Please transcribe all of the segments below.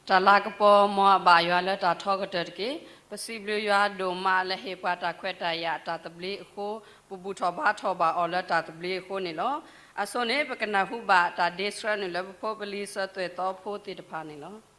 တၢ်လၤကပီၤ မ်အဘၣ်ယွၤလၢတၢ်ထီကတၢၢ်တက့ၢ်. ပစံးဘျုးယွၤဒိၣ်မးလၢဟ့ၣ်ပှၤတၢ်ခွဲးတၢ်ယာ်အတၢ်သဘျ့အဃိ, ပဘူၣ်ထီၣ်ဘါထီၣ်ဘၣ်အီၤလၢတၢ်သဘျ့အဃိန့ၣ်လီၤ. အဆိန့ၣ် ပကနၢ်ဟူဘၣ်တၢ်ဒ့ဆှၢနုာ်လၢပဖိပလံၤစၢၤသွဲၣ်သီဖိသ့ၣ်တဖၣ်န့ၣ်လီၤ.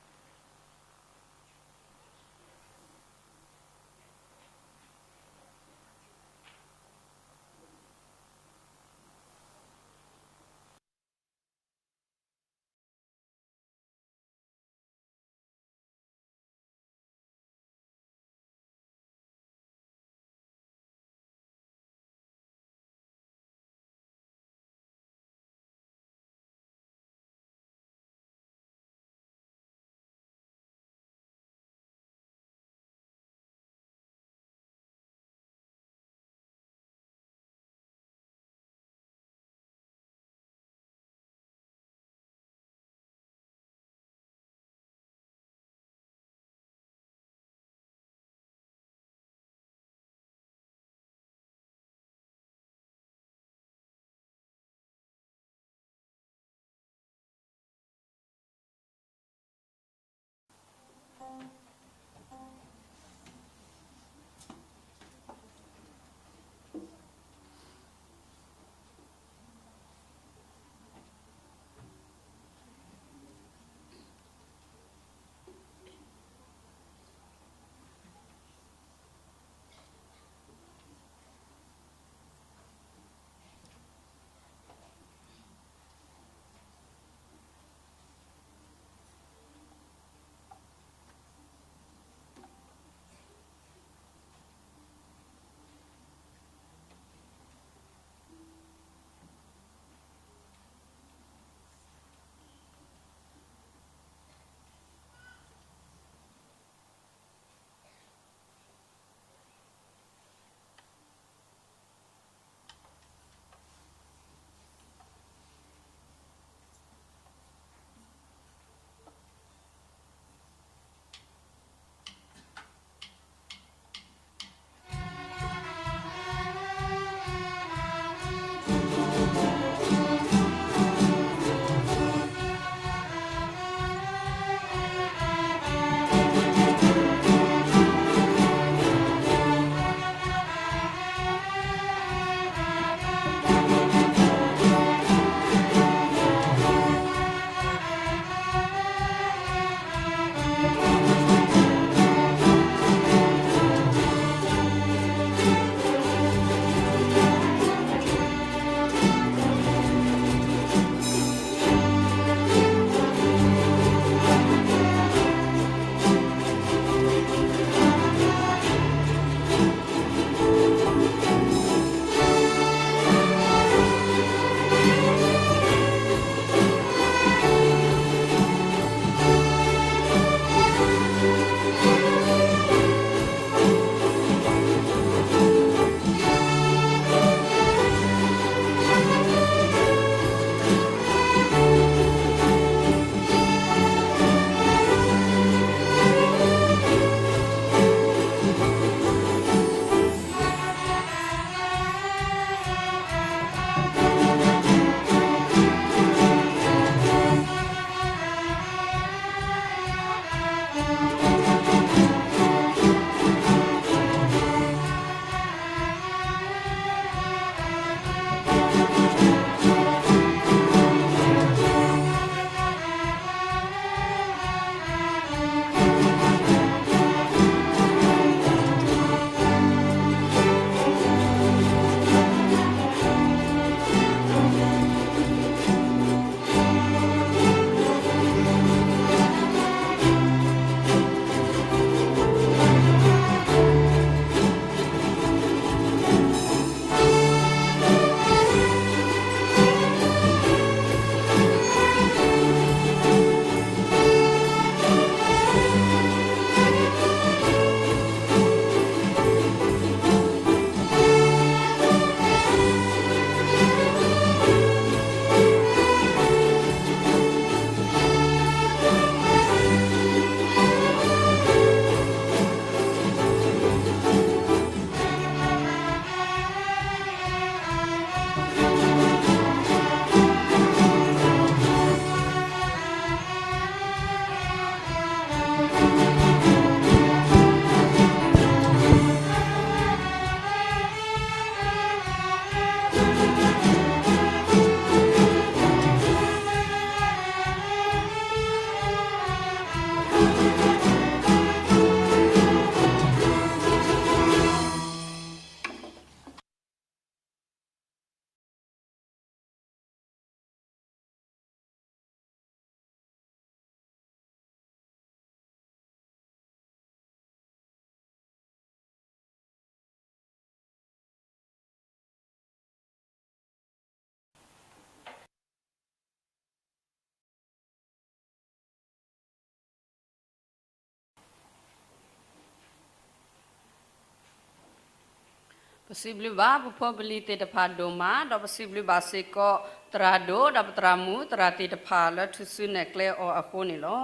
ပစံးဘျုးဘၣ်ပဖိပလံၤသ့ၣ်တဖၣ်ဒိၣ်မး, ဒီးပစံးဘျုးဘၣ်စ့ၢ်ကီးသရၣ်ဒိၣ် ဒီးပသရၣ်မုၣ်သရၣ်သ့ၣ်တဖၣ်လၢထူၣ်စုနဲၣ်ကျဲအီၤအဃိန့ၣ်လီၤ.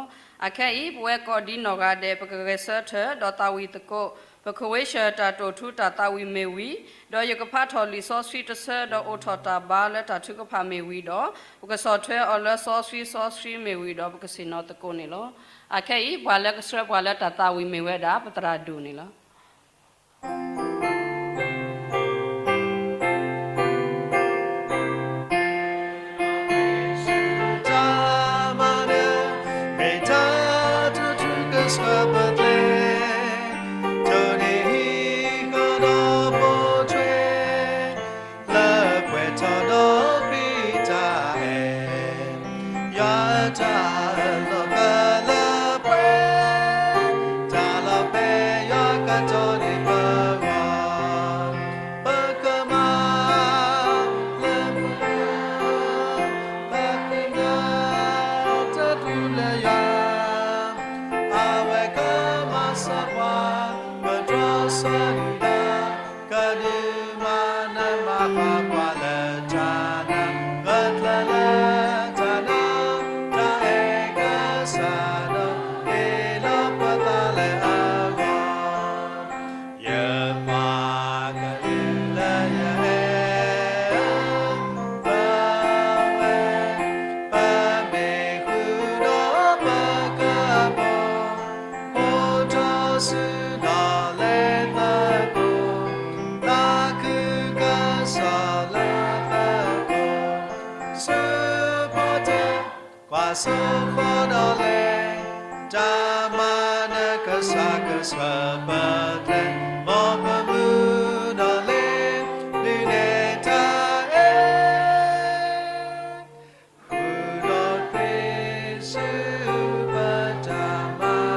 အခဲအံၤ ပဝဲကိးဒံနီၢ်ဂၤဒဲး ပကဂဲၤဆၢထၢၣ်ဒီးသးဝံၣ်သကိး, ပကဝဲဆှၢတၢ်တိာ်ထူတၢ်သးဝံၣ်မ့ၢ်ဝံၤ, ဒီးယကဖးထီၣ်လံာ်စီဆှံတဆၢ ဒီးအိးထီၣ်တၢ်ဘါလၢတၢ်ထုကဖၣ်မ့ၢ်ဝံၤဒီး, ပကဆီၣ်ထွဲအီၤလၢစီဆှံစီဆှံမ့ၢ်ဝံၤဒီး ပကဆ့ၣ်နီၤသကိးန့ၣ်လီၤ. အခဲအံၤ ပှၤလၢကဆှၢပှၤလၢတၢ်သးဝံၣ်မ့ၢ်ဝဲဒၣ် ပသရၣ်ဒိၣ်န့ၣ်လီၤ. ယွၤအတၢ်လီၤပှဲၤလၢပှဲၤ, တၢ်လီၤပှဲၤယွၤကတီၢ်န့ၣ်ပဂီၢ်, ပကမၤလၢပှဲၤ, ပကနၢ်တၢ်တူၢ်လၢယွၤ, အဝဲကမၤစၢၤပှၤ, ပတြီဆၢဒုၣ်ဒါ ကဒုးမၤနၢၤမၤပှၤလၢတၢ်နာ်, ဂၢၢ်ကျၢၤလၢတၢ်နာ်, တၢ်အဲၣ်ကစၢ်ဒီး ဟ့ၣ်လီၤပသးလၢအဂီၢ်, ယပှၤကလုာ်လၢယအဲၣ်, ပဝဲ ပမ့ၢ်ဃုာ်ဒီးပကဘီ အိၣ်ထီၣ်ဆူဒီးလဲၤသကိး, သးခုကစီၣ်လၢသကိး, ဆူဖီတၢၣ်ကွၢ်စိဃီဒီးလဲၤ, တၢ်မၤနၢၤကစၢ်ကဆှၢပကျဲ, မ်ပမုၢ်ဒီးလဲၤ, ဒုးနဲၣ်တၢ်အဲၣ် ဃုာ်ဒီးခရံာ်ဆူပတၢ်မၤ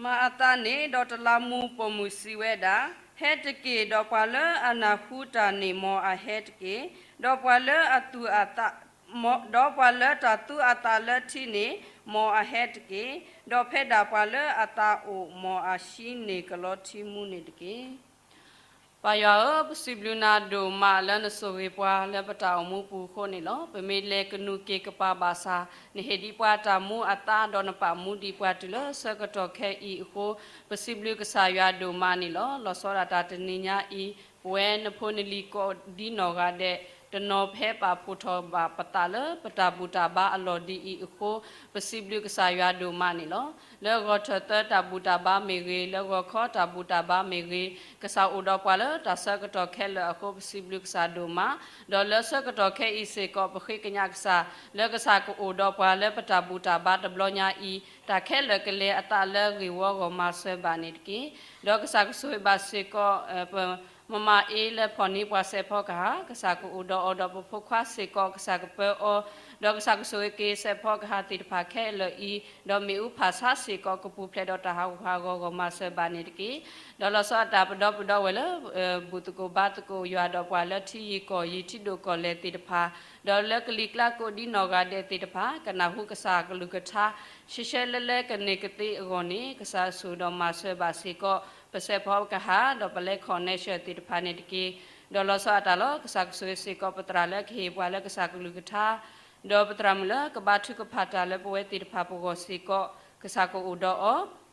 မၤအသးန့ၣ် ဒီးတလးမူပိာ်မုၣ်စံးဝဲဒၣ်, ဟဲတက့ၢ်, ဒီးပှၤလၢအနၢ်ဟူတၢ်န့ၣ် မ်အဟဲတက့ၢ်, ဒီးပှၤလၢအသူၣ်အသး, ဒီးပှၤလၢတၢ်သူၣ်အသးလၢထံန့ၣ် မ်အဟဲတက့ၢ်, ဒီးဖဲဒၣ်ပှၤလၢအသးအိၣ် မ်အဟံးန့ၢ်ကလီထံမူန့ၣ်တက့ၢ်. ပၢ်ယွၤဧၢ, ပစံးဘျုးနၤဒိၣ်မးလၢနဆိၣ်ဂ့ၤပှၤလၢပတၢ်အိၣ်မူပူၤအဃိန့ၣ်လီၤ. ပမ့ၢ်လဲၤကနူၤက့ၤကပၤဘၣ်ဆၣ်, နဟ့ၣ်ဒံးပှၤတၢ်မူအသါ ဒီးနပာ်မူဒံးပှၤတုၤလၢဆၢကတီၢ်ခဲအံၤအဃိ, ပစံးဘျုးကစၢ်ယွၤဒိၣ်မးန့ၣ်လီၤ. လီၤဆီဒၣ်တၢ်တနံၤညါအံၤ, ပဝဲနဖိနလံၤကိးဒံနီၢ်ဂၤဒဲး တနီၤဖဲပာ်ဖှိၣ်ထီၣ်ဘၣ်ပသးလၢပတၢ်ဘူၣ်တၢ်ဘါအလီၢ်ဒ်အံၤအဃိ, ပစံးဘျုးကစၢ်ယွၤဒိၣ်မးန့ၣ်လီၤ. လၢဂီၤထၢၣ်သၢတၢ်ဘူၣ်တၢ်ဘါမ့ၢ်ဂ့ၤ, လၢဂီၤခီတၢ်ဘူၣ်တၢ်ဘါမ့ၢ်ဂ့ၤ, ကစၢ်အိၣ်ဒီးပှၤလၢတၢ်ဆၢကတီၢ်ခဲလၢာ်အဃိ ပစံးဘျုးကစၢ်ဒိၣ်မး, ဒီးလၢဆၢကတီၢ်ခဲအံၤစ့ၢ်ကီး ပဃ့ကညးကစၢ် လၢကစၢ်ကအိၣ်ဒီးပှၤလၢပတၢ်ဘူၣ်တၢ်ဘါတဘျီညါအံၤ, တၢ်ခဲလၢာ်ကလဲၤအသးလၢဂ့ၢ်ဝီဂီၢ်မၤစၢၤဘၣ်န့ၣ်တက့ၢ်. ဒီးကစၢ်ကဆိၣ်ဂ့ၤဘၣ်စ့ၢ်ကီး ပ မမၤအ့လၢဖီၣ်န့ၢ်ပှၤစဲးဖီကဟၣ်, ကစၢ်ကအိၣ်ဒီးအီၤဒီးပဖိခွါစ့ၢ်ကီး ကစၢ်ကပၢအီၤ, ဒီးကစၢ်ကဆိၣ်ဂ့ၤက့ၤစဲးဖီကဟၣ်သ့ၣ်တဖၣ်ခဲလၢာ်အံၤ, ဒီးမ့ၣ်အူဖၣ်ဆါစ့ၢ်ကီး ကပူၤဖျဲးဒီးတၢ်ဟးဂူာ်ဟးဂီၤဂီၢ်မၤစၢၤဘၣ်န့ၣ်တက့ၢ်. ဒီးလီၤဆီဒၣ်တၢ်ပဒီပုၢ်ဝဲၢ်လၢ ဘူၣ်သကိးဘါသကိးယွၤဒီးပှၤလၢထံယံၤကီၢ်ယံၤထံဒိၣ်ကီၢ်လဲၢ်သ့ၣ်တဖၣ်, ဒီးလၢကလံၤကျါကိးဒံနီၢ်ဂၤဒဲးသ့ၣ်တဖၣ် ကနၢ်ဟူကစၢ်ကလုၢ်ကထါ ရှဲရှဲလဲလဲကန့ၢ်ကသ့အဂီၢ်န့ၣ် ကစၢ်ဆိၣ်ဒီးမၤစၢၤဘၣ်စ့ၢ်ကီး ပစဲးဖီကဟၣ် ဒီးပလဲၤ connection သ့ၣ်တဖၣ်န့ၣ်တက့ၢ်. ဒီးလီၤဆီဒၣ်တၢ်လီၤ ကစၢ်ကဆိၣ်ဂ့ၤစ့ၢ်ကီးပသရၣ်လၢကဟ့ၣ်ပှၤလၢကစၢ်ကလုၢ်ကထါ, ဒီးပသရၣ်မုၣ်လၢကဘါထုကဖၣ်တၢ်လၢပဝဲသ့ၣ်တဖၣ်ပဂီၢ်စ့ၢ်ကီး ကစၢ်ကအိၣ်ဒီးအီၤ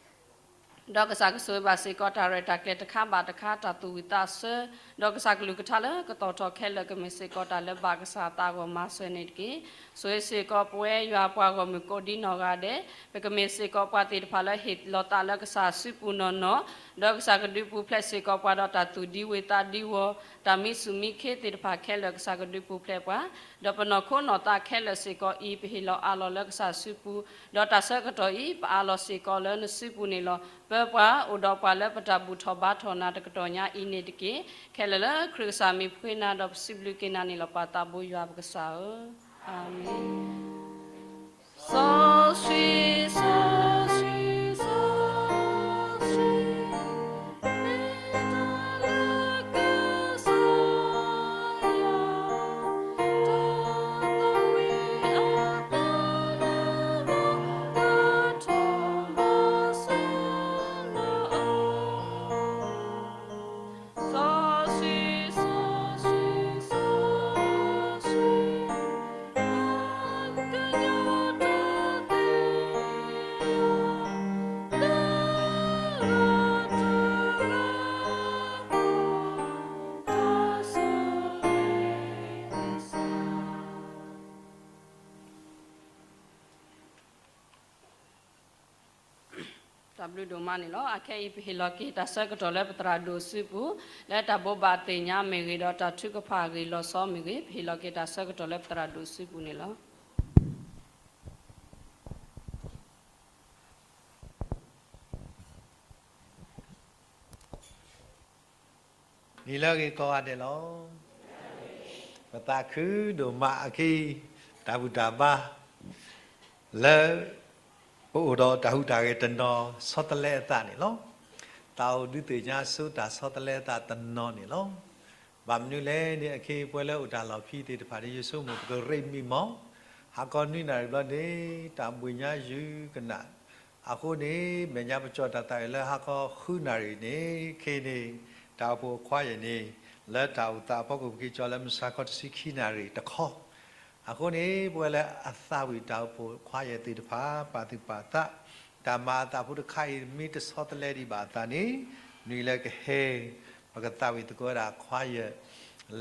ဒီးကစၢ်ကဆိၣ်ဂ့ၤဘၣ်စ့ၢ်ကီးတၢ်ရဲၣ်တၢ်ကျဲၤတခါဘၣ်တခါ တၢ်သူၣ်ဝံၣ်သးဆၢ, ဒီးကစၢ်ကလုၢ်ကထါလၢကတီၤထီၣ်ခဲလၢာ်ကမ့ၢ်စ့ၢ်ကီးတၢ်လၢဘၣ်ကစၢ်အသးအဂီၢ်မၤစၢၤန့ၣ်တက့ၢ်. ဆိၣ်ဂ့ၤစ့ၢ်ကီးပဝဲယွၤပှၤဂီၢ်မုၢ်ကိးဒံနီၢ်ဂၤဒဲး, ပကမ့ၢ်စ့ၢ်ကီးပှၤသ့ၣ်တဖၣ်လၢဟ့ၣ်လီၤသးလၢကစၢ်စုပူၤနီၢ်နီၢ်, ဒီးကစၢ်ကဒုးပူၤဖျဲးစ့ၢ်ကီးပှၤဒီးတၢ်သူၣ်ဒံဝၣ်သးဒံဝီၤ, တၢ်မံဆူၣ်မံခ့သ့ၣ်တဖၣ်ခဲလၢာ်ကစၢ်ကဒုးပူၤဖျဲးပှၤ, ဒီးပနီၢ်ခိနီၢ်သးခဲလၢာ်စ့ၢ်ကီးအံၤ ပဟ့ၣ်လီၤအးလီၤလၢကစၢ်စုပူၤ, ဒီးတၢ်ဆၢကတီၢ်အံၤ ပအးလီၤစ့ၢ်ကီးလၢနစုပူၤန့ၣ်လီၤ. ပၢပှၤအိၣ်ဒီးပှၤလၢပတၢ်ဘူၣ်ထီၣ်ဘါထီၣ်နၤတကတီၢ်ညါအံၤန့ၣ်တက့ၢ်. ခဲလၢာ်လၢခရံာ်ကစၢ်မံၤဖှ့နၤဒီးပစံးဘျုးက့ၤနၤန့ၣ်လီၤ ပၢ်သးဘိယွၤပကစၢ်ဧၢ, အၤမ့ၣ်. စီဆှံ, စီဆှံ, စီဆှံ, မ့ၢ်တၢ်လၢကစၢ်ယွၤ, တၢ်သးဝံၣ်အသးလၢပဂီၢ် တၢ်ဘျုးဒိၣ်မးန့ၣ်လီၤ. အခဲအံၤ ပဟ့ၣ်လီၤက့ၤတၢ်ဆၢကတီၢ်လၢပသရၣ်ဒိၣ်စုပူၤ လၢတၢ်ဘိးဘၣ်သ့ၣ်ညါမ့ၢ်ဂ့ၤ ဒီးတၢ်ထုကဖၣ်အဂ့ၢ်လီၤဆီမ့ၢ်ဂ့ၤ ပဟ့ၣ်လီၤက့ၤတၢ်ဆၢကတီၢ်လၢပသရၣ်ဒိၣ်စုပူၤန့ၣ်လီၤ. နံၤလၢအဂ့ၤကိးဂၤဒဲးလီၤ. ပသးခုဒိၣ်မးအခံ တၢ်ဘူၣ်တၢ်ဘါ လၢ ပအိၣ်ဒီးတၢ်ဟူးတၢ်ဂဲၤတနီၤဆီတလဲအသးန့ၣ်လီၤ. တၢ်အိၣ်ဒုးသ့ၣ်ညါဆိတၢ်ဆီတလဲအသးတနီၤန့ၣ်လီၤ. ဘၣ်မနုၤလဲၣ်န့ၣ် အခဲအံၤပဝဲလၢအိၣ်တၢ်လီၢ်ဖဲသ့ၣ်တဖၣ်န့ၣ် ယဆိကမိၣ်ပကရ့မံမီၢ် ဟါခီနွံနၣ်ရံၣ်ဘျီန့ၣ် တၢ်ဘှံးညါယုၤကနၣ် အဃိန့ၣ် မဲာ်ညါပကၠီၣ်တၢ်သးဝံၣ်လၢဟါခီဃုနၣ်ရံၣ်န့ၣ် ခဲအံၤန့ၣ် တၢ်အိၣ်ဖှိၣ်အခွါယဲၢ်န့ၣ် လၢတၢ်အိၣ်သးအဖီခိၣ် ပက့ၤကၠီၣ်လၢမုၢ်ဆါခီတဆံခံနၣ်ရံၣ်တခီ အဃိန့ၣ် ပဝဲလၢအသးဝံၣ်တၢ်အိၣ်ဖှိၣ်ခွါယဲၢ်သ့ၣ်တဖၣ် ပာ်သူၣ်ပာ်သး တၢ်မၤအသးဖိတခါအံၤ မ့ၢ်တဆီတလဲဒံးဘၣ်အသးန့ၣ် နံၤလၢကဟဲ ပကသးဝံၣ်သကိးဝဲဒၣ်ခွါယဲၢ်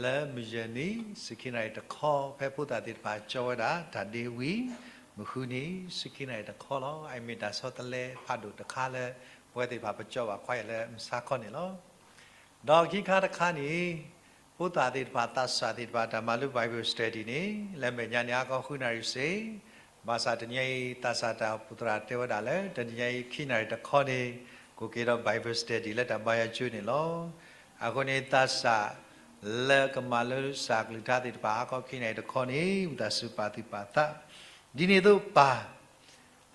လၢမုၢ်ယဲၢ်နံၤ ဆံခံနၣ်ရံၣ်တခီ ဖဲဖိသၣ်သ့ၣ်တဖၣ်ကၠီဝဲဒၣ် တၢ်ဒ့ဝံၤ မုၢ်ဃုနံၤ ဆံခံနၣ်ရံၣ်တခီလီၤ. အအံၤမ့ၢ်တၢ်ဆီတလဲဖးဒိၣ်တခါလၢ ပဝဲသ့ၣ်တဖၣ်ပကၠီဘၣ်ခွါယဲၢ်လၢမုၢ်ဆါခီန့ၣ်လီၤ. ဒီးခံခါတခါန့ၣ် ဖိသၣ်သ့ၣ်တဖၣ် သးစၢ်သ့ၣ်တဖၣ် တၢ်မၤလိ Bible study န့ၣ် လၢမဲာ်ညါန့ၣ် ဟါခီဃုနၣ်ရံၣ်စ့ၢ်, ဘၣ်ဆၣ်တနံၤအံၤ သးစၢ်တၢ်အိၣ်ဖှိၣ်သရၣ်တဲဝဲဒၣ်လၢ တနံၤအံၤ ခံနၣ်ရံၣ်တခီန့ၣ် ကအိၣ်က့ၤဒီး Bible study လၢတၢ်ဘါယွၤကၠိန့ၣ်လီၤ. အဃိန့ၣ် သးစၢ်လၢကမၤလိကစၢ်ကလုၢ်ကထါသ့ၣ်တဖၣ် ဟါခီခံနၣ်ရံၣ်တခီန့ၣ် ဝံသးစူၤပာ်သူၣ်ပာ်သး ဒ်န့ၣ်အသိးပၢ်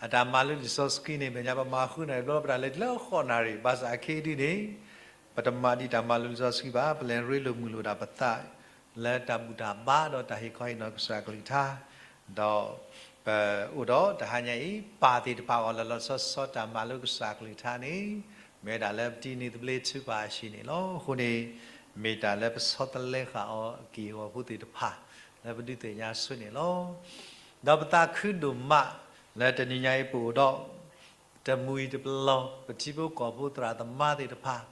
အတၢ်မၤလိလံာ်စီဆှံန့ၣ် မဲာ်ညါပမၤဃုနၣ်ရံၣ်ဘျီ ပတၢ်လဲၤတုၤလၢဃိးနၣ်ရံၣ် ဘၣ်ဆၣ်အခဲအံၤဒ်န့ၣ် ပတမၤဒံးတၢ်မၤလိလံာ်စီဆှံဘၣ်, ပလဲၤရ့လိာ်မုာ်လိာ်ဒၣ်ပသး လၢတၢ်ဘူၣ်တၢ်ဘါဒီးတၢ်ဟ့ၣ်ခီဟ့ၣ်နီၤကစၢ်ကလုၢ်ကထါ, ဒီးပအိၣ်ဒီးတဟါညါအံၤ ပာ်သ့ၣ်တဖၣ်အီၤလၢလီၤဆီဆီတၢ်မၤလိကစၢ်ကလုၢ်ကထါန့ၣ် မ့ၢ်ဝဲဒၣ်လၢပတံၤန့ၢ်သဘျ့ထုကဖၣ်အဟံၣ်န့ၣ်လီၤ. အဃိန့ၣ် မ့ၢ်တၢ်လၢပဆီတလဲဃာ်အီၤအက့ၢ်အဂီၤဖိသ့ၣ်တဖၣ် လၢပဒုးသ့ၣ်ညါဆိန့ၣ်လီၤ. ဒီးပသးခုဒိၣ်မး လၢတနံၤညါအံၤပအိၣ်ဒီး တမှံၤတပလီၢ် ပထံဖိကီၢ်ဖိသရၣ်သမါသ့ၣ်တဖၣ်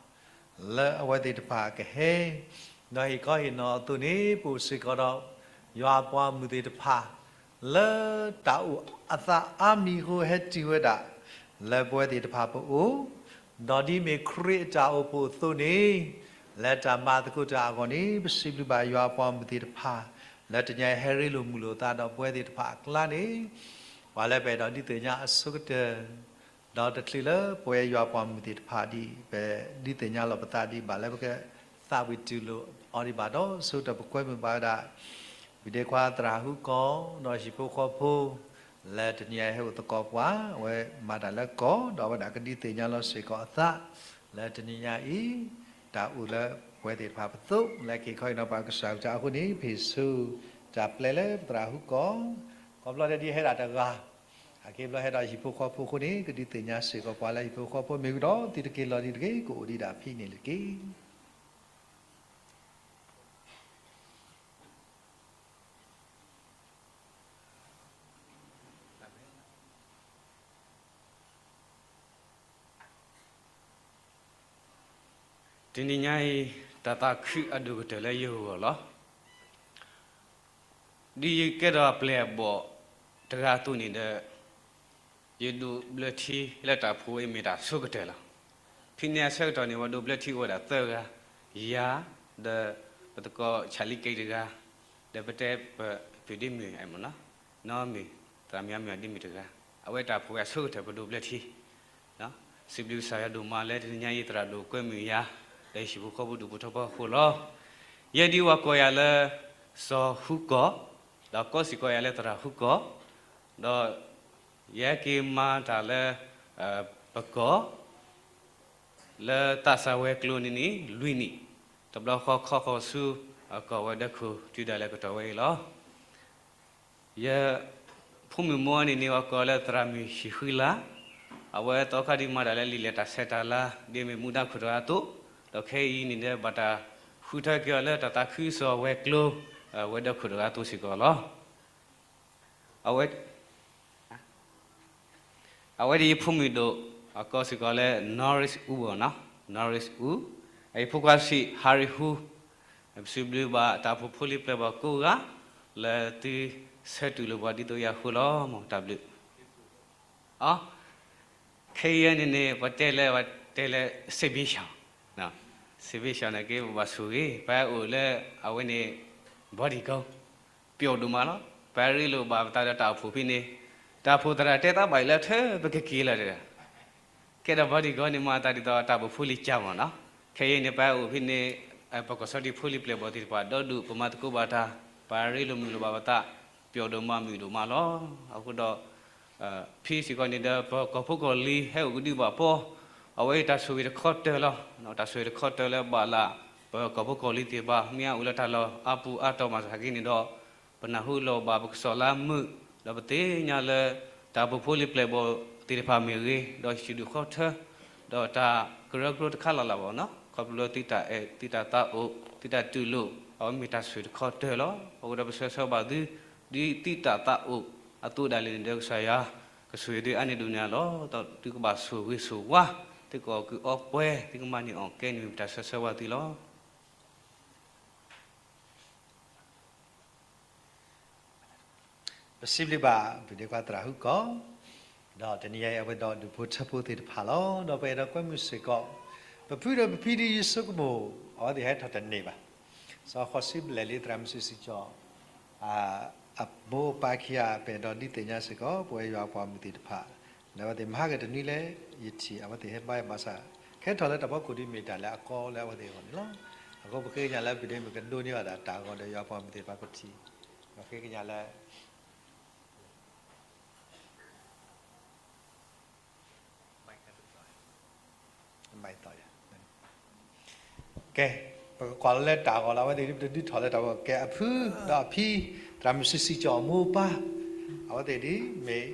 လၢအဝဲသ့ၣ်တဖၣ်ကဟဲ ဒီးဟ့ၣ်ခီဟ့ၣ်နီၤအသိးန့ၣ် ပအိၣ်စ့ၢ်ကီးဒီး ယွၤအပှၤမုၣ်သ့ၣ်တဖၣ် လၢတၢ်အိၣ်အသးအါမံၤအဃိဟဲတုၤဝဲဒၣ် လၢပဝဲသ့ၣ်တဖၣ်ပအိၣ်, ဒီးဒ်မ့ၢ်ခရံာ်အတၢ်အိၣ်ဖှိၣ်အသိးန့ၣ် လၢတၢ်မၤသကိးတၢ်အဂီၢ်န့ၣ် ပစံးဘျုးဘၣ်ယွၤအပှၤမုၣ်သ့ၣ်တဖၣ် လၢတနံၤအံၤဟဲရ့လိာ်မုာ်လိာ်သးဒီးပဝဲသ့ၣ်တဖၣ်အကျါန့ၣ် ပှၤလၢပအဲၣ်ဒိးဒုးသ့ၣ်ညါအဆိကတၢၢ် ဒီးတချုးလၢပဝဲယွၤပှၤမုၣ်သ့ၣ်တဖၣ်ဒ် ပဒုးသ့ၣ်ညါလီၤပသးဒံးဘၣ်လၢ ပကသးဝံၣ်တူၢ်လိာ်အီၤဒံးဘၣ်ဒီး ဆိကတၢၢ်ပကွဲမုာ်ဘၣ်ဝဲဒၣ် ဝံၤဒ့ခွါသရၣ်ဟူကီၢ် ဒီးဟံၣ်ဖိဃီဖိ လၢတနံၤအံၤဟဲအိၣ်သကိးပှၤ အဝဲမၤတၢ်လၢကီၢ် ဒီးအဝဲဒၣ်ကဒုးသ့ၣ်ညါလီၤစ့ၢ်ကီးအသး လၢတနံၤညါအံၤ တၢ်အိၣ်လၢပဝဲသ့ၣ်တဖၣ်ပသိး လၢကဟ့ၣ်ခီဟ့ၣ်နီၤပှၤကစၢ်ကလုၢ်ကထါအဃိန့ၣ် ပဟ့ၣ်ဆူတၢ်ပျဲလၢပသရၣ်ဟူကီၢ် ခီဖျိလၢဒ်ဟဲဒၣ်တဂၤ အက့ဘျီဟဲဒီးဟံၣ်ဖိဃီဖိအဃိန့ၣ် ကဒုးသ့ၣ်ညါစ့ၢ်ကီးပှၤလၢဟံၣ်ဖိဃီဖိမ့ၢ်ဝံၤဒီး သုတက့ၤလီၤဒံးတက့ၢ် ကအိၣ်ဒံးဒၣ်ဖဲန့ၣ်တက့ၢ်. တနံၤညါအံၤ တၢ်သးခုအဒိၣ်ကတၢၢ်လၢယဂီၢ်လီၤ. ဒ်ယကဲထီၣ်အပျဲၢ်အဘီၣ်တဂၤအသိးန့ၣ်ဒီး ယဒိးဘျၢထံလၢတၢ်ဖှိၣ်အံၤမ့ၢ်တၢ်ဆိကတၢၢ်လီၤ. ဖဲန့ၣ်အဆၢကတီၢ်န့ၣ် ပှၤဒိးဘျၢထံအိၣ်ဝဲဒၣ်သၢဂၤ, ယၤ, ဒီးပသကိးဆၣ်လံက့တဂၤ, ဒီးပတဲပပုၢ်ဒ့မုၣ်အမ့ၢ်နီၤ, နီၢ်မ့ၢ် သရၣ်မုၣ်အမ့ၢ်ဒ့မုၣ်တဂၤ, အဝဲတၢ်ဖှိၣ်ဝဲအဆိကတၢၢ်ပဒိးဘျၢထံ စံးဘျုးကစၢ်ယွၤဒိၣ်မးလၢတနံၤညါအံၤ သရၣ်ဒိၣ်ကွဲမုာ်ယၤ ဒီးယဟံၣ်ဖိဃီဖိဒိၣ်ဖိထီဖိအဃိလီၤ. ယဲဒၣ်အံၤပှၤကိးယၤလၢ စီၤဟူကီၢ်, ဒီးကိးစ့ၢ်ကီးယၤလၢသရၣ်ဟူကီၢ်, ဒီးယဟဲက့ၤမၤတၢ်လၢ ပကီၢ် လၢသးစၢ်ဝဲၤကျိၤန့ၣ်န့ၣ် လွံၢ်နံၣ်, တဘျီဃီခီဃီဆူ ကီၢ်ဝဲၤဒၢးခိၣ် တုၤဒၣ်လဲာ်ကတီၢ်ဝဲအံၤလီၤ. ယဖိမုၣ်မိၢ်န့ၣ်န့ၣ် ပှၤကိးလၢသရၣ်မုၣ်ဟံၣ်ဃံလၤ, အဝဲသီခါဒ်မၤတၢ်လၢလံာ်လဲၢ်တၢ်ဆဲးတၢ်လၤ ဒ်မ့ၢ်မူဒါခိၣ်တဂၤအသိး, ဒီးခဲအံၤန့ၣ်ဒီးဘၣ်တၢ်ဃုထၢက့ၤအီၤလၢတၢ်သးခုကစီၣ်ဝဲၤကျိၤ ဝဲၤဒၢးခိၣ်တဂၤအသိးစ့ၢ်ကီးလီၤ. အဝဲ အဝဲဒၣ်ယဖိမုၣ်ဒိၣ် အကိးစ့ၢ်ကီးလၢ Norris အူဘၣ်နီၤ, Norris အူ, ယဖိခွါဆံး Harry ဟူ, ပစံးဘျုးဘၣ်တၢ်အိၣ်ဖှိၣ်ဖိလံၤပျဲၢ်ဘီၣ်ကိးဂၤ လၢသုဆၢတူၢ်လိာ်ပှၤဒ်သိးယၤအဃိလီၤ. မ်တၢ်ဘျုး အ ခဲအံၤန့ၣ်န့ၣ် ပတဲလၢ ပတဲလၢ စစ်ဘေးရှောင်, စစ်ဘေးရှောင်န့ၣ်က့ ပဘၣ်ဆိၣ်ဂ့ၤ ပဟဲအိၣ်လၢအဝဲန့ၣ် bodyguard ပျိာ်ဒိၣ်မးလီၤ. ပဟဲရ့လိာ်ဘၣ်ပသးဒီးတၢ်အိၣ်ဖှိၣ်ဖဲန့ၣ်, တၢ်အိၣ်ဖှိၣ်သရၣ်တဲသးဘၣ်အံၤလၢထၢပကက့ၤလီၤတဂၤ ကဲဒီး bodyguard န့ၣ်မၤသးဒ်သိးတၢ်အိၣ်ဖှိၣ်ဖိလံၤကၢ်မးနီၤ. ခဲအံၤန့ၣ် ပဟဲအိၣ်ဖဲန့ၣ် ပကီၢ်စီဒံဖိလံၤပျဲၢ်ဘီၣ်သ့ၣ်တဖၣ် ဒီဒူၣ် ပမၤသကိးဘၣ်တၢ်, ပဟဲရ့လိာ်မုာ်လိာ်ဘၣ်ပသး, ပျိာ်ဒိၣ်မးမုာ်ဒိၣ်မးလီၤ. အဃိဒီး ဖဲစ့ၢ်ကီးန့ၣ်ဒီး ပကီၢ်ဖိကီၢ်လံၤဟဲအိၣ်ကဒုဘၣ်ပီ, အဝဲအံၤတၢ်ဆိၣ်ဂ့ၤတခီတၢၢ်လီၤ. တၢ်ဆိၣ်ဂ့ၤတခီတၢၢ်လၢဘၣ်လၢ ပကီၢ်ဖိကီၢ်လံၤသ့ၣ်တဖၣ် မ့ၢ်အအိၣ်လၢတၢ်လီၢ်အါပူၤအါတီၤမးစ့ၢ်ကီးန့ၣ်ဒီး ပနၢ်ဟူလီၤဘၣ်ပကစီၣ်လၢမုာ်, ဒီးပသ့ၣ်ညါလၢ တၢ်အိၣ်ဖှိၣ်ဖိလံၤပျဲၢ်ဘီၣ်သ့ၣ်တဖၣ်မ့ၢ်ဂ့ၤ, ဒီးဟံၣ်ဒူၣ်ဃီထၢ, ဒီးတၢ်ကရၢကရိတခါလၢ်လၢ်ဘၣ်နီၤ, ခီဖျိလၢသုတၢ်အဲၣ် သုတၢ်သးအိၣ် သုတၢ်တူၢ်လိာ် အဝဲမ့ၢ်တၢ်ဆိၣ်ဂ့ၤတခီတၢၢ်လီၤ. အဃိဒီးပဆၢဂ့ၤဆၢဝါဘၣ်သု ဒ်သုတၢ်သးအိၣ်အသိးဒၣ်လဲာ်န့ၣ်ဒီး ကစၢ်ယွၤ ကဆိၣ်ဂ့ၤသုအါန့ၢ်ဒိၣ်န့ၢ်လီၤ. ဒီးသုကဘၣ်ဆိၣ်ဂ့ၤဆိၣ်ဝါ, သုကအီၣ်ကုၢ်အီပှဲၤ, သုကမၤန့ၢ်အီၣ်ကဲန့ၣ် မ့ၢ်ပတၢ်ဆၢဂ့ၤဆၢဝါသုလီၤ. ပစံးဘျုးဘၣ် ပဒ့ခွါသရၣ်ဟူကီၢ်, ဒီးတနံၤအံၤအဝဲဒီးဒူၣ်ဖိထၢဖိသ့ၣ်တဖၣ်လီၤ. ဒီးပအဲၣ်ဒိးကွဲမုာ်စ့ၢ်ကီး ပဖုဒီးပဖံဒ်ယဆိကမိၣ် အဝဲသ့ၣ်ဟဲထီၣ်တန့ၢ်ဘၣ်. စီၤဃီးစံဘျဲၣ်လံသရၣ်မုၣ်စုစံကၠီၣ် အမိၢ်အပၢ်ခံဂၤ ပအဲၣ်ဒိးဒုးသ့ၣ်ညါစ့ၢ်ကီး ပဝဲယွၤပှၤမုၣ်သ့ၣ်တဖၣ် လၢအဝဲသ့ၣ်မၤဟးဂီၤတနွံလၢ ယထံၣ်အဝဲသ့ၣ်ဟဲဘါယွၤဘၣ်ဆၣ် ကဟဲထီၣ်လၢတၢ်ဖီခိၣ်ဒ်မ့ၢ်တၢ်လၢအကီလၢအဝဲသ့ၣ်အဂီၢ်န့ၣ်လီၤ. အဃိပဃ့ကညးလၢပဒ့မုၣ်ကဒိးန့ၢ်ဘၣ်ဒၣ်တၢ်အဂီၢ်ဒီးယွၤပှၤမုၣ်သ့ၣ်တဖၣ်ကထံၣ်, ဒီးဃ့ကညးလၢ ကဲ, ပကကွၢ်လီၤလၢတၢ်ဂီၤလၢအဝဲသ့ၣ်ဒ်ပတဒုးထီၣ်လၢတၢ်ဂီၤ ကဲအဖု ဒီးအဖံ, သရၣ်မုၣ်စုစံကၠီၣ်အမိၢ်အပၢ်, အဝဲသ့ၣ်ဒ်မ့ၢ်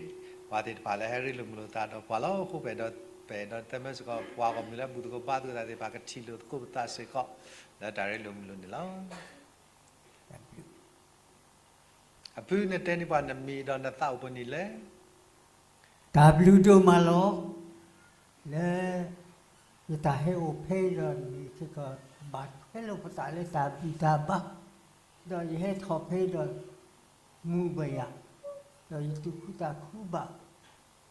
ပှၤသ့ၣ်တဖၣ်လၢဟဲရ့လိာ်မုာ်လိာ်သးဒီးပှၤလီၤ. အဃိပအဲၣ်ဒိး ပအဲၣ်ဒိးသးမ့ၢ်စ့ၢ်ကီး ပှၤဂီၢ်မုၢ်လၢအဘူၣ်သကိးဘါသကိးတၢ်သ့ၣ်တဖၣ် ကထံၣ်လိာ်သကိးပသးစ့ၢ်ကီး လၢတၢ်ရ့လိာ်မုာ်လိာ်န့ၣ်လီၤ. အဖုနတဲန့ၢ်ပှၤနမံၤဒီးနသးအိၣ်ပှဲၤနံၣ်လဲၣ်. တၢ်ဘျုးဒိၣ်မးလီၤ. လၢ ယတၢ်ဟဲအိၣ်ဖဲဒီးန့ၣ်စ့ၢ်ကီး ဘၣ်ထွဲလိာ်ပသးလၢတၢ်ဘူၣ်တၢ်ဘါ, ဒီးယဟဲထီၣ်ဖဲဒီး မုာ်ဘၣ်ယၤ, ဒီးယသူၣ်ခုသးခုဘၣ်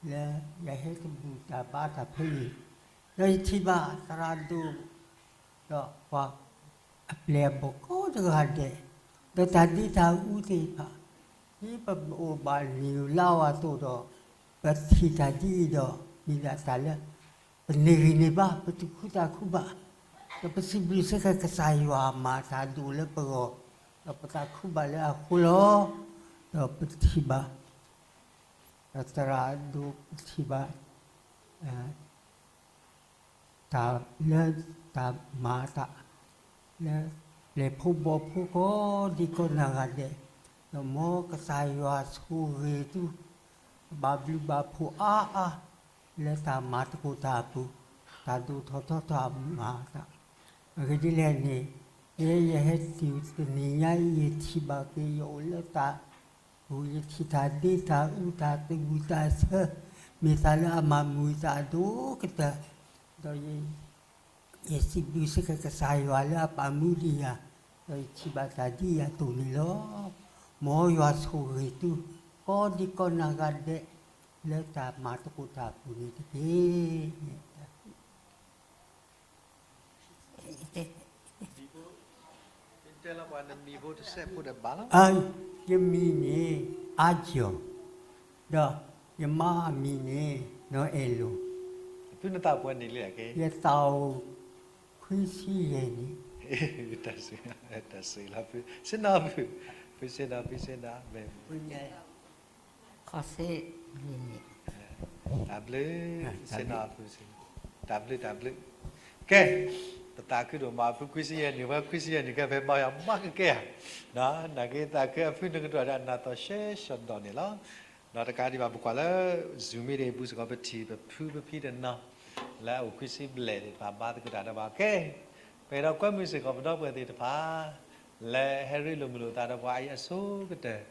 လၢယဟဲတဘူၣ်တၢ်ဘါတၢ်ဖဲအံၤ, ဒီးယထံၣ်ဘၣ်သရၣ်ဒိၣ် ဒီးပှၤအပျဲၢ်အဘီၣ်ကိးတဂၤဒဲး, ဒီးတၢ်ဒ့တၢ်အူသ့ၣ်တဖၣ်, ဒ်ပအိၣ်ဘၣ်န့ၣ်လၢအဝဲအသိးဒီး, ပထံၣ်တၢ်ဒ်အံၤဒီး မ့ၢ်ဒၣ်တၢ်လၢ ပန့ၢ်ဂံၢ်န့ၢ်ဘါ ပသူၣ်ခုသးခုဘၣ်, ဒီးပစံးဘျုးစ့ၢ်ကီးကစၢ်ယွၤမၤတၢ်ဒိၣ်လၢပဂီၢ်, ဒီးပသးခုဘၣ်လၢအဃိလီၤ. ဒီးပထံၣ်ဘၣ် ဒီးသရၣ်ဒိၣ်ပထံၣ်ဘၣ် တၢ်လၢတၢ်မၤတၢ် လၢပျဲၢ်ဖိဘီၣ်ဖိကိးဒံကိးနၤဂၤဒဲး, ဒီးမ်ကစၢ်ယွၤဆိၣ်ဂ့ၤသု ဘၣ်ဘျုးဘၣ်ဖှိၣ်အါအါ လၢတၢ်မၤသကိးတၢ်အပူၤ, တၢ်ဒိၣ်ထီၣ်ထီထီၣ်မၤတၢ်, အဂ့ၢ်ဒ်လဲၣ်န့ၣ်, ယဲယဟဲတုၤတနံၤညါအံၤ ယထံၣ်ဘၣ်က့ၤယအိၣ်လၢတၢ် ပူၤ ယထံၣ်တၢ်ဒ့တၢ်အူတၢ်သူၣ်ဝံၣ်သးဆၢ, မ့ၢ်သးလၢအမၤမုာ်သးအဒိၣ်ကတၢၢ်, ဒီးယ ယစံးဘျုးစ့ၢ်ကီးကစၢ်ယွၤလၢအပာ်မူဒံးယၤ, ဒီးယထံၣ်ဘၣ်တၢ်ဒ်အံၤအသိးန့ၣ်လီၤ. မ်ယွၤဆိၣ်ဂ့ၤသု ကိးဒံကိးနၤဂၤဒဲး လၢတၢ်မၤသကိးတၢ်အပူၤန့ၣ်တက့ၢ်. ယမံၤန့ၣ် အါကၠီၤ, ဒီးယမါအမံၤန့ၣ် နီၢ်အဲၣ်လိၤ, ယသးအိၣ်ခွံဆံယဲၢ်နံၣ်, တၢ်ဘျုး, တၢ်ဘျုး, တၢ်ဘျုး, ကဲ, ပသးခုဒိၣ်မး အဖုခွံဆံယဲၢ်နံၣ် ဝဲခွံဆံယဲၢ်နံၣ် ကဲဖဲမၤယၤမၤကကဲဧါ, နာ်က့သးခုအဖုနကဒွးဒီးအနၢ်သီၣ်ရှဲရှီၣ်ဒီးန့ၣ်လီၤ. ဒီးတကးဒံးဘၣ် ပကွၢ်လၢ Zoom meeting အပူၤစ့ၢ်ကီး ပထံၣ်ပဖုပဖံတနီၤ လၢအအိၣ်ခွံဆံဘျဲၣ်သ့ၣ်တဖၣ် ဘါသကိးတၢ်ဒီးပှၤကဲ, ပအဲၣ်ဒိးကွဲမုာ်စ့ၢ်ကီး ပဒီပုၢ်ဝဲၢ်သ့ၣ်တဖၣ် လၢဟဲရ့လိာ်မုာ်လိာ်သးဒီးပှၤအံၤအဆိကတၢၢ်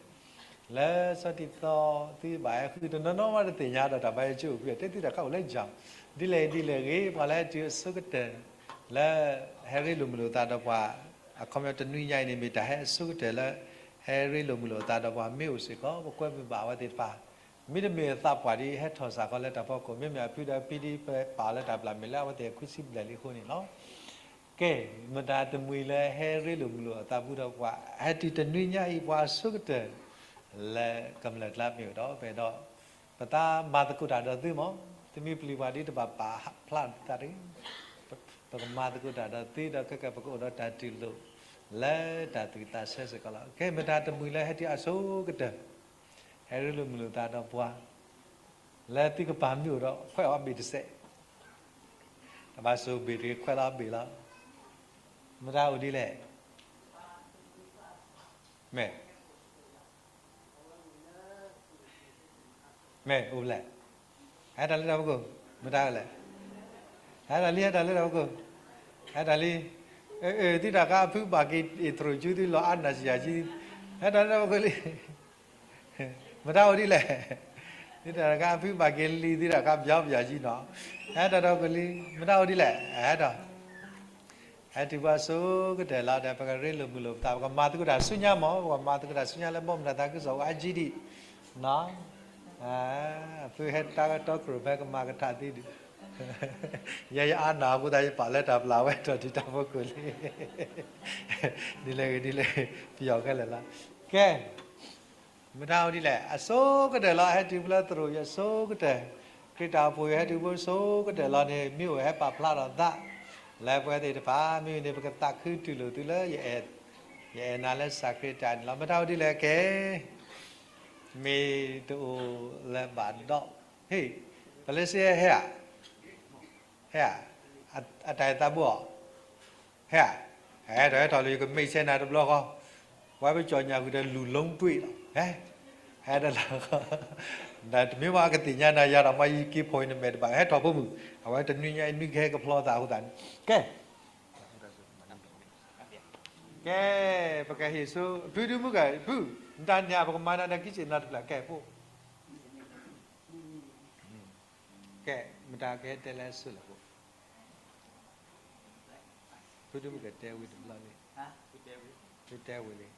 လၢစီၤတံၤသီ သုဘၣ်ဟဲဃုတနီၤနီၤ ဘၣ်တသ့ၣ်ညါဒီးတၢ်ဘါယွၤကၠိအိၣ်ဖု တဲသုတၢ်ခးအိၣ်လၢယၤ, ဒ်လဲၣ်ဒ်လဲၣ်ဂ့ၤ ပှၤလၢဟဲတုၤအဆိကတၢၢ် လၢဟဲရ့လိာ်မုာ်လိာ်သးဒီးပှၤ, အခီပညီတနွံညါအံၤန့ၣ် မ့ၢ်တၢ်ဟဲအဆိကတၢၢ်လၢ ဟဲရ့လိာ်မုာ်လိာ်သးဒီးပှၤမ့ၢ်အိၣ်စ့ၢ်ကီး ပကွဲမုာ်ဘၣ်အဝဲသ့ၣ်တဖၣ် မ့တမ့ၢ်အသးပှၢ်ဒ်ဟဲထီၣ်စ့ၢ်ကီးလၢတၢ်ဖီခိၣ်, မ့မ့ၢ်အဖုဒီးဖံဒ်ပပာ်အီၤလၢတၢ်ပျၢ်မ့ၢ်လၢအဝဲသ့ၣ်ခွံဆံဘျဲၣ်လံအဃိန့ၣ်လီၤ. ကဲ, မတၤတမှံၤလၢဟဲရ့လိာ်မုာ်လိာ်အသးပူၤဒီးပှၤ, ဟဲတုၤတနွံညါအံၤ ပှၤအဆိကတၢၢ်လၢကမျၢၢ်ကျါမ့ၢ်အိၣ်ဒီး ပအဲၣ်ဒိး ပသးမၤသကိးတၢ်ဒီးသုမး, သုမ့ၢ်ပျံၤပှၤဒ်တဘၣ်ပာ်ဖျါတၢ်တဂ့ၤ, ပကမၤသကိးတၢ်ဒီးသုဒီးခဲကနံၣ် ပကအိၣ်ဒီးတၢ်တူၢ်လိာ် လၢတၢ်သူၣ်ဝံၣ်သးဆၢစ့ၢ်ကီးလီၤ. ကဲ, မတၤတမှံၤလၢဟဲတုၤအဆိကတၢၢ် ဟဲရ့လိာ်မုာ်လိာ်သးဒီးပှၤ, လၢသုကပာ်မ့ၢ်အိၣ်ဒီး ခွဲးအီၤဘ့ၣ်တစဲး, တဘၣ်ဆိၣ်ဘ့ၣ်တဂ့ၤ, ခွဲးလီၤအဘ့ၣ်လီၤ. မတၤအိၣ်ဒ်လဲၣ်. မ့ၢ် မ့ၢ်အိၣ်ဖျဲၣ်, ဟဲတၢ်လၢတၢ်ဖီခိၣ်, မတၤအိၣ်လဲၣ်. ဟဲတၢ်လံ, ဟဲတၢ်လၢတၢ်ဖီခိၣ်, ဟဲတၢ်လံ. အၢ အၢ သုတၢ်ကါအဖုဘၣ်က့ၤအ့ၣ်သရိာ်ကၠူသုလီၤအါနၢ်စံယၤကၠံ, ဟဲတၢ်လၢတၢ်ဖီခိၣ်လံ. မတၤအိၣ်ဒ်လဲၣ်. သုတၢ်ကါအဖုဘၣ်က့ၤလံ သုတၢ်ကါပယီၤပယီၤကၠံနီၤ, ဟဲတၢ်တၢ်ဖီခိၣ်လံ. မတၤအိၣ်ဒ်လဲၣ်. ဟဲတၢ် ဟဲတုၤပှၤဆိကတၢၢ်လီၤဒီး ပကရ့လိာ်မုာ်လိာ်ပသး, ပကမၤသကိးတၢ်ဆူညါမး, ပကမၤသကိးတၢ်ဆူညါလၢဘီမုၢ်တၢ်သးခုကစီၣ်အိၣ်အါကၠံဒံး, ဖုဟဲတၢ်ကတီၢ်ကြိၣ်ဖဲကမၤကထးသံဒံး, ယဲယအါနၢ်အဃိသတး ယပာ်လၢတၢ်ပျၢ်ဝဲထီၣ်တံၢ်တၢ်ဖီခိၣ်လံ. ဒ်လဲၣ်ဂ့ၤဒ်လဲၣ်ဂ့ၤ ပယီၤခဲလၢာ်လီၤ. ကဲ မတၤအိၣ်ဒ်လဲၣ်. အဆိကတၢၢ်လီၤ ဟဲတုၤဖျၢၣ်သရိာ်ယၤအဆိကတၢၢ်, ခရံာ်တၢ်အိၣ်ဖှိၣ်ယၤဟဲတုၤဖျၢၣ်ဆိကတၢၢ်လီၤန့ၣ် မ့ၢ်အိၣ်ဟဲပာ်ဖျါထီၣ်သး လၢပဝဲသ့ၣ်တဖၣ်, မ့ၢ်ဝံၤန့ၣ် ပကသးခုတူၢ်လိာ်သုလၢ ယအဲၣ်နၤလၢကစၢ်ခရံာ်တၢ်န့ၣ်လီၤ. မတၤအိၣ်ဒ်လဲၣ်. ကဲ မ့ၢ်တအိၣ်လၢၤဘၣ်ဒီး, ဟ့ၣ်, ပလဲစ့ဟဲဧါ. ဟဲဧါ. အတၢ်အဲၣ်သးဘိအီၤ ဟဲဧါ. ဟဲထီၣ် ဟဲထီၣ်လၢယကမ့ၢ်ဆဲနၤတဘျီဃီ, ပှၤပကၠီၣ်ညၣ်ကွံာ်ဒီးလူၤ လုံးတွ့ လီၤ. ဟဲ, ဟဲတလီၤ, တမ့ၢ်ဘၣ်အကသ့ၣ်ညါနၤယၤဒီး မ့ၢ်ယက့ၤဖီၣ်အံၤနမဲာ်တဘၣ်, ဟဲထီၣ်ဖိမုၣ်, အဝဲတနွံညါအံၤ နွံကဟဲကဖျီသးအဃိသတးန့ၣ်, ကဲ ကဲ, ပကဟ့ၣ်ဆိ, ဖုဒုမုၢ်ဂၤ, ဖု, နတၢ်န့ၣ် ပကမၤနၤဒီးခံစ့ၣ်နီတဖျၢၣ်, ကဲ, ဖိ ကဲ, မတၤကဟဲတဲလၢအဆိလၢၤဖိ, ဖုဒုမုၢ်ဂၤတဲဝံၤတဘျီလံ, ဖုတဲဝံၤလံ, န့ၣ်လီၤ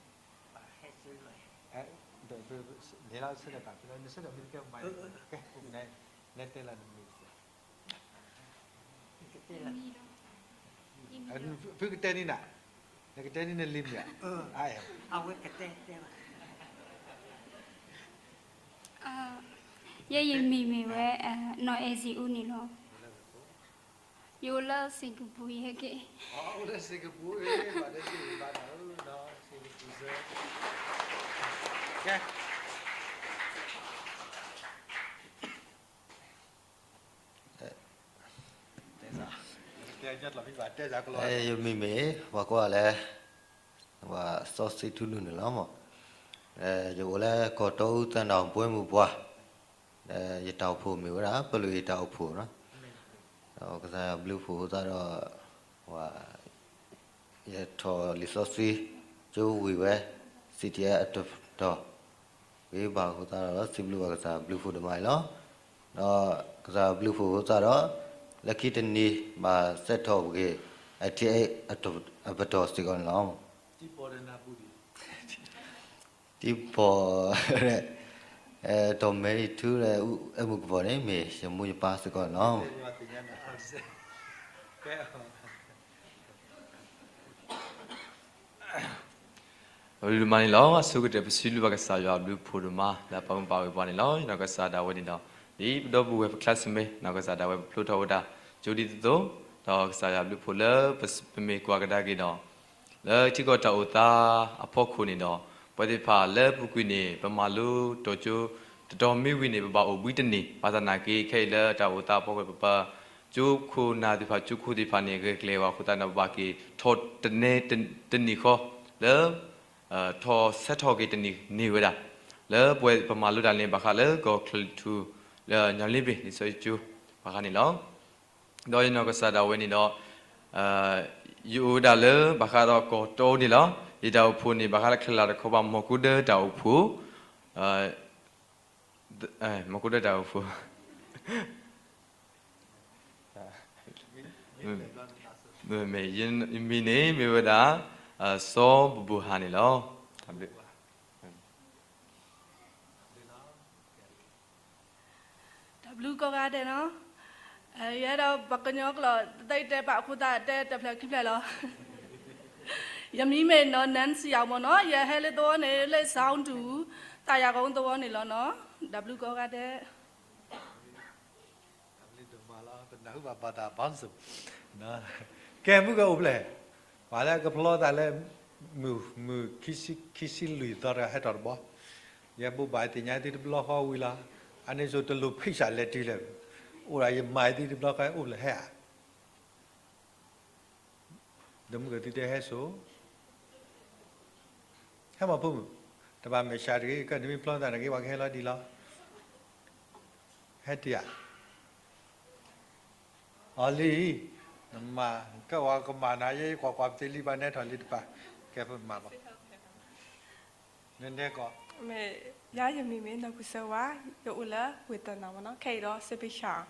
ဆၢဒီးဘၣ်ဖုလီၤ, နဆၢဒီးမ့ၢ်တကဲမၤ, ကဲ, နတဲလီၤနမံၤတစဲး ဖုကတဲန့ၢ်နၤ, နကတဲန့ၢ်နလံမ့ၢ်ဧါ, အဝဲကတဲတဲဘၣ်, ယဲယမံၤမ့ၢ်ဝဲ နီၢ်အဲၣ်စံအူန့ၣ်လီၤ. ယအိၣ်လၢစ့ၣ်ကပူၤယဲက့ၢ်, အိၣ်လၢစ့ၣ်ကပူၤ, ကဲ ယမံၤမ့ၢ် ပှၤကိးဂၤလၢ စီၤစ့ထူလူန့ၣ်လီၤ. ယအိၣ်လၢကီၢ်တီအူသၢနၣ်ပှဲမုၢ်ပှၢ်, ယတၢ်အိၣ်ဖှိၣ်မ့ၢ်ဝဲဒၣ် ပလုၢ်အံၤတၢ်အိၣ်ဖှိၣ်, ဒီးကစၢ်ယွၤဘျုးဖှိၣ်အဃိသတးဒီး ယထီၣ်လံာ်စီဆှံ ကၠိဝံၤဝဲ စံၣ်တံၢ်အဲၣ်အတတီၤ, ဂ့ၤဘၣ်အဃိသတးဒီး စံးဘျုးဘၣ်ကစၢ်ဘျုးဖှိၣ်ဒိၣ်မးန့ၣ်လီၤ. ဒီးကစၢ်ဘျုးဖှိၣ်အဃိသတးဒီး လၢခံတနံၤ ဘၣ်စဲးထီၣ်ပဂ့ၢ် အထံအပတီၢ်စ့ၢ်ကီးန့ၣ်လီၤ. တံၤပီၢ်, တီၢ်မဲာ်အံၤထူဒီး အဲၣ်မုၢ်ကပီၤန့ၣ် မ့ၢ်ယမိၢ်ယပၢ်စ့ၢ်ကီးန့ၣ်လီၤ. အဒိၣ်မးန့ၣ်လီၤ. အဆိကတၢၢ် ပစံးဘျုးဘၣ်ကစၢ်ယွၤအဘျုးအဖှိၣ်ဒိၣ်မး လၢအပာ်မူပာ်ဂဲၤပှၤန့ၣ်လီၤ. ယနီၢ်ကစၢ်ဒၣ်ဝဲန့ၣ်ဒီး ဒ်ပဒီပုၢ်ဝဲၢ်ပ classmate နီၢ်ကစၢ်ဒၣ်ဝဲ ပဖျိထီၣ်ဝဲဒၣ် ကၠိဒ်သိးသိး, ဒီးကစၢ်ယွၤဘျုးဖှိၣ်လၢပမ့ၢ်ကွၢ်ကဒါက့ၤဒီး လၢထံကီၢ်တၢ်အိၣ်သးအဖီခိၣ်န့ၣ်ဒီး ပဝဲသ့ၣ်တဖၣ်လၢပူၤကွံာ်န့ၣ် ပမၤလိတီၤကၠိ တတီၤမ့ၢ်ဝံၤန့ၣ် ပဘၣ်အိၣ်ဘှံးတနံၤ, ဘၣ်ဆၣ်သနာ်က့ ခဲအံၤလၢတၢ်အိၣ်သးအဖီခိၣ် ပပၢ်ကၠိခိၣ်နၢ်သ့ၣ်တဖၣ် ကၠိခိၣ်သ့ၣ်တဖၣ်န့ၣ် ဂဲၤကျဲၤဝဲအဃိသတးန့ၣ် ပဘၣ်က့ၤထီၣ်တနဲတနံၤဃီ လၢ ထီၣ်ဆၢထီၣ်က့ၤတနံၤန့ၢ်ဝဲဒၣ် လၢပဝဲပမၤလိတၢ်န့ၣ် ဘၣ်ဃးလၢကီၢ်ချၢၣ်ထူၣ် ညၣ်လ့ဘ့ၣ် လံာ်စီဆှံကၠိ ဘၣ်ဃးန့ၣ်လီၤ. ဒီးယနီၢ်ကစၢ်ဒၣ်ဝဲန့ၣ်ဒီး ယအိၣ်ဝဲဒၣ်လၢဘၣ်ဃးဒီးကီၢ်တီအူန့ၣ်လီၤ. ယတၢ်အိၣ်ဖှိၣ်န့ၣ် ဘၣ်ဃးလၢချဲးလၢာ်တခီဘၣ် မီၢ်ကူဒၢတၢ်အိၣ်ဖှိၣ်, မီၢ်ကူဒၢတၢ်အိၣ်ဖှိၣ် မ့ၢ် ယမံၤန့ၣ်မ့ၢ်ဝဲဒၣ် စီၤဘိၣ်ဘိၣ်ဟၣ်န့ၣ်လီၤ. တၢ်ဘျုး. ဘျုးကိးဂၤဒဲးနီၤ, ယအဲၣ်ဒိးပှၤကညီကျိာ် တၢ်တဲပာ်အဃိသတး တဲတဖျၢၣ်ခံဖျၢၣ်လီၤ. ယမံၤမ့ၢ်နီၢ် Nancy မ့ၢ်နီၤ, ယဟဲလၢသဝီန့ၣ် လၢ Sound တူ, သးယၤကီသဝီန့ၣ်လီၤနီၤ, ဒီးဘျုးကိးဂၤဒဲး လၢဒိၣ်မးလီၤ ပနၢ်ဟူဘၣ်ဘၣ်သးဘီစူး, ကဲမုၢ်ကအိၣ်ဖျဲၣ်, ပှၤလၢအကဖျီသးလၢ မုၢ် မုၢ်ခံဆံလွံၢ်သီတဂၤဟဲထီၣ်တဘျီ, ယဲဘိးဘၣ်သ့ၣ်ညါသုတဘျီဃီဝံၤလီၤ, အန့ၣ်စိၤတလိၣ်ဖံးစးလဲၤတုၤလဲၣ်, အိၣ်ဒၣ်ယမၤသုတဘျီဃီအိၣ်ဖျဲၣ်ဟဲဧါ ဒီးမုၢ်ကသုတဲဟဲစိၤ, ဟဲမၤဖိမုၣ်, တဘၣ်မဲာ်ဆှးတဂ့ၤ, ကဲနမ့ၢ်ဖျီသးတဂ့ၤ ပှၤကဟဲလီၤဒ်လီၤ, ဟဲတ့ၢ်ဧါ, အီၤလံ, နမၤ ကဲဝဲကမၤနၤ ယဲယကွၢ်ကွၢ်ပသ့လံ ဘၣ်နဲထီၣ်လံတပၤ, ကဲဖိမၤဘၣ်, နနဲကီး, မ့ၢ် ယၤယမံၤမ့ၢ်နီၢ်ကူစၢဝါ, ယအိၣ်လၢဝ့ၢ်တနီၤမ့ၢ်နီၤ, ခဲအံၤဒီးစ့ပ့ဆၣ်,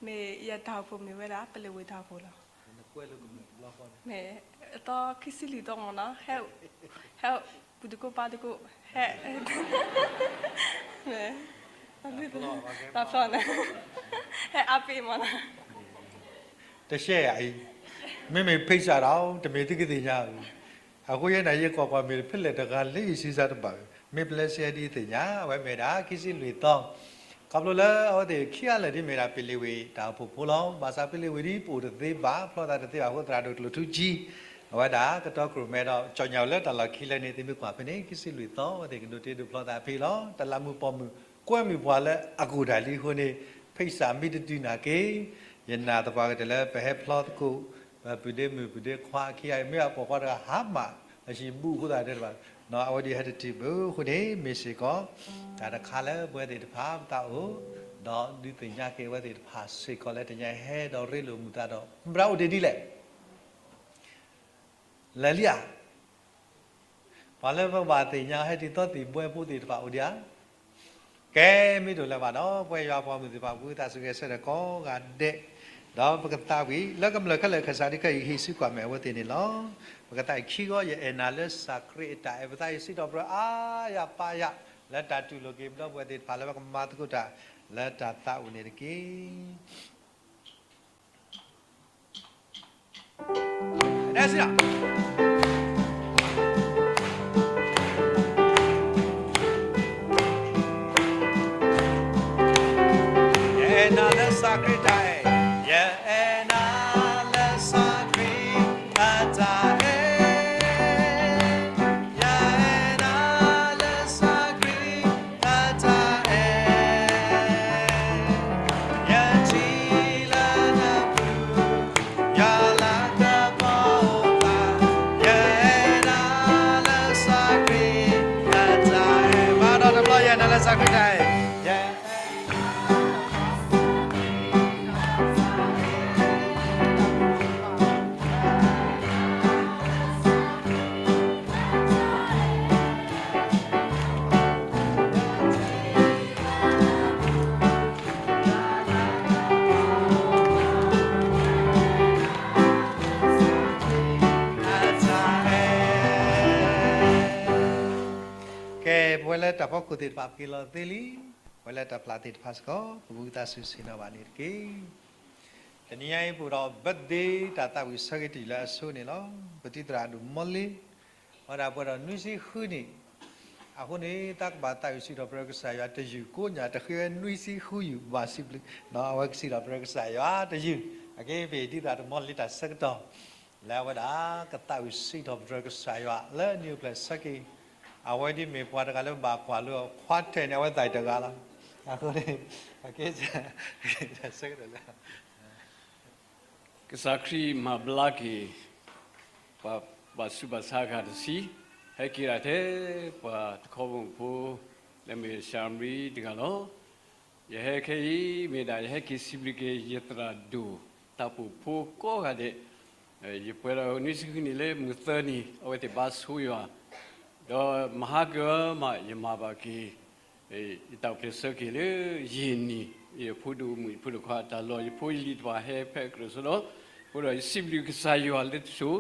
မ့ၢ်ယတၢ်အိၣ်ဖှိၣ်မ့ၢ်ဝဲဒၣ် ပလဲၤဝ့ၢ်တၢ်အိၣ်ဖှိၣ်လီၤ. မ့ၢ်အသီခံဆံလွံၢ်သီမ့ၢ်နီၤ, ဟဲ ဟဲပူၤတကိးပၤတကိး, ဟဲ တၢ်ဖျီန့ၣ်, ဟဲအါပ့ၤမ့ၢ်နီၤ, တရှဲယၤအံၤ, မ့မ့ၢ်ဖံးစးဒီး တမ့ၢ်သုကသ့ၣ်ညါဧါ, အဃိယဲန့ၣ် ယကွၢ်ကွၢ်မ့ၢ်တဖျဲၣ်တဂၤလၢယဆံးစၢ်တဘၣ်, မ့ၢ်ပလဲစဲဒ်သ့ၣ်ညါ အဝဲမ့ၢ်ဒၣ်ခံဆံလွံၢ်သီ ခီဖျိလၢအဝဲသ့ၣ်ခံဂၤလၢာ်ဒ်မ့ၢ်ဒၣ်ပလဲၤဝ့ၢ်တၢ်အိၣ်ဖှိၣ်ဖိလီၤ. ဘၣ်ဆၣ်ပလဲၤဝ့ၢ်ဒ်ပအိၣ်တသ့ဘၣ် ဖျီသးတသ့ဘၣ်အဃိ သရၣ်ဒိၣ်ကျိၣ်ထူကၠံ အဝဲဒၣ်ကတီၤကြိၣ်မဲဒီး ကၠီၣ်ညါဝဲလၢတၢ်လီၢ်ခံလၢန့ၣ် သုမ့ၢ်ကွၢ်ဖဲန့ၣ် ခံဆံလွံၢ်သီ အဝဲသ့ၣ်ကဒိးတ့ဒိးဖျီသးဖဲအံၤလီၤ. တၢ်လၢမုၢ်ပိာ်မုၣ် ကွဲမုၢ်ပှၢ်လၢအကအိၣ်ဒၣ်လံအဃိန့ၣ် ဖံးစးမ့ၢ်တတုၤနာ်က့ ယနာ်သပှၢ်ကတၢၢ်လၢပဟဲဖျီသကိး ပပုၢ်ဒ့မုၣ်ပုၢ်ဒ့ခွါခံဂၤအံၤ မ့ၢ်အပိာ်ခွါတဂၤဟါမၢ် အဟံၣ်ဘူးအဃိသတးဒီး အဝဲဒ်ဟဲတတုၤဘၣ်အဃိန့ၣ် မ့ၢ်စ့ၢ်ကီး တၢ်တခါလၢပဝဲသ့ၣ်တဖၣ်ပသးအိၣ် ဒီးဒုးသ့ၣ်ညါက့ၤအဝဲသ့ၣ်တဖၣ်စ့ၢ်ကီးလၢတနံၤအံၤဟဲဒီးရ့လိာ်မုာ်သးဒီး မတၤအိၣ်တ့ၢ်ဒ်လဲၣ် လဲၤလံဧါ ပှၤလၢပဘၣ်သ့ၣ်ညါဟဲတုၤသီသံၣ်ဘှဲဖိသ့ၣ်တဖၣ်အိၣ်ဒံးဧါ ကဲမ့ၢ်တအိၣ်လၢၤဘၣ်ဒီး ပဝဲယွၤပှၤမုၣ်သ့ၣ်တဖၣ် ပဂုာ်သးစူၤဂဲၤဆၢထၢၣ်ကိးဂၤဒဲး ဒီးပကသးဝံၣ် လၢကမျၢၢ်ခဲလၢာ် ကစၢ်ဒုးခဲအံၤဟ့ၣ်ဆူကွၢ်မဲာ်အဝဲသ့ၣ်န့ၣ်လီၤ. ပကသးဝံၣ်ခံဂီၤ ယအဲၣ်နၤလၢစၢ်ခရံာ်အတၢ်အဲၣ် ပသးအံၤစံးထီၣ်ပတြၢၤအါယၤပါယၤ လၢတၢ်တူၢ်လိာ်က့ၤပဒီပုၢ်ဝဲၢ်သ့ၣ်တဖၣ် လၢပကမၤသကိးတၢ်လၢတၢ်သးအိၣ်န့ၣ်တက့ၢ်. ယအဲၣ်နၤလၢစၢ်ခရံာ်အတၢ်အဲၣ်, ယအဲၣ်နၤလၢစၢ်ခရံာ်အတၢ်အဲၣ်, ယအဲၣ်နၤလၢစၢ်ခရံာ်အတၢ်အဲၣ်, ယထံၣ်လၢနပူၤ ယွၤလၤကပီၤအိၣ်သး, ယအဲၣ်နၤလၢစၢ်ခရံာ်အတၢ်အဲၣ်, မၤဒီးတဘျီ ယအဲၣ်နၤလၢစၢ်ခရံာ်အတၢ်အဲၣ်, ယ ကဲ ပဝဲလၢတၢ်ဖီခိၣ်သ့ၣ်တဖၣ် ပက့ၤလီၤသ့လံ, ပဝဲလၢတၢ်ဖျးသ့ၣ်တဖၣ်စ့ၢ်ကီး ပဂုာ်သးစူၤဆ့ၣ်နီၤဘၣ်န့ၣ်တက့ၢ်. တနံၤညါအံၤ ပအိၣ်ဒီး birthday တၢ်သးဝံၣ်ဆၢက့ၤတယုၢ်လၢအဆိန့ၣ်လီၤ. ပသုသရၣ်ဒိၣ်မီလ့ အဝဲဒၣ်ပှဲၤဒီးနွံဆံဃုနံၣ်, အဃိန့ၣ် သးကဘၣ်သးဝံၣ်စံးထီၣ်ပတြၢၤကစၢ်ယွၤတယုၢ်ကိးညါ တဃ့ဝဲနွံဆံဃုယုၢ် ဘၣ်စံးဘျုး, အဝဲကစံးထီၣ်ပတြၢၤကစၢ်ယွၤတယုၢ်, အက့ပ့ၤသုသရၣ်ဒိၣ်မီလ့တၢ်ဆၢကတီၢ် လၢအဝဲဒၣ်ကသးဝံၣ်စံးထီၣ်ပတြၢၤကစၢ်ယွၤလၢနံၣ်အိၣ်ဖျဲၣ်ဆၢက့ၤ, အဝဲဒ်မ့ၢ်ပှၤတဂၤလၢဘၣ်ကွၢ်လိအခွါထဲန့ၣ် အဝဲသးတဂၤလီၤ. အဃိန့ၣ် အက့ ဆၢကတီၢ်လၢ ကစၢ်ခရံာ်မၤဘျါက့ၤ ပှၤဘၣ်ဆူးဘၣ်ဆါအဂၤတဆံ, ဟဲက့ၤဒၣ်ထဲ ပှၤတခီဘီမုၢ်ဖိ လၢမ့ၢ်ၡၤမရံတဂၤလီၤ. ယဟဲခဲအံၤ မ့ၢ်ဒၣ်ယဟဲက့ၤစံးဘျုးက့ၤ ယသရၣ်ဒိၣ်တၢ်အိၣ်ဖှိၣ်ဖိကိးဂၤဒဲး, ယပှဲၤဒီးနွံဆံဃုနံၣ်လၢမုၢ်သၢနံၤ အဝဲသ့ၣ်ဘါဆိယွၤ, ဒီးမဟါကမး ယမၤဘၣ်က့ၤ ယတၢ်အိၣ်ဖျဲၣ်ဆၢက့ၤလၢယံာ်နံၤ, ယဖိဒိၣ်မုၣ်ယဖိဒိၣ်ခွါအတၢ်လီၢ်, ယဖိယလံၤတဖၣ်ဟဲဖဲအကြၢးဆိဒီး, အဃိဒီးယစံးဘျုးကစၢ်ယွၤလၢတစိၤ,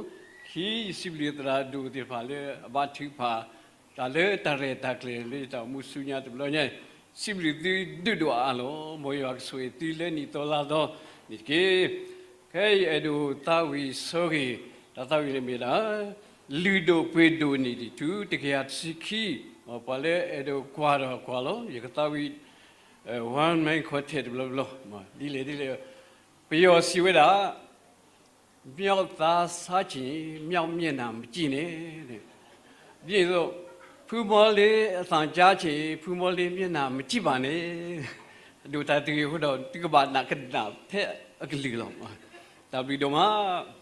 ခံ ယစံးဘျုးသရၣ်ဒိၣ်သ့ၣ်တဖၣ်လၢအဘါထုကဖၣ် တၢ်လၢတၢ်ရဲၣ်တၢ်ကျဲၤလၢယတၢ်အိၣ်မူဆူညါတဘျီညါအံၤ, စံးဘျုးသုဒိၣ်ဒိၣ်အါအါလီၤ. မ်ယွၤကဆိၣ်ဂ့ၤသုလၢနံၣ်သီလါသီန့ၣ်တက့ၢ်. ခဲအံၤအဲၣ်ဒိးသးဝံၣ်ဆိၣ်ဂ့ၤ, တၢ်သးဝံၣ်န့ၣ်မ့ၢ်ဒၣ် လုၢ်ဒိၣ်ပှ့ၤဒိၣ်န့ၢ်ဒံးထူ တကယၤတဆံခံ, ပှၤလၢအဲၣ်ဒိးကွၢ်ဒီးကွၢ်လီၤ. ယကသးဝံၣ် one man quartet တဘျီဘျီ, ဒ်လဲၣ်ဒ်လဲၣ်, ပယီၤစံးဝဲဒၣ် မျောက်သားစားချင် မျောက်မျက်နှာမကြည့်နဲ့, ဒ်သိး ဖုမောလေးအသံကြားချင် ဖုမောလေးမျက်နှာမကြည့်ပါနဲ့, ဒိၣ်တၢ်တဂ့ၤအဃိဒီး သုကဘၣ်နးကနၣ်ထဲအကလုာ်လီၤ. တၢ်ဘျုးဒိၣ်မး.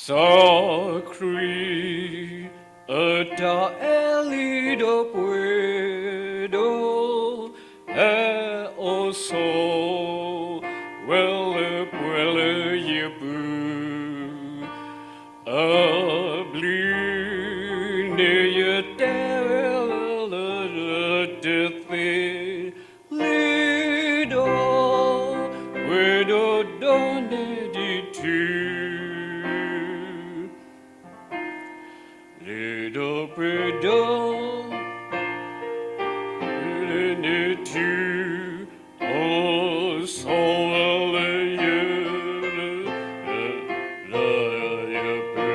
စီၤခရံာ်အတၢ်အဲၣ် လုၢ်ဒိၣ်ပှ့ၤဒိၣ် ဟဲအိၣ်ဆိးဝဲလၢပှဲၤလၢယပူၤ, အဘျုးန့ၣ်ယတဲဝဲလၢလၢတသ့, လုၢ်ဒိၣ်ပှ့ၤဒိၣ်ဒိးန့ၢ်ဒံးထူ, လုၢ်ဒိၣ်ပှ့ၤဒိၣ် န့ၢ်ဒံးထူ, အိၣ်ဆိးဝဲလၢယ လၢယပူ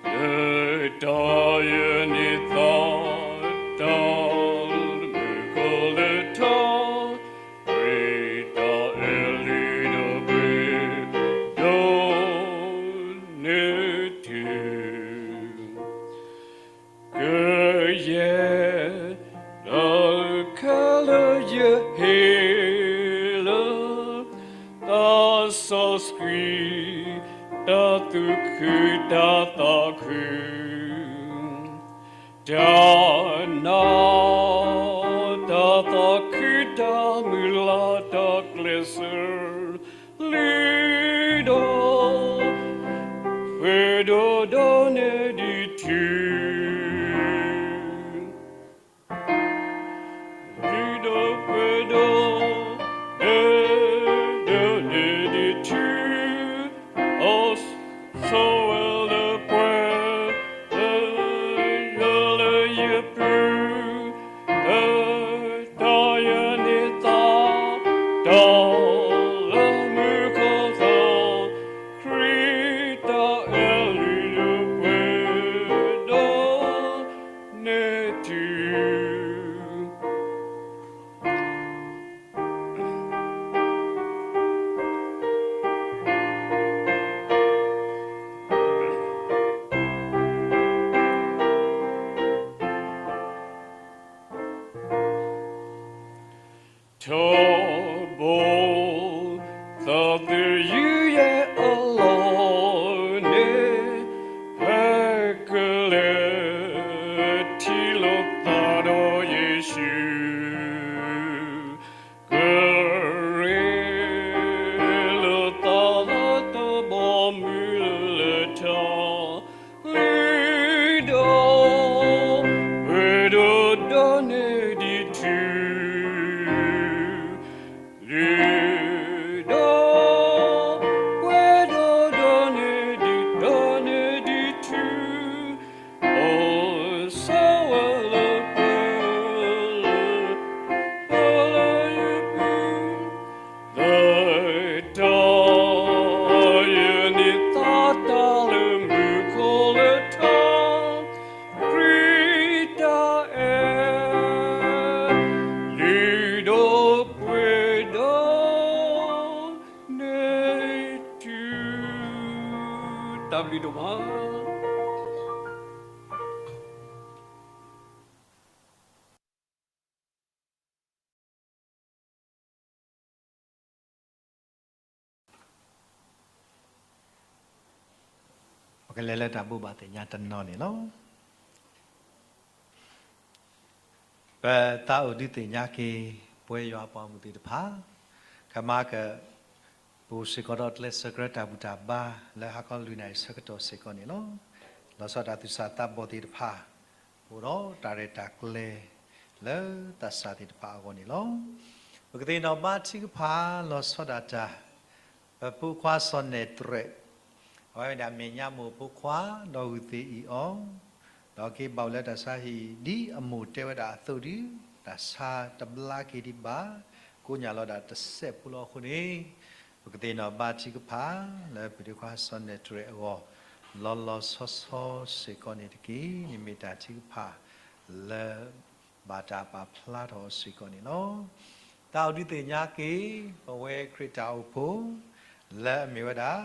ၤ, လၢတၢ်ယန့ၢ်သါတၢ် မုၢ်ကီၤလၢထီ, ခရံာ်တၢ်အဲၣ် လုၢ်ဒိၣ်ပှ့ၤဒိၣ်န့ၢ်ထူ, ကယဲၢ် တၢ်ခဲလၢာ်ယဟ့ၣ်လၢ တၢ်စီဆှံ တၢ်သူၣ်ခု တၢ်သးခု, တၢ်နာ် တၢ်သးခု တၢ်မုၢ်လၢ် တၢ်ကျဲးစၢး လုၢ်ဒိၣ်ပှ့ၤဒိၣ်ဒိးန့ၢ်ဒံးထူ, လုၢ်ဒိၣ်ပှ့ၤဒိၣ် ဒိးန့ၢ်ဒံးထူ, အိၣ်ဆိးဝဲလၢပှဲၤ လၢယပူၤ, လၢတၢ်ယန့ၢ်သါတၢ် လၢမူခိၣ်သီ, ခရံာ်တၢ်အဲၣ် လုၢ်ဒိၣ်ပှ့ၤဒိၣ်န့ၢ်ထူ. ထီဘိ သးသယုၢ်ယဲၢ်အလီၢ်န့ၣ်, ဟဲကလဲၤ ထံၣ်လိာ်သးဒီးယ့ၣ်ၡူး, ကရ့လိာ်သးလၢတၢ်ဘီမုၢ်လၢ တၢ်လုၢ်ဒိၣ်ပှ့ၤဒိၣ်ဒိးန့ၢ်ဒံးထူ, လုၢ်ဒိၣ်ပှ့ၤဒိၣ်ဒိးန့ၢ်ဒံး ဒိးန့ၢ်ဒံးထူ, အိၣ်ဆိးဝဲလၢပှဲၤ လၢယပူၤ, လၢတၢ်ယန့ၢ်သါတၢ် လၢမူခိၣ်လၢထီ, ခရံာ်တၢ်အဲၣ် လုၢ်ဒိၣ်ပှ့ၤဒိၣ်န့ၢ်ထူ. တၢ်ဘျုးဒိၣ်မး. ပကလဲၤလၢတၢ်ဘိးဘၣ်သ့ၣ်ညါတနီၤန့ၣ်လီၤ. ပသးအိၣ်ဒုးသ့ၣ်ညါက့ၤ ပဝဲယွၤအပှၤဂီၢ်မုၢ်သ့ၣ်တဖၣ်, ခဲမးက ပအိၣ်စ့ၢ်ကီးဒီးကျဲးစၢးကရၢတၢ်ဘူၣ်တၢ်ဘါ လၢဟါခီလွံၢ်နၣ်ရံၣ်ဆၢကတီၢ်စ့ၢ်ကီးန့ၣ်လီၤ. လီၤဆီဒၣ်တၢ်သူၣ်စၢ်သးဘီၣ်သ့ၣ်တဖၣ်, အိၣ်ဒီးတၢ်ရဲၣ်တၢ်ကျဲၤ လၢသးစၢ်သ့ၣ်တဖၣ်အဂီၢ်န့ၣ်လီၤ. ပကသ့ၣ်နီၣ်ဘါထုကဖၣ်လီၤဆီဒၣ်တၢ် ပဖိခွါစီၤနဲၣ်တြဲး အဝဲမ့ၢ်ဒၣ်မဲာ်ညါမိၢ်ဖိခွါ ဒီးဂုၢ်သ့ၣ်အံၣ်အီၤ ဒီးက့ၤဘၣ်အိၣ်လၢတၢ်ဆါဟံၣ် ဒ်အမိၢ်တဲဝဲဒၣ်အသိးဒီး တၢ်ဆါတဘျါက့ၤဒံးဘၣ် ကိးညၣ်လီၤဒၣ်တစဲးဖိလီၤအဃိန့ၣ် ပကသ့ၣ်နီၣ်ဘါထုကဖၣ် လၢပဒိၣ်ခွါစီၤနဲၣ်တြဲးအဂီၢ် လီၤလီၤဆီဆီစ့ၢ်ကီးန့ၣ်တက့ၢ်. န့ၣ်မ့ၢ်တၢ်ထုကဖၣ်လၢ ဘၣ်တၢ်ပာ်ဖျါထီၣ်အီၤစ့ၢ်ကီးန့ၣ်လီၤ. တၢ်အိၣ်ဒုးသ့ၣ်ညါက့ၤ ပဝဲခရံာ်တၢ်အိၣ်ဖှိၣ် လၢအမ့ၢ်ဝဲဒၣ်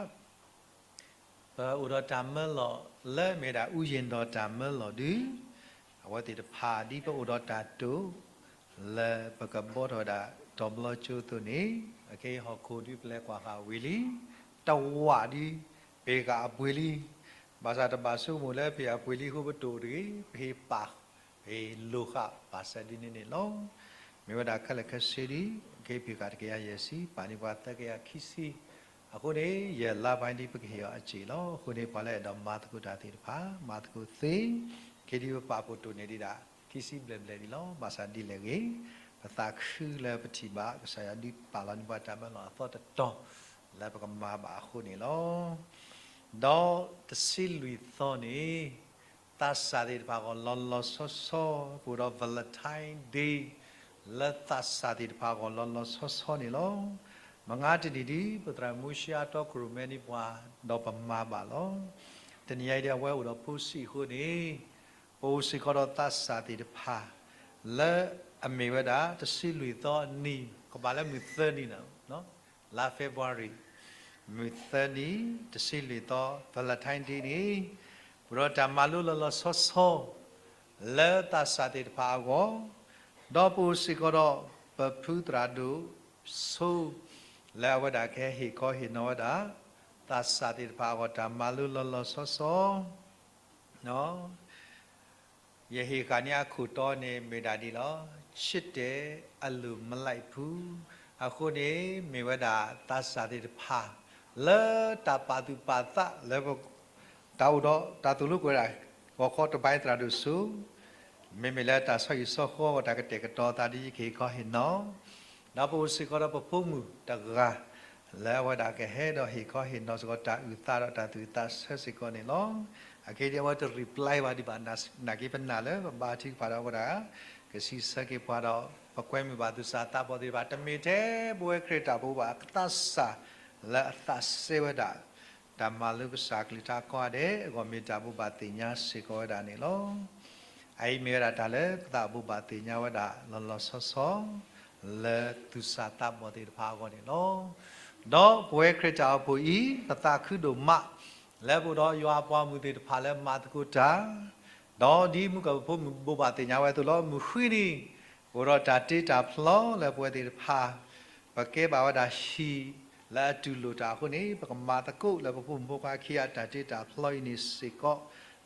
ပအိၣ်ဒီးတၢ်မၢလီၤ လၢအမ့ၢ်ဝဲဒၣ် ဥယျာဉ်တော် တၢ်မၢလီၤဒုး အဝဲသ့ၣ်တဖၣ်ဒ်ပအိၣ်ဒီးတၢ်တိာ် လၢပကဘှီထီၣ်ဝဲဒၣ် တီၤဘျီကၠိအသိးန့ၣ် အခဲအံၤဟီၣ်ခိၣ်ဒုးပလဲၤကွၢ်ဃာ်ဝံၤလံ, တဝာ်ဒုး ပဟ့ၣ်ဃာ်အပှ့ၤလံ, ဘၣ်ဆၣ်တဘၣ်ဆိကမိၣ်လၢပဟ့ၣ်အပှ့ၤလံအဃိပတအိၣ်တဂ့ၤ, ပဟ့ၣ်ပာ် ပဟ့ၣ်လိာ်ဃာ်ဘၣ်ဆၣ်ဒ်န့ၣ်န့ၣ်လီၤ. မ့ၢ်ဝဲဒၣ်ခဲလၢာ်ခဲဆ့ဒုး အခဲအံၤပဟ့ၣ်ဃာ်တကယၤယဲၢ်ဆံ ပာ်န့ၢ်ပှၤသၢကယၤခံဆံ, အဃိန့ၣ် ယဲၢ်လါပိုင်းဒုးပကဟ့ၣ်အီၤအစ့ၣ်လီၤ. အဃိန့ၣ် ပှၤလၢအဲၣ်ဒိးမၤသကိးတၢ်သ့ၣ်တဖၣ် မၤသကိးသ့, ခဲဒုးပပာ်ဖှိၣ်တိၢ်န့ၢ်ဒံးဒၣ် ခံဆံဘျဲၣ်ဘျဲၣ်ဒံးလီၤ. ဘၣ်ဆၣ်ဒ်လဲၣ်ဂ့ၤ ပသးခုလၢပထံၣ်ဘၣ် ကစၢ်ယွၤဒုးပာ်လီၤန့ၢ်ပှၤတၢ်မၢလီၤအသီတတီၤ လၢပကမၤဘၣ်အဃိန့ၣ်လီၤ. ဒီးတဆံလွံၢ်သီန့ၣ် သးစၢ်သ့ၣ်တဖၣ်အဂီၢ်လီၤလီၤဆီဆီ, ပအိၣ်ဒီး Valentine Day လၢသးစၢ်သ့ၣ်တဖၣ်အဂီၢ်လီၤလီၤဆီဆီန့ၣ်လီၤ. မငါတနံၣ်ဒုး ပသရၣ်မူၡ့အတီခိၣ်ရိၣ်မဲန့ၢ်ပှၤ ဒီးပမၤဘၣ်လီၤ. တနံၤအံၤဒ်အဝဲအိၣ်ဒီးဖိဆံးအဃိန့ၣ် ပအိၣ်စ့ၢ်ကီးဒီးသးစၢ်သ့ၣ်တဖၣ် လၢအမ့ၢ်ဝဲဒၣ် တဆံလွံၢ်သီအနံၤ ကဘၣ်လၢမုၢ်သၢနံၤန့ၣ် လါ February မုၢ်သၢနံၤ တဆံလွံၢ်သီ Valentine Day န့ၣ် ပအိၣ်ဒီးတၢ်မၤလိလီၤလီၤဆီဆီ လၢသးစၢ်သ့ၣ်တဖၣ်အဂီၢ်, ဒီးပအိၣ်စ့ၢ်ကီးဒီး ပဖုသရၣ်ဒိၣ်ဆိ လၢအဝဲဒၣ်ကဟဲဟ့ၣ်ခီဟ့ၣ်နီၤဝဲဒၣ် သးစၢ်သ့ၣ်တဖၣ်အဂီၢ် တၢ်မၤလိလီၤလီၤဆီဆီ ယဟ့ၣ်ဃာ်န့ၢ်အခိၣ်တီန့ၣ်မ့ၢ်ဒၣ်ဒ်လီၤ, ချစ်တယ်အလိုမလိုက်ဘူး, အဃိန့ၣ် မ့ၢ်ဝဲဒၣ်သးစၢ်သ့ၣ်တဖၣ် လၢတၢ်ပာ်သူၣ်ပာ်သးလၢ တၢ်အိၣ်ဒီးတၢ်သိၣ်လိကွဲးဒၣ် ဂီၤခီတဘါသရၣ်ဒိၣ်ဆိ, မ့မ့ၢ်လၢတၢ်ဆီဟံၣ်ဆီဃီအဂီၢ် တၢ်ကတဲာ်ကတီၤသးဒ်ယကဟ့ၣ်ခီဟ့ၣ်နီၤ ဒီးပအိၣ်စ့ၢ်ကီးဒီးပဖိမုၣ်တဂၤ လၢအဝဲဒၣ်ကဟဲဒီးဟ့ၣ်ခီဟ့ၣ်နီၤစ့ၢ်ကီးတၢ်အုၣ်သးဒီးတၢ်သူၣ်အုးသးဆၢစ့ၢ်ကီးန့ၣ်လီၤ. အခဲအံၤဒ်အဝဲတ reply ဘၣ်ဒံးဘၣ် နာ်က့ပနာ်လၢပဘါထုကဖၣ်ဒီးအဝဲဒၣ် ကစံးဆၢက့ၤပှၤဒီး ပကွဲမုာ်ဘၣ်သူၣ်စၢ်သးဘီၣ်သ့ၣ်တဖၣ် တမ့ၢ်ထဲပဝဲခရံာ်တၢ်ဘိးဘၣ် သးစၢ်လၢအသးစဲဝဲဒၣ် တၢ်မၤလိကစၢ်အကလုၢ်ကထါကိးဂၤဒဲးအဂီၢ် မ့ၢ်တၢ်ဘိးဘၣ်သ့ၣ်ညါစ့ၢ်ကီးဝဲဒၣ်န့ၣ်လီၤ. အအံၤမ့ၢ်ဝဲဒၣ်တၢ်လၢပသးဘိးဘၣ်သ့ၣ်ညါဝဲဒၣ်လီၤလီၤဆီဆီ လၢသူၣ်စၢ်သးဘီၣ်သ့ၣ်တဖၣ်အဂီၢ်န့ၣ်လီၤ. ဒီးပဝဲခရံာ်တၢ်အိၣ်ဖှိၣ်အံၤ ပသးခုဒိၣ်မး လၢပအိၣ်ဒီးယွၤအပှၤမုၣ်သ့ၣ်တဖၣ်လၢမၤသကိးတၢ် ဒီးဒ်မုၢ်ကၢၢ်ပဖိမုၣ်ဘိးဘၣ်သ့ၣ်ညါဝဲအသိးလီၤ. မုၢ်ဃုနံၤ ပအိၣ်ဒီးတၢ်တ့တၢ်ဖျီလၢပဝဲသ့ၣ်တဖၣ် ပကဲဘၣ်ဝဲဒၣ်ဟံၣ်လၢအတူၢ်လိာ်တၢ်အဃိန့ၣ် ပကမၤသကိးလၢပဖိမုၣ်ဖိခွါခံဂၤအတၢ်တ့တၢ်ဖျီအံၤန့ၣ်စ့ၢ်ကီး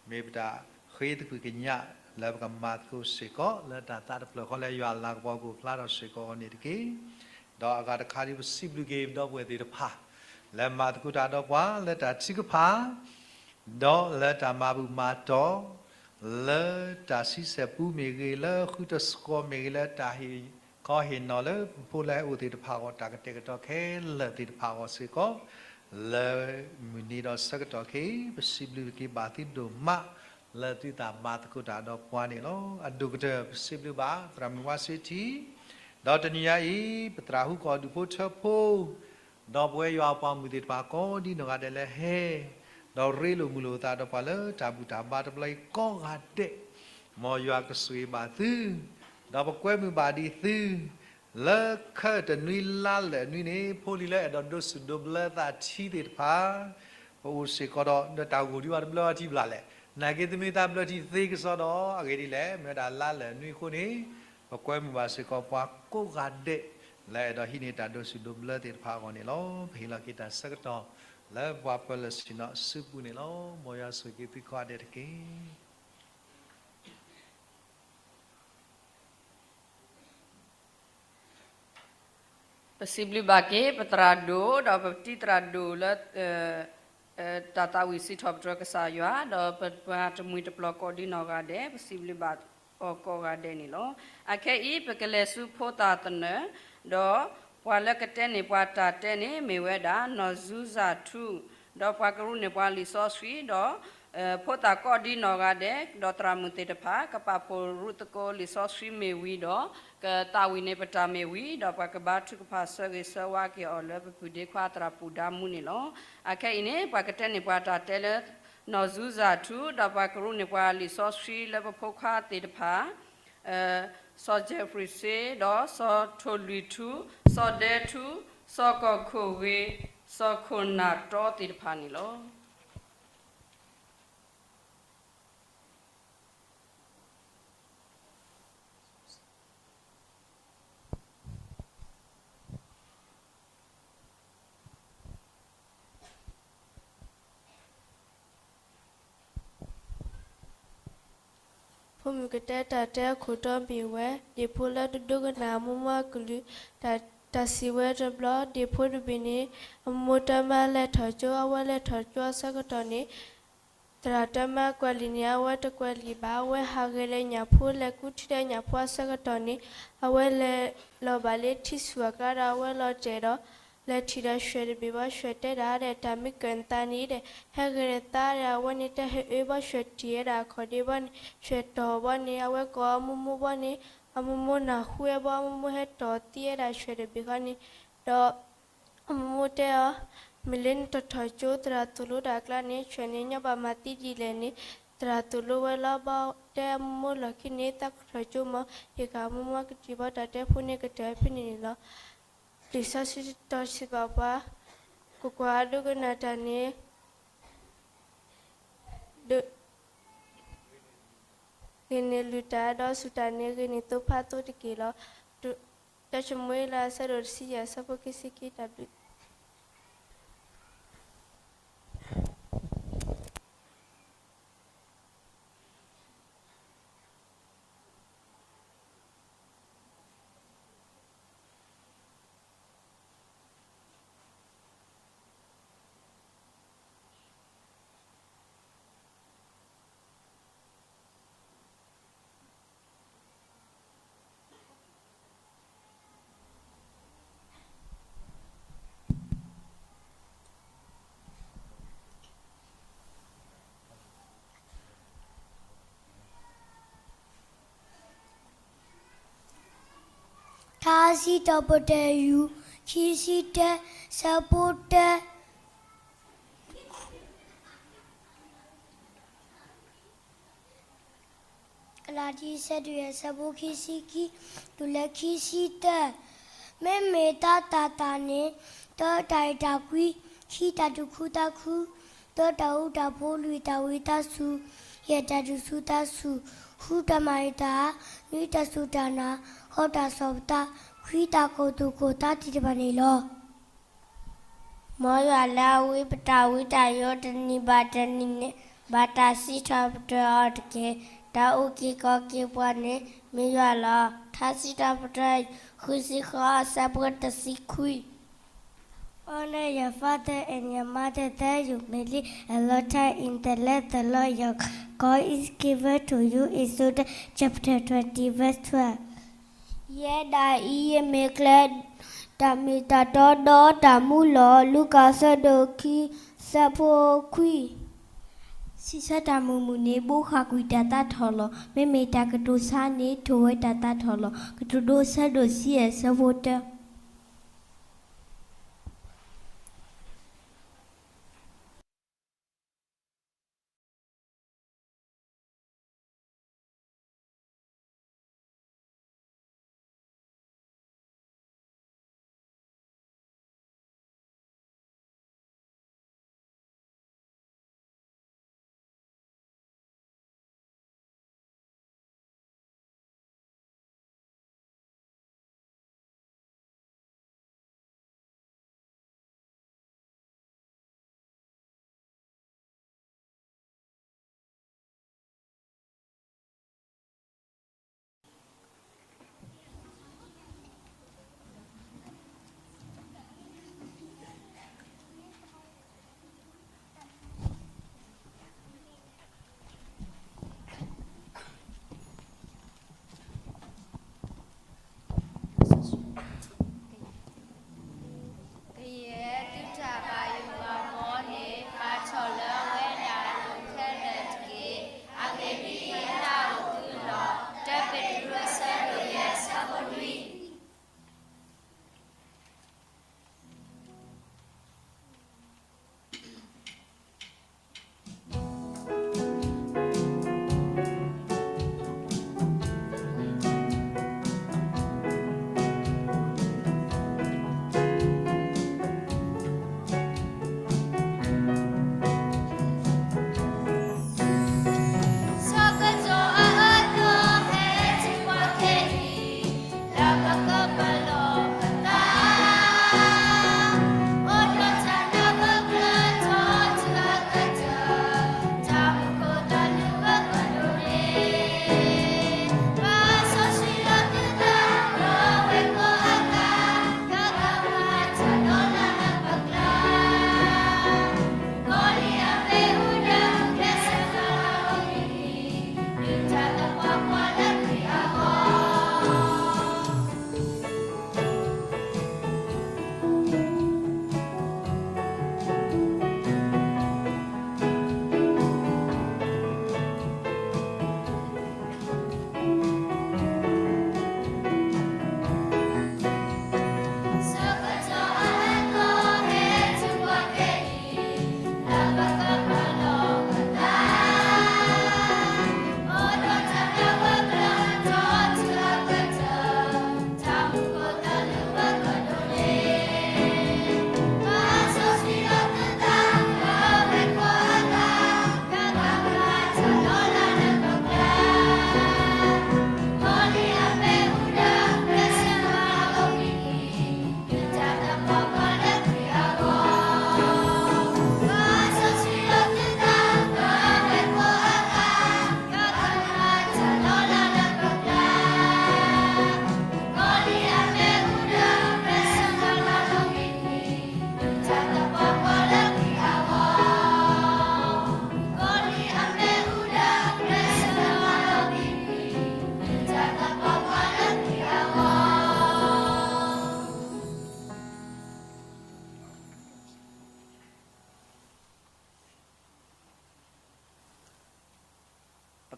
မ့ၢ်ပတၢ်ဃ့သကွံၢ်ကညးလၢပကမၤသကိးစ့ၢ်ကီး လၢတၢ်သးတဖျၢၣ်ဃီလၢယွၤအလၤကပီၤကအိၣ်ဖျါထီၣ်စ့ၢ်ကီးအဂီၢ်န့ၣ်တက့ၢ်. ဒီးအဂၤတခါဒ်ပစံးဘျုးက့ၤပဒီပုၢ်ဝဲၢ်သ့ၣ်တဖၣ် လၢမၤသကိးတၢ်ဒီးပှၤလၢတၢ်ထုကဖၣ် ဒီးလၢတၢ်မၤဘူၣ်မၤတီၢ် လၢတၢ်ဆံဆဲၣ်ပူမ့ၢ်ဂ့ၤ လၢဃုတစှီၤမ့ၢ်ဂ့ၤ လၢတၢ်ဟ့ၣ်ခီဟ့ၣ်နီၤလၢပဖိလၢဟဲအိၣ်သ့ၣ်တဖၣ်အဂီၢ် တၢ်ကတဲာ်ကတီၤခဲလၢာ်သ့ၣ်တဖၣ်အဂီၢ်စ့ၢ်ကီး လၢမုၢ်နံၤဒီးဆၢကတီၢ်ခဲအံၤ ပစံးဘျုးက့ၤဘၣ်သုဒိၣ်မး လၢသုသးမၤသကိးတၢ်ဒီးပှၤန့ၣ်လီၤ. အဒိၣ်ကတၢၢ် ပစံးဘျုးဘၣ် သရၣ်မုၣ်ဝါစ့ထံ ဒီးတနံၤညါအံၤ ပသရၣ်ဟူကီၢ်ဒူၣ်ဖိထၢဖိ ဒီးပဝဲယွၤအပှၤမုၣ်သ့ၣ်တဖၣ်ကိးဒ်နီၢ်ဂၤဒဲးလၢဟဲ ဒီးရ့လိာ်မုာ်လိာ်သးဒီးပှၤလၢတၢ်ဘူၣ်တၢ်ဘါတဘျီအံၤကိးဂၤဒဲး, မ်ယွၤကဆိၣ်ဂ့ၤဘၣ်သု, ဒီးပကွဲမုာ်ဘၣ်ဒံးသု, လၢခဲအံၤတနွံလါလၢာ်နွံန့ၣ် ဖိလံၤလၢအဲၣ်ဒိးဒိးဆူၣ်ဒိးဘျၢသးထံသ့ၣ်တဖၣ် ပအိၣ်စ့ၢ်ကီးဒီး ဒီးတၢ်ဂိၢ်ဒံးဘၣ်တဘျၢထံဘျီလဲၣ်, နာ်က့တမ့ၢ်တၢ်ဘျၢထံသ့ကစီဒီး အဂ့ၢ်ဒ်လဲၣ်, မ့ၢ်ဝဲဒၣ်လါလၢာ်နွံအဃိန့ၣ် ပကွဲမုာ်ဘၣ်စ့ၢ်ကီးပှၤကိးဂၤဒဲး လၢအဲၣ်ဒိးဟံးန့ၢ်တၢ်ဒိးဆူၣ်ဒိးဘျၢသ့ၣ်တဖၣ်အဂီၢ်န့ၣ်လီၤ. ပဟ့ၣ်လီၤက့ၤတၢ်ဆၢကတီၢ် လၢပှၤပၢၤလၢဆ့ၣ်နီၤအစုပူၤန့ၣ်လီၤ. မ်ယွၤဆိၣ်ဂ့ၤက့ၤသုကိးဂၤဒဲးတက့ၢ်. ပစံးဘျုးဘၣ်က့ၤ ပသရၣ်ဒိၣ် ဒီးပတံၤသရၣ်ဒိၣ်လၢ တၢ်သးဝံၣ်စံးထီၣ်ပတြၢၤကစၢ်ယွၤ ဒီးပပှၤတမှံၤတပျီၤကိးဒ်နီၢ်ဂၤဒဲး ပစံးဘျုးဘၣ် ကိးဂၤဒဲးန့ၣ်လီၤ. အခဲအံၤ ပကလဲၤဆူဖိသၣ်သနၢၣ်, ဒီးပှၤလၢကတဲန့ၢ်ပှၤတၢ်တဲန့ၣ် မ့ၢ်ဝဲဒၣ် နီၢ်စူစၢ်ထူ, ဒီးပှၤကရူၢ်န့ၢ်ပှၤလံာ်စီဆှံ, ဒီး ဖိသၣ်ကိးဒံနီၢ်ဂၤဒဲး ဒီးသရၣ်မုၣ်သ့ၣ်တဖၣ် ကပာ်ဖှိၣ်ရူၢ်သကိးလံာ်စီဆှံမ့ၢ်ဝံၤဒီး ကသးဝံၣ်န့ၢ်ပတၢ်မ့ၢ်ဝံၤဒီး ပှၤကဘါထုကဖၣ်ဆၢဂ့ၤဆၢဝါက့ၤအီၤလၢပပုၢ်ဒ့ခွါသရၣ်ပူၤဒါမူန့ၣ်လီၤ. အခဲအံၤန့ၣ် ပှၤကတဲန့ၢ်ပှၤတၢ်တဲလၢ နီၢ်စူစၢ်ထူ ဒီးပှၤကရူၢ်န့ၢ်ပှၤလံာ်စီဆှံလၢပဖိခွါသ့ၣ်တဖၣ် စီၤကၠဲးဖရံးစ့, ဒီးစီၤထိၣ်လွံၢ်ထူ, စီၤဒဲထူ, စီၤကီၢ်ခိၣ်ဂ့ၤ, စီၤခိၣ်နၢ်တီသ့ၣ်တဖၣ်န့ၣ်လီၤ. ဖိမုၣ်ကတဲတၢ်တဲအခိၣ်တီမ့ၢ်ဝဲ ဒ့ၣ်ဖိလၢတဒိကနၣ်အမိၢ်မ့ၢ်အကလုၢ်, တၢ်စံးဝဲတဘျီ, ဒ့ၣ်ဖိတဘ့ၣ်န့ၣ် အမိၢ်တမါလဲၤထီၣ်ကၠိ, အဝဲလဲၤထီၣ်ကၠိအဆၢကတီၢ်န့ၣ် သရၣ်တမါကွဲးလံာ်န့ၣ် အဝဲတကွဲးလံာ်ဘၣ်, အဝဲဟးဂဲၤလၢညၣ်ဖိ လဲၤကူထံဒီးညၣ်ဖိအဆၢကတီၢ်န့ၣ် အဝဲလဲၤလီၤဘၣ်လၢထံဆူၣ်အကျါဒီး အဝဲလီၤတဲာ်ဒီး လဲၤထံၣ်ဒီးဆွဲၣ်တဘ့ၣ်ဘၣ်, ဆွဲၣ်တဲဒၣ်ဒီး တၢ်မ့ၢ်ကၢၣ်နသးန့ၣ်ဒီး ဟဲဂဲၤဒီးသးဒီး အဝဲန့ၣ်တၢ်ဟဲအၢဘၣ် ဆွဲၣ်တံၢ်ဝဲဒၣ်အခီၣ်ဒ့ဘၣ်န့ၣ် ဆွဲၣ်တီၢ်ဘၣ်န့ၣ် အဝဲကိးအမိၢ်မိၢ်ဘၣ်န့ၣ် အမိၢ်မိၢ်နၢ်ဟူဝဲဘၣ် အမိၢ်မိၢ်ဟဲတီၢ်သံဝဲဒၣ်ဆွဲၣ်တဘ့ၣ်ဃီန့ၣ် ဒီး အမိၢ်မိၢ်တဲအီၤ, မ့ၢ်လၢနတထီၣ်ကၠိသရၣ်သိၣ်လိတၢ်အကျါန့ၣ် ဆွဲၣ်န့ၣ်ညီဘၣ်မၤသံဒ်လဲၣ်န့ၣ် သရၣ်သိၣ်လိဝဲလီၤ ဘၣ်တဲအမိၢ်မိၢ်လီၢ်ခံန့ၣ် သးကထီၣ်ကၠိမး ယကမိၢ်မိၢ်ကထံၣ်ဘၣ်တၢ်တဲဖိန့ၣ်ကတၢၢ်ဖဲန့ၣ်န့ၣ်လီၤ. လံာ်စီဆှံတီစံးဘၣ်ပှၤ, ကွၢ်ကွၢ်, ဒိကနၣ်တၢ်န့ၣ် ဂ့ၤန့ၢ်လုၢ်တၢ်, ဒီးစူၢ်တၢ်န့ၣ် ဂ့ၤန့ၢ်သိဖါသိတက့ၢ်လီၤ. တၢၡမူၤအ့လး အဆၢဒိၣ်တဆံယဲၢ် အဆၢဖိခံဆံခံ တၢ်ဘျုးထါစံးထီၣ်ပတြၢၤ ယူၢ် ခံဆံတၢ ဆၢဖိတၢ ကလၤတံ အဆၢဒိၣ်ယဲၢ် အဆၢဖိခံဆံခံ တုၤလၢခံဆံတၢ, မ့မ့ၢ်တၢ်သးတၢ်န့ၣ်, တၢ တၢ်အဲၣ်တၢ်ကွံ, ခံ တၢ်သူၣ်ခုသးခု, သၢ တၢ်ဃူတၢ်ဖိး, လွံၢ် တၢ်ဝံသးစူၤ, ယဲၢ် တၢ်သူၣ်ဆူၣ်သးဆူၣ်, ဃု တၢ်မၤအတၢ်, နွံ တၢ်စူၢ်တၢ်နာ်, ဃိး တၢ်စီၣ်ပသး, ခွံ တၢ်ကိၢ်သူၣ်ကိၢ်သးသ့ၣ်တဖၣ်န့ၣ်လီၤ. မ်ယွၤလၢအဝံပတၢ်ဝံတၢ်ယိးတနံၤဘၣ်တနံၤန့ၣ် ဘၣ်တၢ်စံးထီၣ်ပတြၢၤအီၤတက့ၢ်. တၢ်အုၣ်က့ၤခီၣ်က့ၤပှၤန့ၣ် မ့ၢ်ယွၤလီၤ. ထါစံးထီၣ်ပတြၢၤ ဃုဆံဃိး အဆၢဖိတဆံခွံ Honor your father and your mother, that you may live a long time in the land the Lord your God is given to you. Exodus chapter twenty, verse twelve. ယဲဒၣ်အံၤယမ့ၢ်ကျဲ တၢ်မ့ၢ်တၢ်တီဒီးတၢ်မူလီၤ. လူၤကၣ် အဆၢဒိၣ်ခံ အဆၢဖိခွံ စံးဆၢတၢ်မုာ်မုာ်န့ၣ် ဘိးဃာ်ကွံာ်တၢ်သးထီၣ်လီၤ. မ့မ့ၢ်တၢ်ကတိၤဆါန့ၣ် ထိၣ်ဝဲတၢ်သးထီၣ်လီၤ. ကတိၤဒိ အဆၢဒိၣ်ဆံယဲၢ် အဆၢဖိတၢ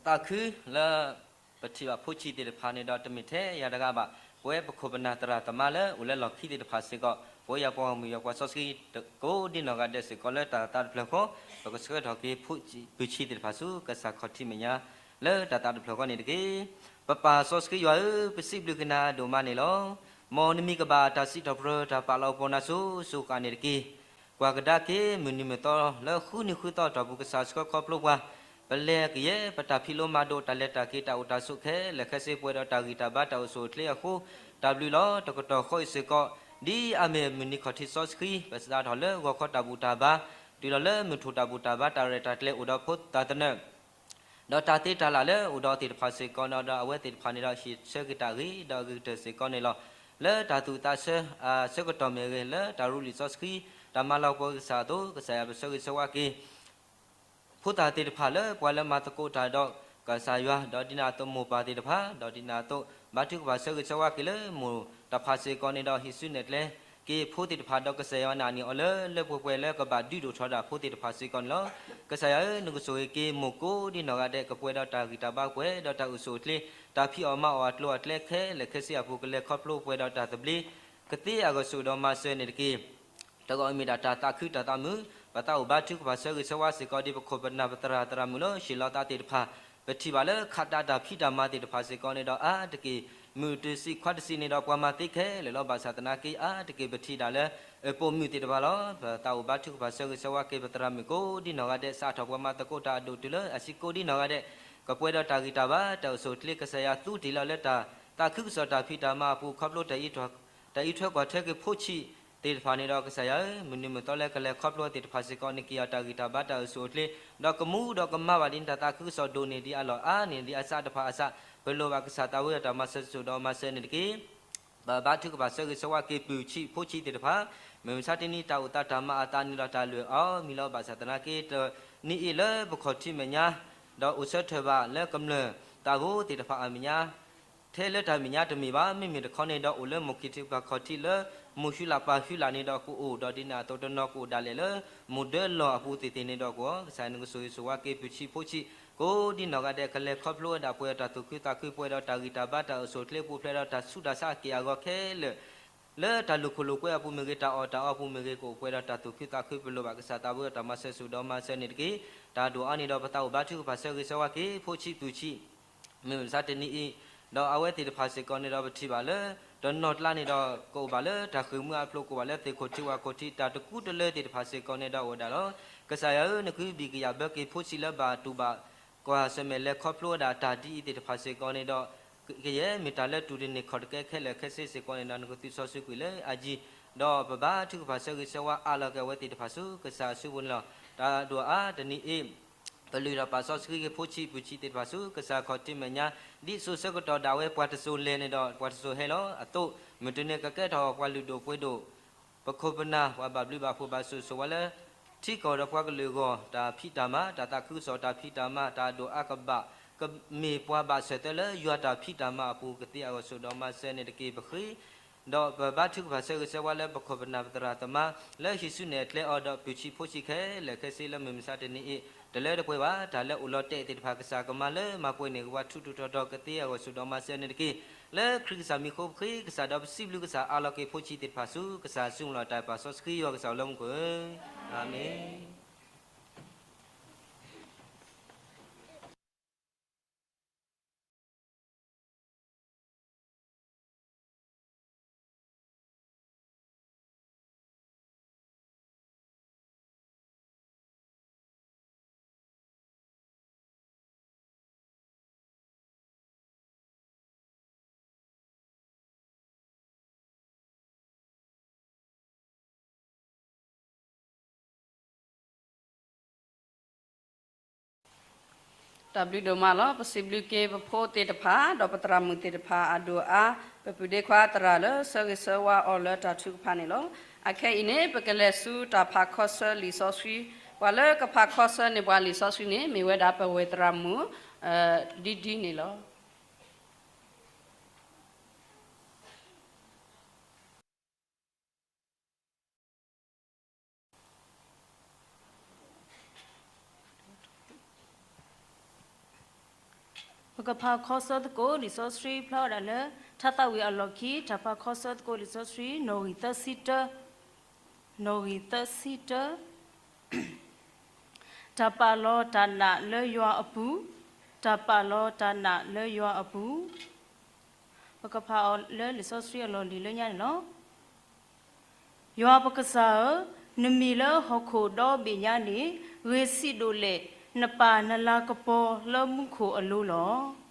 သးခုလၢ ပထံၣ်ဘၣ်ဖိဆံးသ့ၣ်တဖၣ်န့ၣ်ဒီး တမ့ၢ်ထဲယၤတဂၤဘၣ်, ပဝဲပခိၣ်ပနၢ်သရၣ်သမါလၢအိၣ်လၢလီၢ်ခံသ့ၣ်တဖၣ်စ့ၢ်ကီး, ပဝဲယွၤပှၤဂီၢ်မုၢ်ယွၤပှၤစီဆှံ ကိးဒ်နီၢ်ဂၤဒဲးစ့ၢ်ကီးလၢတၢ်သးတဖျၢၣ်ဃီ, ပကဆှၢထီၣ်က့ၤ ပုၢ်ဆံးသ့ၣ်တဖၣ်ဆူ ကစၢ်ခီၣ်ထံးမဲာ်ညါ လၢတၢ်သးတဖျၢၣ်ဃီန့ၣ်တက့ၢ်. ပပၢ်စီဆှံယွၤဧၢ, ပစံးဘျုးက့ၤနၤဒိၣ်မးန့ၣ်လီၤ. မ်နမံၤကဘၣ်တၢ်စံးထီၣ်ပတြၢၤတၢ်ပာ်လီၤပှီၢ်နၤစိၤစိၤဃၣ်န့ၣ်တက့ၢ်. ကွၢ်ကဒါက့ၤမုၢ်နံၤမုၢ်သီလၢဃုနံၤဃုသီအတီၢ်ပူၤ ကစၢ်ဆှၢခီဖျိပှၤ, ပလဲၤကယဲၢ်ပတၢ်ဖံးလိမၤဒိး တၢ်လဲၤတၢ်က့ၤတၢ်အိၣ်တၢ်ဆိးခဲလၢာ်ခဲဆ့ ပှဲၤဒီးတၢ်ဂံၢ်တၢ်ဘါတၢ်အိၣ်ဆူၣ်အိၣ်ချ့အဃိ, တၢ်ဘျုးလီၤ. တကတီၢ်ဃီအံၤစ့ၢ်ကီး, ဒ်အမ့ၢ်မုၢ်နံၤခီၣ်ထံးစီဆှံ ပစးထီၣ်လၢဂီၤခီတၢ်ဘူၣ်တၢ်ဘါ, တုၤလီၤလၢမုၢ်ထူၣ်တၢ်ဘူၣ်တၢ်ဘါ တၢ်ရဲၣ်တၢ်ကျဲၤအိၣ်ဒီးဖိသၣ်သနၢၣ် ဒီးတၢ်သ့တၢ်လၢ်လၢအိၣ်ဒီးသ့ၣ်တဖၣ်စ့ၢ်ကီးန့ၣ်ဒီး အဝဲသ့ၣ်တဖၣ်န့ၣ်ဒီး ဟ့ၣ်ဆၢက့ၤတၢ်ဂ့ၤဒီးဂ့ၤကတၢၢ်စ့ၢ်ကီးန့ၣ်လီၤ. လၢတၢ်သူၣ်အုးသးအုးအဆၢကတီၢ်မ့ၢ်ဂ့ၤ, လၢတၢ်ရူလံာ်စီဆှံ တၢ်မၤလၤကပီၤကစၢ်အသိး, ကစၢ်ယွၤပဆၢဂ့ၤဆၢဝါက့ၤ ဖိသၣ်သ့ၣ်တဖၣ်လၢပှၤလၢမၤသကိးတၢ်ဒီးကစၢ်ယွၤ, ဒီးဒ်န့ၣ်အသိးမိၢ်ပၢ်သ့ၣ်တဖၣ်, ဒီးဒ်န့ၣ်အသိး ဘါထုကဖၣ်ဆၢဂ့ၤဆၢဝါက့ၤလၢမိၢ်တဖၣ်စ့ၢ်ကီးန့ၣ်ဒီး ဟံးစုနဲၣ်ကျဲက့ၤဖိသ့ၣ်တဖၣ် ဒီးကစၢ်ယွၤနာ်န့ၢ်အီၤလၢလၢပှဲၤပှဲၤလၢကဘၣ်ဒုးဒိၣ်ထီၣ်ဒၣ်ဖိသ့ၣ်တဖၣ်စ့ၢ်ကီးန့ၣ်လီၤ. ကစၢ်ယွၤဧၢ, နကဆိၣ်ဂ့ၤက့ၤမိၢ်ကိးဒ်နီၢ်ဂၤဒဲး ကပှဲၤဒီးတၢ်ဂံၢ်တၢ်ဘါ ပှဲၤဒီးတၢ်အိၣ်ဆူၣ်အိၣ်ချ့, တၢ်ဖံးအီၣ်မၤအီၣ်အကျိၤအကျဲခဲလၢာ်ခဲဆ့အပူၤ ကလဲၤခီဖျိပှဲၤဒီးတၢ်သဘျ့ ကသ့အဂီၢ်ဆူၣ်ဒီးမၤစၢၤန့ၣ်တက့ၢ်. တဂီၢ်မ့ၢ်ဒၣ်တၢ်သးခုတၢ်သးမုာ်, ပသးအိၣ်ဘါထုကဖၣ်ဆၢဂ့ၤဆၢဝါစ့ၢ်ကီး ဒ်ပခိၣ်ပနၢ်ပသရၣ်သရၣ်မုၣ်လၢဟ့ၣ်လီၤသးသ့ၣ်တဖၣ်, ပထံၣ်ဘၣ်လၢခးတၢ်တၢ်ဖံးတၢ်မၤသ့ၣ်တဖၣ်စ့ၢ်ကီးန့ၣ်ဒီး အါတက့ၢ်မုၢ်တစံးခွါတစံးန့ၣ်ဒီး ပှၤမၤသ့ခဲလၢာ်လီၤ. ဘၣ်ဆၣ်သနာ်က့ အါတက့ၢ်ပထံၣ်ဒၣ်လၢ ပိာ်မုၣ်သ့ၣ်တဖၣ်လီၤ. ပသးအိၣ်ဘါထုကဖၣ်ဆၢဂ့ၤဆၢဝါက့ၤ ပသရၣ်မုၣ်ကိးဒ်နီၢ်ဂၤဒဲး စးထီၣ်ပှၤမၤသကိးတၢ်အဒိၣ်တုၤလၢအဆံးကိးဒ်နီၢ်ဂၤဒဲး ကပှဲၤဒီးတၢ်ဂံၢ်တၢ်ဘါ တၢ်အိၣ်ဆူၣ်အိၣ်ချ့, ကစၢ်ယွၤသူတ့ၢ်လီၤလၢတၢ်သးခုကစီၣ်တၢ်ဖံးတၢ်မၤအပူၤခီဖျိ တၢ်အံးထွဲကွၢ်ထွဲက့ၤဖိဆံးသ့ၣ်တဖၣ်န့ၣ်ဒီး ကစၢ်ယွၤဧၢ, မုၢ်နံၤမုၢ်သီလၢကလဲၤခီဖျိသ့ၣ်တဖၣ်စ့ၢ်ကီး နက့ၤအီၤတၢ်ဂံၢ်တၢ်ဘါတၢ်အိၣ်ဆူၣ်အိၣ်ချ့, ဒီးကမူဒီးကမၣ်ဘၣ်ဒ်န့ၣ်တၢ်သးခုကစီၣ်ဒိၣ်န့ၢ်ဒံးအလီၢ်အါန့ၢ်ဒံးအစးတဖၣ်အစး, ပလိၣ်ဘၣ်ကစၢ်သးဝံအတၢ်မၤစၢၤဆူၣ်ဒီးမၤစၢၤန့ၣ်တက့ၢ်. ပဘါထုကဖၣ်ဆၢဂ့ၤဆၢဝါက့ၤပုၢ်ဆံးဖိဆံးသ့ၣ်တဖၣ်, မုၢ်မဆါတနံၤတၢ်အိၣ်သးတၢ်မၤအသးန့ၣ်ဒီးတၢ်လုၢ်အီၤမံၤလီၤ. ဘၣ်ဆၣ်သနာ်က့ တနံၤအံၤလၢပခီၣ်ထံးမဲာ်ညါ ဒီးအိၣ်ဆၢထၢၣ်ဘၣ်လၢကမျၢၢ်သးဘိသ့ၣ်တဖၣ်အမဲာ်ညါ ထဲလၢတၢ်မဲာ်ညါတမ့ၢ်ဘၣ်, မ့မ့ၢ်တခီန့ၣ်ဒီး အိၣ်လၢမိၢ်ခံထံပှၤခီၣ်ထံးလၢ မိၢ်ဟုလၢ်ပၢ်ဟုလၢ်န့ၣ်ဒီးကအိၣ်, ဒီးဒ်န့ၣ်အသိးတနီၤကအိၣ်ဒၣ်လဲာ်လၢ မိၢ်ဒၢလီၢ်အပူၤသ့ၣ်သ့ၣ်န့ၣ်ဒီးကအိၣ်, ကစၢ်နကဆိၣ်ဂ့ၤဆိၣ်ဝါက့ၤပုၢ်ဆံးဖိဆံး ကိးဒ်နီၢ်ဂၤဒဲး ကလဲၤခီဖျိဝဲဒၣ်ပှဲၤဒီးတၢ်သူၣ်ခုသးခု ပှဲၤဒီးတၢ်ဂံၢ်တၢ်ဘါတၢ်အိၣ်ဆူၣ်အိၣ်ချ့ ပူၤဖျဲးဒီးတၢ်ဆူးတၢ်ဆါအက့ၢ်အဂီၤခဲလၢာ် လၢတၢ်လိာ်ခိၣ်လိာ်ကွဲအပူၤမ့ၢ်ဂ့ၤ, တၢ်အီၣ်တၢ်အီအပူၤမ့ၢ်ဂ့ၤ, ကအိၣ်ပှဲၤဒီးတၢ်သူၣ်ခုသးခုပလိာ်ဘၣ်ကစၢ်သးဘိဒီးတၢ်မၤစၢၤဆူၣ်ဒီးမၤစၢၤန့ၣ်တက့ၢ်. တၢ်ဒိၣ်အါန့ၣ်ဒီးပသးအိၣ်ဘါထုကဖၣ်ဆၢဂ့ၤဆၢဝါက့ၤ ဖိဆံးပုၢ်ဆံး မုၢ်မဆါတနံၤအံၤ, ဒီးအဝဲသ့ၣ်တဖၣ်စ့ၢ်ကီးန့ၣ်ဒီးပထံၣ်ဘၣ်လၢ တနီၤကျါန့ၣ်ဒီး ကအိၣ်ဘၣ်လၢတၢ်ဃ့ၢ်မှံဟးဖျိး ကအိၣ်ဘၣ်လၢသ့ၣ်ခိၣ်ထံးဝၣ်ခိၣ်ထံး တၢ်တကူတလၢသ့ၣ်တဖၣ်စ့ၢ်ကီးန့ၣ်ဒီးအိၣ်ဝဲဒၣ်လီၤ. ကစၢ်ယွၤဧၢ, နကဘံၣ်ကယာ်ဘၢက့ၤဖိဆံးလၢဘၣ်တူၢ်ဘၣ်ကွၢ်ဆၢၣ်မဲာ်လဲၤခီဖျိဝဲဒၣ်တၢ်ဒ်အံၤသ့ၣ်တဖၣ်စ့ၢ်ကီးန့ၣ်ဒီး ကယဲၢ်မ့ၢ်တၢ်လၢတူၢ်တန့ၢ်ခီၣ်တကဲခဲလၢာ်ခဲဆ့စ့ၢ်ကီးန့ၣ်ဒီး နကသုးစီဆှံကွံာ်လၢအယံၤ, ဒီးပဘါထုကဖၣ်ဆၢဂ့ၤဆၢဝါအါလီၤက့ၤအဝဲသ့ၣ်တဖၣ်ဆူကစၢ်အစုပူၤန့ၣ်လီၤ. တၢ်ဒိၣ်အါတနံၤအံၤ ပလုၢ်ထီၣ်ပာ်စီဆှံက့ၤဖိဆံးပုၢ်ဆံးသ့ၣ်တဖၣ်ဆူ ကစၢ်ခီၣ်ထံးမဲာ်ညါ, ဒ်စိၤဆၢကတီၢ်ဒၣ်ဝဲ ပှၤတစိၤလဲၤန့ၣ်ဒီး ပှၤတစိၤဟဲလီၤအသိး, မုၢ်တနံၤကကဲထီၣ်ပှၤလုၢ်ဒိၣ်ပှ့ၤဒိၣ် ပခိၣ်ပနၢ် ပှၤဘၣ်ဘျုးဘၣ်ဖှိၣ်ဘၣ်ဆိၣ်ဂ့ၤဆိၣ်ဝါလၢ ထံကီၢ်ဒီးပှၤကလုာ်အဂီၢ် တၢ်ဖံးတၢ်မၤ တၢ်သးခုကစီၣ်တၢ်ဖံးတၢ်မၤ တၢ်အဒိၣ်အါကဘၣ် ကမ့ၢ်ပှၤဘၣ်ဆၢၣ်သၢလၢယွၤတၢ်ဖံးတၢ်မၤအပူၤ ကသ့အဂီၢ်ဆိၣ်ဒီးမၤစၢၤန့ၣ်တက့ၢ်ပဃ့ ဒီးပဘါထုကဖၣ်ဆၢဂ့ၤဆၢဝါလၢပခိၣ်ပနၢ်ပသရၣ်သမါ လၢဟံးစုနဲၣ်ကျဲအီၤဒီးပုၢ်ဆံးဖိဆံးခဲလၢာ်ခဲဆ့လၢမုၢ်မဆါတနံၤအံၤ တလၢတပှဲၤဘၣ် တၢ်လၢအိၣ်လီၤတဲာ်သ့ၣ်တဖၣ် ကစၢ်ကမၤလၢမၤပှဲၤန့ၢ်က့ၤပှၤထူးထူးတီၤတီၤ ကသ့အဂီၢ်ဆိၣ်ဒီးမၤစၢၤန့ၣ်တက့ၢ်. လၢခရံာ်ကစၢ်မံၤဃိပဃ့ ကစၢ်ဒီးပစံးဘျုးကစၢ်အါလီၤက့ၤဖိဆံးသ့ၣ်တဖၣ်ဆူ ကစၢ်အစုပူၤလီၤ. တၢ်ပာ်စီဆှံယွၤကစၢ်လၢမူခိၣ်ဧၢ, အၤမ့ၣ်. တၢ်ဘျုးဒိၣ်မးလီၤ. ပစံးဘျုးက့ၤပဖိသ့ၣ်တဖၣ် ဒီးပသရၣ်မုၣ်သ့ၣ်တဖၣ်အဒိၣ်အါ, ပပုၢ်ဒ့ခွါသရၣ်လၢဆၢဂ့ၤဆၢဝါအီၤလၢတၢ်ထုကဖၣ်န့ၣ်လီၤ. အခဲအံၤန့ၣ် ပကလဲၤဆူတၢ်ဖးခီဆၢလံာ်စီဆှံ, ပှၤလၢကဖးခီဆၢန့ၢ်ပှၤလံာ်စီဆှံန့ၣ် မ့ၢ်ဝဲဒၣ်ပဝဲၢ်သရၣ်မုၣ် ဒ်ဒ်န့ၣ်လီၤ. ပကဖးခီဆၢသကိးလံာ်စီဆှံဖျါဝဲဒၣ်လၢ ထါသးဝံၣ်အလီၢ်ခံ တၢ်ဖးခီဆၢသကိးလံာ်စီဆှံ နီၣ်ဂံၢ်သၢဆံတၢ, နီၣ်ဂံၢ်သၢဆံတၢ, တၢ်ပာ်လီၤတၢ်နာ်လၢယွၤအပူၤ, တၢ်ပာ်လီၤတၢ်နာ်လၢယွၤအပူၤ. ပကဖးအီၤလၢလံာ်စီဆှံအလီၢ်လံၤလၢညါန့ၣ်လီၤ. ယွၤပကစၢ်ဧၢ, နမံၤလၢဟီၣ်ခိၣ်ဒီဘ့ၣ်ညါန့ၣ် ဂ့ၤဆံးဒိၣ်လဲၣ်, နပၢ်နလၤကပီၤလၢမူခိၣ်အလိၤလီၤ.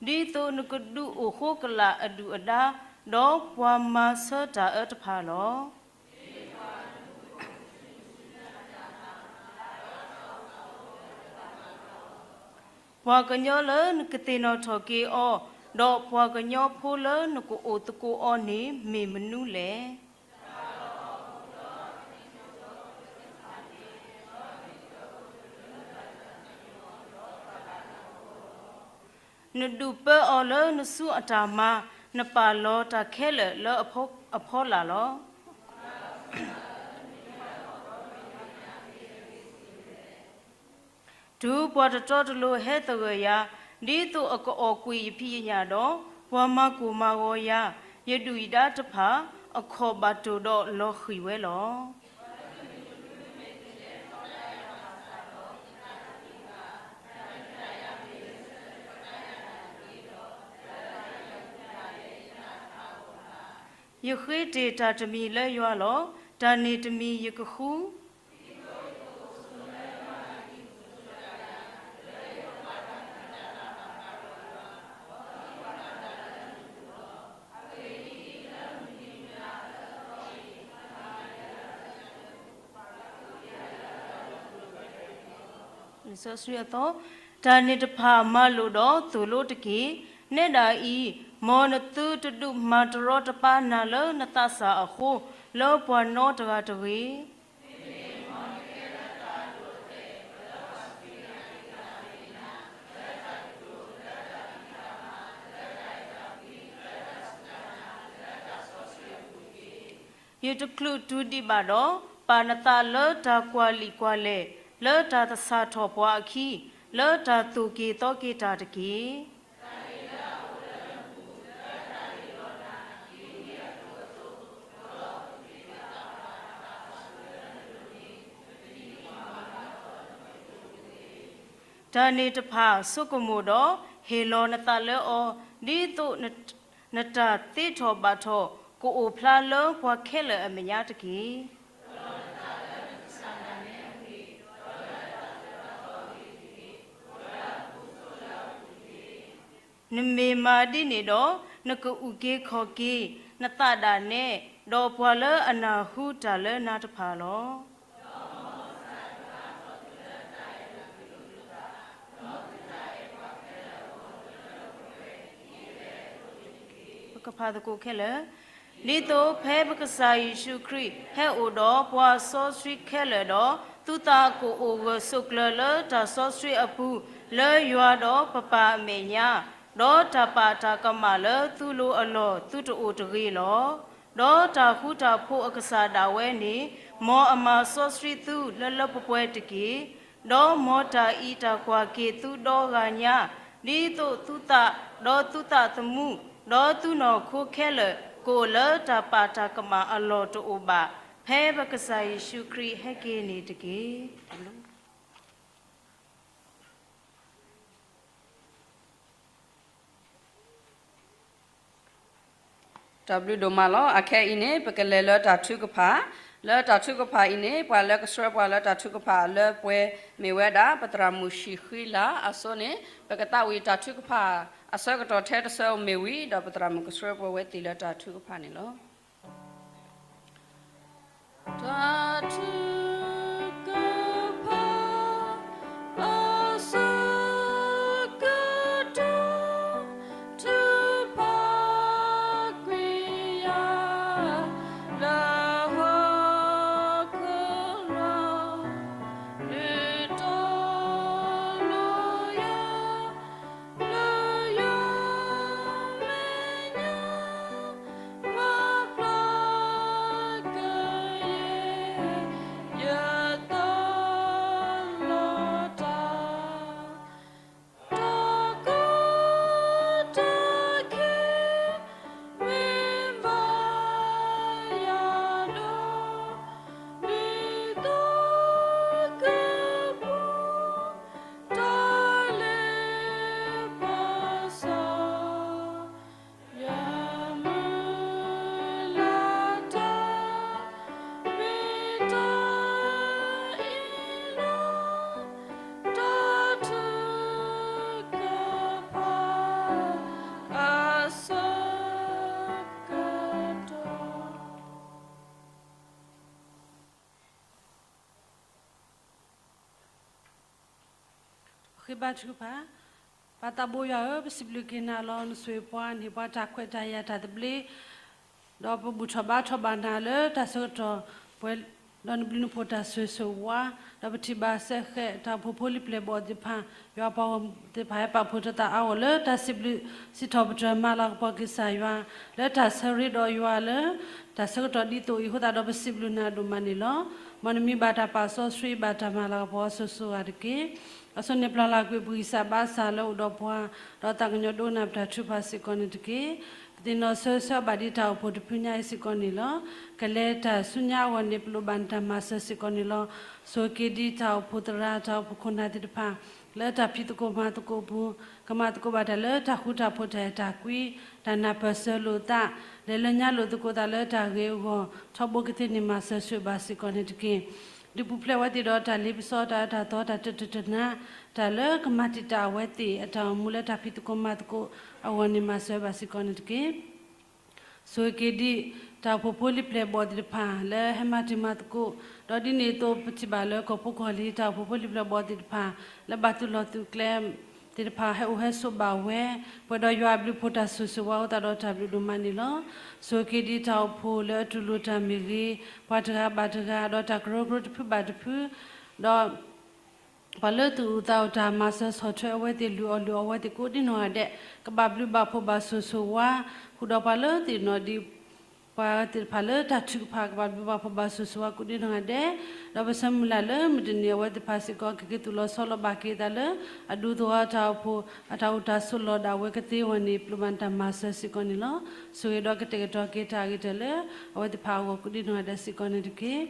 ဒ်သိးနကဒုးအိၣ်ဃိကလာ်အဒုၣ်အဒါ, ဒီးပှၤမၤဆၢတၢ်အၢတဖၣ်လီၤ. ပှၤကညီလၢနကသ့ၣ်နီၣ်ထီၣ်က့ၤအီၤ, ဒီးပှၤကညီဖိလၢနကအိၣ်သကိးအီၤန့ၣ် မ့ၢ်မနုၤလဲၣ်. နဒုးပၢအီၤလၢနဆူအတၢ်မၤ, နပာ်လီၤတၢ်ခဲလၢာ်လၢအဖီလာ်လီၤ. တုၤပှၤတတီတလိၤဟဲသဂၢၢ်ယၤ, ဒ်သိးအကအီၣ်ကွံာ်ယဖံးယညၣ်ဒီး, ပှၤမၤကိၢ်မၤဂီၤယၤ, ယဒုၣ်ယဒါတဖၣ် အခီၣ်ဘၣ်တိၢ်ဒီးလီၤဃံၢ်ဝဲလီၤ. ယဃ့တ့ၢ်တၢ်တမံၤလၢယွၤလီၤ. တၢ်န့ၣ်တမံၤယကဃု လံာ်စီဆှံအသီ, တၢ်န့ၣ်တဖၣ်မၤလိာ်ဒီးသိၣ်လိတက့ၢ်. နဲဒၣ်အံၤ, မ်နသုတဒုးမၤတရီတပါနၤလၢနသးစၢ်အဃိ, လၢပှၤနီတဂၤတဂ့ၤ. ယတချုးတုၤဒံးဘၣ်ဒီး, ပာ်နသးလၢတၢ်ကွၢ်လံာ်ကွၢ်လဲၢ်, လၢတၢ်သဆၣ်ထီၣ်ပှၤအခံ, လၢတၢ်သိၣ်က့ၤသီက့ၤတၢ်တက့ၢ်. တၢ်န့ၣ်တဖၣ်ဆိကမိၣ်ဒီး, ဟ့ၣ်လီၤနသးလၢအီၤ, ဒ်သိးနတၢ်သ့ထီၣ်ဘၣ်ထီၣ် ကအိၣ်ဖျါလၢပှၤခဲလၢာ်အမဲာ်ညါတက့ၢ်. နမ့ၢ်မၤဒ်န့ၣ်ဒီး, နကအုၣ်က့ၤခီၣ်က့ၤနသးဒၣ်နဲ, ဒီးပှၤလၢအနၢ်ဟူတၢ်လၢနၤတဖၣ်လီၤ. ပကဖးသကိးခဲလၢာ်, ဒ်သိးဖဲပကစၢ်ယ့ၣ်ၡူးခရံာ်ဟဲအိၣ်ဒီးပှၤစီဆှံခဲလၢာ်ဒီး, သုသးကအိၣ်ဂၢၢ်ဆိးကျၢၤလၢတၢ်စီဆှံအပူၤ, လၢယွၤဒီးပပၢ်အမဲာ်ညါ, ဒီးတၢ်ပာ်တၢ်ကမၣ်လၢသုလိၤအလီၢ်သုတအိၣ်တဂ့ၤလီၤ. ဒီးတၢ်ဃူတၢ်ဖိးအကစၢ်ဒၣ်ဝဲန့ၣ်, မ်အမၤစီဆှံသုလၢလၢပှဲၤပှဲၤတက့ၢ်. ဒီးမ်တၢ်အံးတၢ်ကွၢ်က့ၤသုဒီဂၤညါ, ဒ်သိးသုသး, ဒီးသုသးသမူ, ဒီးသုနီၢ်ခိခဲလၢာ်, ကအိၣ်လၢတၢ်ပာ်တၢ်ကမၣ်အလီၢ်တအိၣ်ဘၣ်, ဖဲပကစၢ်ယ့ၣ်ၡူးခရံာ်ဟဲက့ၤန့ၣ်တက့ၢ်. တၢ်ဘျုးဒိၣ်မးလီၤ. အခဲအံၤန့ၣ် ပကလဲၤလၢတၢ်ထုကဖၣ်, လၢတၢ်ထုကဖၣ်အံၤန့ၣ် ပှၤလၢကဆှၢပှၤလၢတၢ်ထုကဖၣ်အလၢပှဲၤ မ့ၢ်ဝဲဒၣ် ပသရၣ်မုၣ်ဆံးဃံလၤအစိန့ၣ်, ပကသးဝံၣ်တၢ်ထုကဖၣ်အဆၢကတီၢ်ထဲတဆၢအမ့ၢ်ဝံၤဒီး ပသရၣ်မုၣ်ကဆှၢပှၤဝဲသ့ၣ်လၢတၢ်ထုကဖၣ်န့ၣ်လီၤ. တၢ်ထုကဖၣ် အဆၢကတီၢ် ထုကဖၣ်ကွံာ်ယၤ လၢဟီၣ်ခိၣ်လီၤ. လုၢ်ထီၣ်လီၤယၤ လၢယွၤမဲာ်ညါ ပျၢ်ပျၢ်ကယဲၢ် ဘါထုကဖၣ်. ပၢ်သးဘိယွၤဧၢ, ပစံးဘျုးက့ၤနၤလီၤ. နဆိၣ်ဂ့ၤပှၤ, နဟ့ၣ်ပှၤတၢ်ခွဲးတၢ်ယာ်တၢ်သဘျ့, ဒီးပဘူၣ်ထီၣ်ဘါထီၣ်ဘၣ်နၤလၢတၢ်ဆၢကတီၢ်, ပှဲၤ, ဒီးနဘျုးနဖှိၣ်တၢ်ဆိၣ်ဂ့ၤဆိၣ်ဝါ, ဒီးပထံၣ်ဘၣ်စဲဃဲး တၢ်အိၣ်ဖှိၣ်ဖိလံၤပျဲၢ်ဘီၣ်သ့ၣ်တဖၣ်, ယွၤပှၤဂီၢ်မုၢ်သ့ၣ်တဖၣ် ဟဲပာ်ဖှိၣ်ထီၣ်သးအါဂီၢ်လၢတၢ်စံးဘျုးစံးထီၣ်ပတြၢၤ မၤလၤကပီၤက့ၤကစၢ်ယွၤ, လၢတၢ်ဆၢရ့ဒီးယွၤလၢ တၢ်ဆၢကတီၢ်ဒ်သိးအံၤအဃိသတးဒီး ပစံးဘျုးနၤဒိၣ်မးန့ၣ်လီၤ. မ်နမံၤဘၣ်တၢ်ပာ်စီဆှံ ဘၣ်တၢ်မၤလၤကပီၤအီၤစိၤစိၤအဂၤတက့ၢ်. အဆိန့ၣ်ပျၢ်လၢ်ကွံာ်ပဂံၢ်စၢ်ဘါစၢ်လၢအိၣ်ဒီးပှၤ, ဒီးသးကညီၤဒိကနၣ်ပတၢ်ထုကဖၣ်စ့ၢ်ကီးန့ၣ်တက့ၢ်. ပသ့ၣ်နီၣ်ဆၢဂ့ၤဆၢဝါဘၣ်ဒ်တၢ်အိၣ်ဖှိၣ်တဖုညါအံၤစ့ၢ်ကီးန့ၣ်လီၤ. ကလဲၤတၢ်ဆူညါအဂီၢ်န့ၣ် ပလိၣ်ဘၣ်နတၢ်မၤစၢၤစ့ၢ်ကီးန့ၣ်လီၤ. ဆိၣ်ဂ့ၤက့ၤဒ်တၢ်အိၣ်ဖှိၣ်သရၣ် တၢ်အိၣ်ဖှိၣ်ခိၣ်နၢ်သ့ၣ်တဖၣ် လၢတၢ်ဖံးသကိးမၤသကိးအပူၤ, ကမၤသကိးဘၣ်တၢ်လၢတၢ်ဃူတၢ်ဖိး တၢ်အဲၣ်တၢ်ကွံ, တၢ်နၢ်ပၢၢ်ဆၢလိာ်သး, လဲၤလၢညါလိာ်သကိးသးလၢတၢ်ဂ့ၤအဂီၢ်, ထီဘိကသ့န့ၣ်မၤစၢၤဆိၣ်ဂ့ၤဘၣ်စ့ၢ်ကီးန့ၣ်တက့ၢ်. ဒုးပူၤဖျဲးဝဲသ့ၣ်ဒီးတၢ်လ့ပစီ တၢ်အၢတၢ်သီ တၢ်တတၢၢ်တနါ, တၢ်လၢကမၤတံာ်တာ်အဝဲသ့ၣ်အတၢ်အိၣ်မူလၢတၢ်ဖံးသကိးမၤသကိးအဂီၢ်န့ၣ် မၤစၢၤဘၣ်စ့ၢ်ကီးန့ၣ်တက့ၢ်. ဆိၣ်ဂ့ၤက့ၤဒ်တၢ်အိၣ်ဖှိၣ်ဖိလံၤပျဲၢ်ဘီၣ်သ့ၣ်တဖၣ် လၢဟဲမၤတံၤမၤသကိး, ဒီးဒ်န့ၣ်အသိးပထံၣ်ဘၣ်လၢကီၢ်ဖိကီၢ်လံၤ တၢ်အိၣ်ဖှိၣ်ဖိလံၤပျဲၢ်ဘီၣ်သ့ၣ်တဖၣ် လၢဘၣ်သုးလီၢ်သုးကျဲသ့ၣ်တဖၣ် ဟဲအိၣ်ဟဲဆိးဘၣ်ဝဲ, ပှဲၤဒီးယွၤအဘျုးဖှိၣ်တၢ်ဆိၣ်ဂ့ၤဆိၣ်ဝါအိၣ်သးဒီးတၢ်ဘျုးဒိၣ်မးန့ၣ်လီၤ. ဆိၣ်ဂ့ၤက့ၤဒ်တၢ်အိၣ်ဖှိၣ်လၢအတူၢ်လိာ်တၢ်မ့ၢ်ဂ့ၤ, ပှၤတဂၤဘၣ်တဂၤ ဒီးတၢ်ကရၢကရိတဖုဘၣ်တဖု, ဒီး ပှၤလၢသူၣ်အုးသးအုးတၢ်မၤစၢၤဆီၣ်ထွဲအဝဲသ့ၣ် လုၢ်အီၣ်လုၢ်အီအဝဲသ့ၣ်ကိးဒံနီၢ်ဂၤဒဲး ကဘၣ်ဘျုးဘၣ်ဖှိၣ်ဘၣ်ဆိၣ်ဂ့ၤဆိၣ်ဝါ, ဃုာ်ဒီးပှၤလၢသ့ၣ်နီၣ်ဒံးပှၤသ့ၣ်တဖၣ်လၢတၢ်ထုကဖၣ် ကဘၣ်ဘျုးဘၣ်ဖှိၣ်ဘၣ်ဆိၣ်ဂ့ၤဆိၣ်ဝါကိးဒံနီၢ်ဂၤဒဲး, ဒီးပဆၢမုၢ်လၢ်လၢမုၢ်တနံၤအဝဲသ့ၣ်တဖၣ်စ့ၢ်ကီး ကက့ၤသူၣ်လီၤဆီလီၤဘၣ်က့ၤအသးလၢ အဒူသဝီတၢ်အိၣ်ဖှိၣ် အတၢ်အိၣ်တၢ်ဆိးလီၢ်ဒၣ်ဝဲကသ့အဂီၢ်န့ၣ် ပျိာ်ဘၣ်နတၢ်မၤစၢၤစ့ၢ်ကီးန့ၣ်လီၤ. ဆိၣ်ဂ့ၤဒီးကတဲာ်ကတီၤက့ၤတၢ်အဂ့ၤကတၢၢ်လၢ အဝဲသ့ၣ်တဖၣ်အဂီၢ်ကိးဒံနီၢ်ဂၤဒဲးစ့ၢ်ကီးန့ၣ်တက့ၢ်.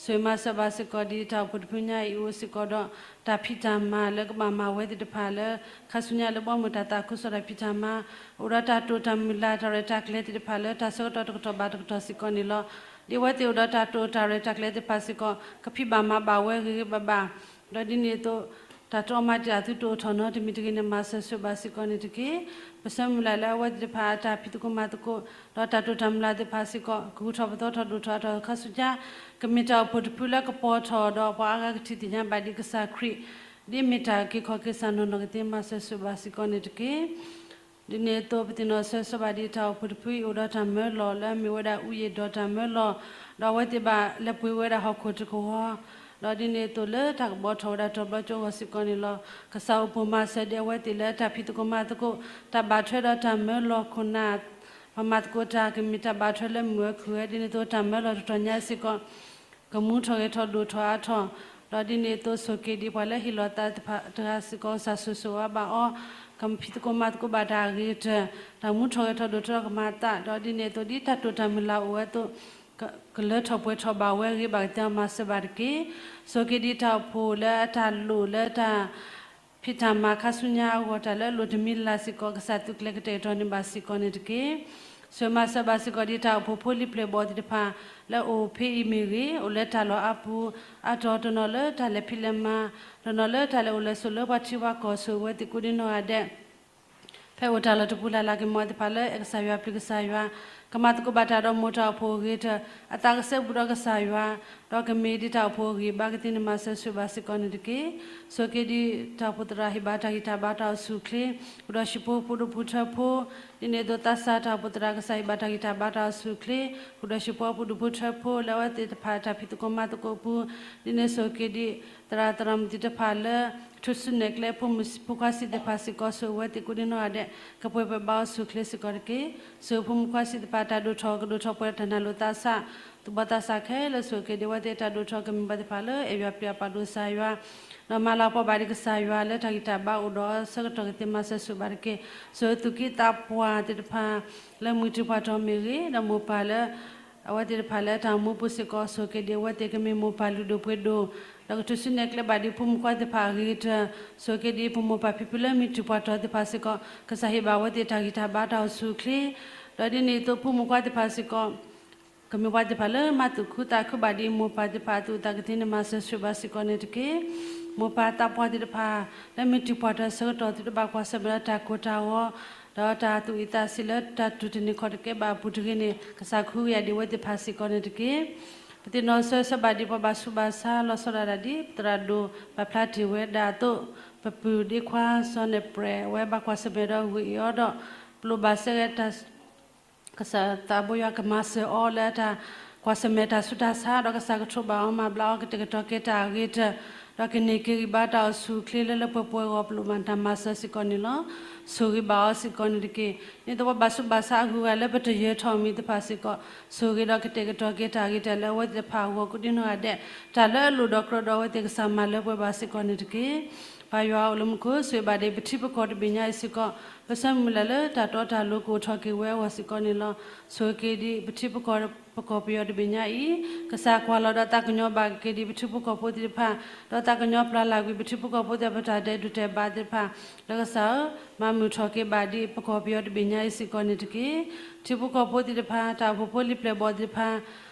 ဆိၣ်ဂ့ၤမၤစၢၤဘၣ်စ့ၢ်ကီးဒ်တၢ်အိၣ်ဖှိၣ်တဖုညါအံၤအိၣ်စ့ၢ်ကီးဒီး တၢ်ဖံးတၢ်မၤလၢကဘၣ်မၤဝဲသ့ၣ်တဖၣ်လၢ ခါဆူညါလၢဘီမုၢ်တၢ်သးခုကစီၣ်တၢ်ဖံးတၢ်မၤ, အိၣ်ဒီးတၢ်တိာ်တၢ်မုၢ်လၢ် တၢ်ရဲၣ်တၢ်ကျဲၤသ့ၣ်တဖၣ်လၢတၢ်ဆၢကတီၢ်တကတီၢ်ဘၣ်တကတီၢ်စ့ၢ်ကီးန့ၣ်လီၤ. ဒ်အဝဲသ့ၣ်အိၣ်ဒီးတၢ်တိာ်တၢ်ရဲၣ်တၢ်ကျဲၤသ့ၣ်တဖၣ်စ့ၢ်ကီး ကဖံးဘၣ်မၤဘၣ်ဝဲဂ့ၤဂ့ၤဘၣ်ဘၣ်, ဒီးဒ်န့ၣ်အသိး တၢ်တအီၣ်မၤတံာ်တာ်သုတအိၣ်ထီၣ်နီတမံၤတဂ့ၤန့ၣ် မၤစၢၤဆိၣ်ဂ့ၤဘၣ်စ့ၢ်ကီးန့ၣ်တက့ၢ်. ပဆၢမုၢ်လၢ်လၢအဝဲသ့ၣ်တဖၣ်အတၢ်ဖံးသကိးမၤသကိး ဒီးတၢ်တိာ်တၢ်မုၢ်လၢ်သ့ၣ်တဖၣ်စ့ၢ်ကီး ကဂုၤထီၣ်ပသီထီၣ်ဒိၣ်ထီၣ်အါထီၣ်ခါဆူညါ ကမ့ၢ်တၢ်အိၣ်ဖှိၣ်တဖုလၢကပီၤထီၣ်ဒီးပှၤအါဂၤကထံၣ်သ့ၣ်ညါဘၣ်ဒံးကစၢ်ခရံာ် ဒ်အမ့ၢ်တၢ်အုၣ်က့ၤခီၣ်က့ၤကစၢ်နီၢ်နီၢ်ကသ့ မၤစၢၤဆိၣ်ဂ့ၤဘၣ်စ့ၢ်ကီးန့ၣ်တက့ၢ်. ဒ်န့ၣ်အသိး ပသ့ၣ်နီၣ်ဆၢဂ့ၤဆၢဝါဘၣ်ဒ်တၢ်အိၣ်ဖှိၣ်တဖုအံၤ အိၣ်ဒီးတၢ်မၢလီၤလၢအမ့ၢ်ဝဲဒၣ် အူယံာ်ဒီးတၢ်မၢလီၤ, ဒီးအဝဲသ့ၣ်ဘၣ်လဲၤပှ့ၤဝဲဒၣ်ဟီၣ်ခိၣ်တကဝီၤ, ဒီးဒ်န့ၣ်အသိးလၢတၢ်ကပီၤထီၣ်ဝဲဒၣ်တဘျီကၠိအဂီၢ်စ့ၢ်ကီးန့ၣ်လီၤ. ကစၢ်အိၣ်ဖှိၣ်မၤစၢၤဒ်အဝဲသ့ၣ်လၢတၢ်ဖံးသကိးမၤသကိး, တၢ်ဘၣ်ထွဲဒီးတၢ်မၢလီၤခိၣ်နၢ်, ပှၤမၤသကိးတၢ်ကမ့ၢ်တၢ်ဘၣ်ထွဲလၢမုာ်ဝဲခုၣ်ဝဲ, ဒ်န့ၣ်အသိးတၢ်မၢလီၤတတီၤညါစ့ၢ်ကီး ကမူထီၣ်ဂဲၤထီၣ်ဒိၣ်ထီၣ်အါထီၣ်, ဒီးဒ်န့ၣ်အသိးဆိၣ်ဂ့ၤဒ်ပှၤလၢဟ့ၣ်လီၤသးတဂၤစ့ၢ်ကီး ကစၢ်ဆိၣ်ဂ့ၤဆိၣ်ဝါဘၣ်အီၤ, ကဖံးသကိးမၤသကိးဘၣ်တၢ်အဂ့ၤကတၢၢ်, တၢ်မူထီၣ်ဂဲၤထီၣ်ဒိၣ်ထီၣ်ကမၤသး, ဒီးဒ်န့ၣ်အသိးဒ်တၢ်တိာ်တၢ်မုၢ်လၢ်အိၣ်ဝဲအသိး ကလၢထီၣ်ပှဲၤထီၣ်ဘၣ်ဝဲအဂ့ၤ ဘၣ်ကသ့မၤစၢၤဘၣ်တက့ၢ်. ဆိၣ်ဂ့ၤဒ်တၢ်အိၣ်ဖှိၣ်လၢအတၢ်လိၣ်လၢတၢ် ဖံးတၢ်မၤခါဆူညါအဂီၢ် တၢ်လၢအလိၣ်တမံၤလၢ်လၢ်စ့ၢ်ကီး ကစၢ်သုးကျဲၤကတဲာ်ကတီၤန့ၢ်ဘၣ်စ့ၢ်ကီးန့ၣ်တက့ၢ်. ဆိၣ်ဂ့ၤမၤစၢၤဘၣ်စ့ၢ်ကီးဒ်တၢ်အိၣ်ဖှိၣ်ဖိလံၤပျဲၢ်ဘီၣ်သ့ၣ်တဖၣ် လၢအအိၣ်ဖဲအံၤမ့ၢ်ဂ့ၤ, အိၣ်လၢတၢ်လီၢ်အါပူၤအါတီၤ, တနီၤလၢတၢ်လဲၤဖံးလဲၤမၤ, တနီၤလၢတၢ်လဲၤအိၣ်လဲၤဆိးလၢပှၤထံပှၤကီၢ်, ဆိၣ်ဂ့ၤဝဲသ့ၣ်ကိးဒံနီၢ်ဂၤဒဲး ဖဲအိၣ်တၢ်လီၢ်တပူၤလၢ်လၢ် ကမၤသ့ၣ်တဖၣ်လၢအဲၣ်ကစၢ်ယွၤပျံၤကစၢ်ယွၤ, ကမၤသကိးဘၣ်တၢ်ဒီးမိၢ်တၢ်အိၣ်ဖှိၣ်အဂ့ၤကတၢၢ်, အသးကစဲဘူးဒီးကစၢ်ယွၤ, ဒီးကမ့ၢ်ဒ်တၢ်အိၣ်ဖှိၣ်အဂံၢ်အဘါကသ့န့ၣ် မၤစၢၤဆိၣ်ဂ့ၤဘၣ်စ့ၢ်ကီးန့ၣ်တက့ၢ်. ဆိၣ်ဂ့ၤဒ်တၢ်အိၣ်ဖှိၣ်သရၣ်ဟ့ၣ်ဘၣ်တၢ်ဂံၢ်တၢ်ဘါတၢ်အိၣ်ဆူၣ်အိၣ်ချ့, ဃုာ်ဒီးဟံၣ်ဖိဃုာ်ဒီးဖိဒိၣ်ဖိထၢဖိ, ဒ်န့ၣ်အသိးသးစၢ်တၢ်အိၣ်ဖှိၣ်သရၣ်ကစၢ်ဟ့ၣ်ဘၣ်တၢ်ဂံၢ်တၢ်ဘါတၢ်အိၣ်ဆူၣ်အိၣ်ချ့, ဃုာ်ဒီးဟံၣ်ဖိဃုာ်ဒီးဖိဒိၣ်ဖိထၢဖိ လၢအဝဲသ့ၣ်တဖၣ်တၢ်ဖံးသကိးမၤသကိးအပူၤ, ဒ်န့ၣ်ဆိၣ်ဂ့ၤဒ် သရၣ်သရၣ်မုၣ်သ့ၣ်တဖၣ်လၢ ထူၣ်စုနဲၣ်ကျဲဖိမုၣ်ဖိခွါစံးသ့ၣ်တဖၣ်စ့ၢ်ကီး ဆိၣ်ဂ့ၤဝဲသ့ၣ်ကိးဒံနီၢ်ဂၤဒဲး ကပှဲၤပှဲၤဘါအီၤဆူၣ်အိၣ်ချ့စ့ၢ်ကီးတက့ၢ်. ဆိၣ်ဂ့ၤဖိမုၣ်ခွါစံးသ့ၣ်တဖၣ် တၢ်ဒိၣ်ထီၣ်ကဒိၣ်ထီၣ်ပှဲၤဒီးတၢ်နၢ်လိာ်သးစၢ်, သူၣ်ဘီၣ်သးစၢ်ခဲလၢာ် ဆိၣ်ဂ့ၤက့ၤဒ်အဝဲသ့ၣ်တၢ်ဒိၣ်ထီၣ်ကမ့ၢ်ပှၤသ့ၣ်တဖၣ်လၢအဲၣ်ယွၤပျံၤအပာ်ဒိၣ်ကစၢ်ယွၤ, ဒီးမၤလၤကပီၤဘၣ်ဒံးကစၢ်ယွၤလၢတၢ်ဂံၢ်တၢ်ဘါအိၣ်ဒီးအဆၢကတီၢ်ကသ့မၤစၢၤဆိၣ်ဂ့ၤဘၣ်တက့ၢ်. ဆိၣ်ဂ့ၤသူၣ်က့သးပှၢ်သ့ၣ်တဖၣ် လၢမုၢ်တံၤပှၢ်တီၤမ့ၢ်ဂ့ၤ, ဒီးမိၢ်ပၢ်လၢ အဝဲသ့ၣ်တဖၣ်လၢတၢ်အိၣ်မူပူၤစ့ၢ်ကီး ဆိၣ်ဂ့ၤက့ၤဒ်အဝဲသ့ၣ်ကမ့ၢ်မိၢ်ပၢ်လုၢ်ဒိၣ်ပှ့ၤဒိၣ်, ဒီးကထူၣ်စုနဲၣ်ကျဲဘၣ်ဒံးဖိမုၣ်ခွါသ့ၣ်တဖၣ်အဂ့ၤကတၢၢ်, ဆိၣ်ဂ့ၤက့ၤဒ်ဖိမိၢ်ပၢ်ဖံဖုလၢမုၢ်တံၤပှၢ်တီၤသ့ၣ်တဖၣ်စ့ၢ်ကီး ကစၢ်ဟ့ၣ်ဘၣ်အဝဲသ့ၣ်တၢ်ဂံၢ်တၢ်ဘါတၢ်အိၣ်ဆူၣ်အိၣ်ချ့, ဒီးဒ်န့ၣ်အသိးဖိမုၣ်ခွါသ့ၣ်တဖၣ်စ့ၢ်ကီး ကမ့ၢ်ပှၤသ့ၣ်တဖၣ်လၢမၤသူၣ်ခုသးခုဘၣ်ဒံးမိၢ်ပၢ်သ့ၣ်တဖၣ်အသူၣ်အသးကသ့န့ၣ် မၤစၢၤဆိၣ်ဂ့ၤဘၣ်စ့ၢ်ကီးန့ၣ်တက့ၢ်. မိၢ်ပၢ်သးပှၢ်သ့ၣ်တဖၣ် လၢမုၢ်တံၤပှၢ်တီၤဆၢကတီၢ် သုတဘၣ်ကွၢ်ဆၢၣ်မဲာ်ဒီးတၢ်ကိၢ်တၢ်ဂီၤ, ဒီးတၢ်သူၣ်အုးသးဆံးလၢတၢ်တူၢ်တန့ၢ်ခီၣ်တကဲဘၣ်အပူၤတဂ့ၤန့ၣ် ကစၢ်ကဟုကယာ်ဒံးအဝဲသ့ၣ်တဖၣ်စ့ၢ်ကီးန့ၣ်တက့ၢ်. ပသ့ၣ်နီၣ်ဆၢဆၢဘၣ်ဒ်ပှၤဘၣ်ဆူးဘၣ်ဆါလီၤဆီဒၣ်တၢ်ဒ် ပသရၣ်ဒိၣ်ပာ်ဖျါတ့ၢ်ဝဲဒၣ်အသိး, ပပုၢ်ဒ့ခွါစီၤနဲၣ်ပြဲး အဝဲဘၣ်ကွၢ်ဆၢၣ်မဲာ်ဒီးဂုာ်အ့ၣ်အီၤဒီး ပလိၣ်ဘၣ်စဲဂဲၤတၢ် ကစၢ်သးဘိယွၤကမၤစၢၤအီၤလၢတၢ်ကွၢ်ဆၢၣ်မဲာ်တၢ်ဆူးတၢ်ဆါ ဒီးကစၢ်ကထိးဘၣ်အီၤမၤဘျါအီၤ ကတဲာ်ကတီၤက့ၤတၢ်အဂ့ၤတၢၢ်, ဒီးကန့ၢ်က့ၤဂံၢ်ဘါတၢ်အိၣ်ဆူၣ်အိၣ်ချ့လၢလၢပှဲၤပှဲၤအဂီၢ် ပလိၣ်ဘၣ်တၢ်မၤစၢၤစ့ၢ်ကီးန့ၣ်လီၤ. ဆိၣ်ဂ့ၤဘၣ်အီၤစ့ၢ်ကီးန့ၣ်တက့ၢ်. ဒ်သိးပှၤဘၣ်ဆူးဘၣ်ဆါအဂုၤအဂၤလၢပတယၢၤထီၣ်မံၤသ့ၣ်တဖၣ်စ့ၢ်ကီး ဆိၣ်ဂ့ၤဒီးကတဲာ်ကတီၤက့ၤတၢ်အဂ့ၤတၢၢ်လၢအဝဲသ့ၣ်တဖၣ်အဂီၢ် ကိးဒံနီၢ်ဂၤဒဲး, တၢ်လၢအလိၣ်ဒီးကြၢးဒီးအဝဲသ့ၣ်ကစၢ်မၤလၢပှဲၤဘၣ်စ့ၢ်ကီးန့ၣ်တက့ၢ်. ပၢ်ယွၤအိၣ်လၢမူခိၣ် ဆိၣ်ဂ့ၤဘၣ်ဒံး ပထံပကီၢ်တဘ့ၣ်ညါအံၤစ့ၢ်ကီး, ပဆၢမုၢ်လၢ်လၢတၢ်တီတၢ်လိၤကအိၣ်ထီၣ်က့ၤဝဲအဂီၢ်စ့ၢ်ကီးန့ၣ်လီၤ. ဆိၣ်ဂ့ၤက့ၤဒံး ပထံပကီၢ် ပကီၢ်ပယီၤတဘ့ၣ်ညါအံၤ, ကစၢ်ကွၢ်လီၤဒီးသးကညီၤဘၣ်က့ၤဒံး ပထံဖိကီၢ်ဖိသ့ၣ်တဖၣ်, ဒီးသးကညီၤပျၢ်လၢ်ကွံာ် ပထံဖိကီၢ်ဖိသ့ၣ်တဖၣ် ပတၢ်ဒဲးဒိၣ်တဲာ်ဘးသ့ၣ်တဖၣ်, လၢကစၢ်ဧၢ, မၤမုာ်ထီၣ်က့ၤဘၣ်ဒံး ပကီၢ်ပယီၤတဘ့ၣ်ညါအံၤစ့ၢ်ကီးန့ၣ်တက့ၢ်. ထံဖိကီၢ်ဖိသ့ၣ်တဖၣ် တၢ်အိၣ်ဖှိၣ်ဖိလံၤပျဲၢ်ဘီၣ်သ့ၣ်တဖၣ်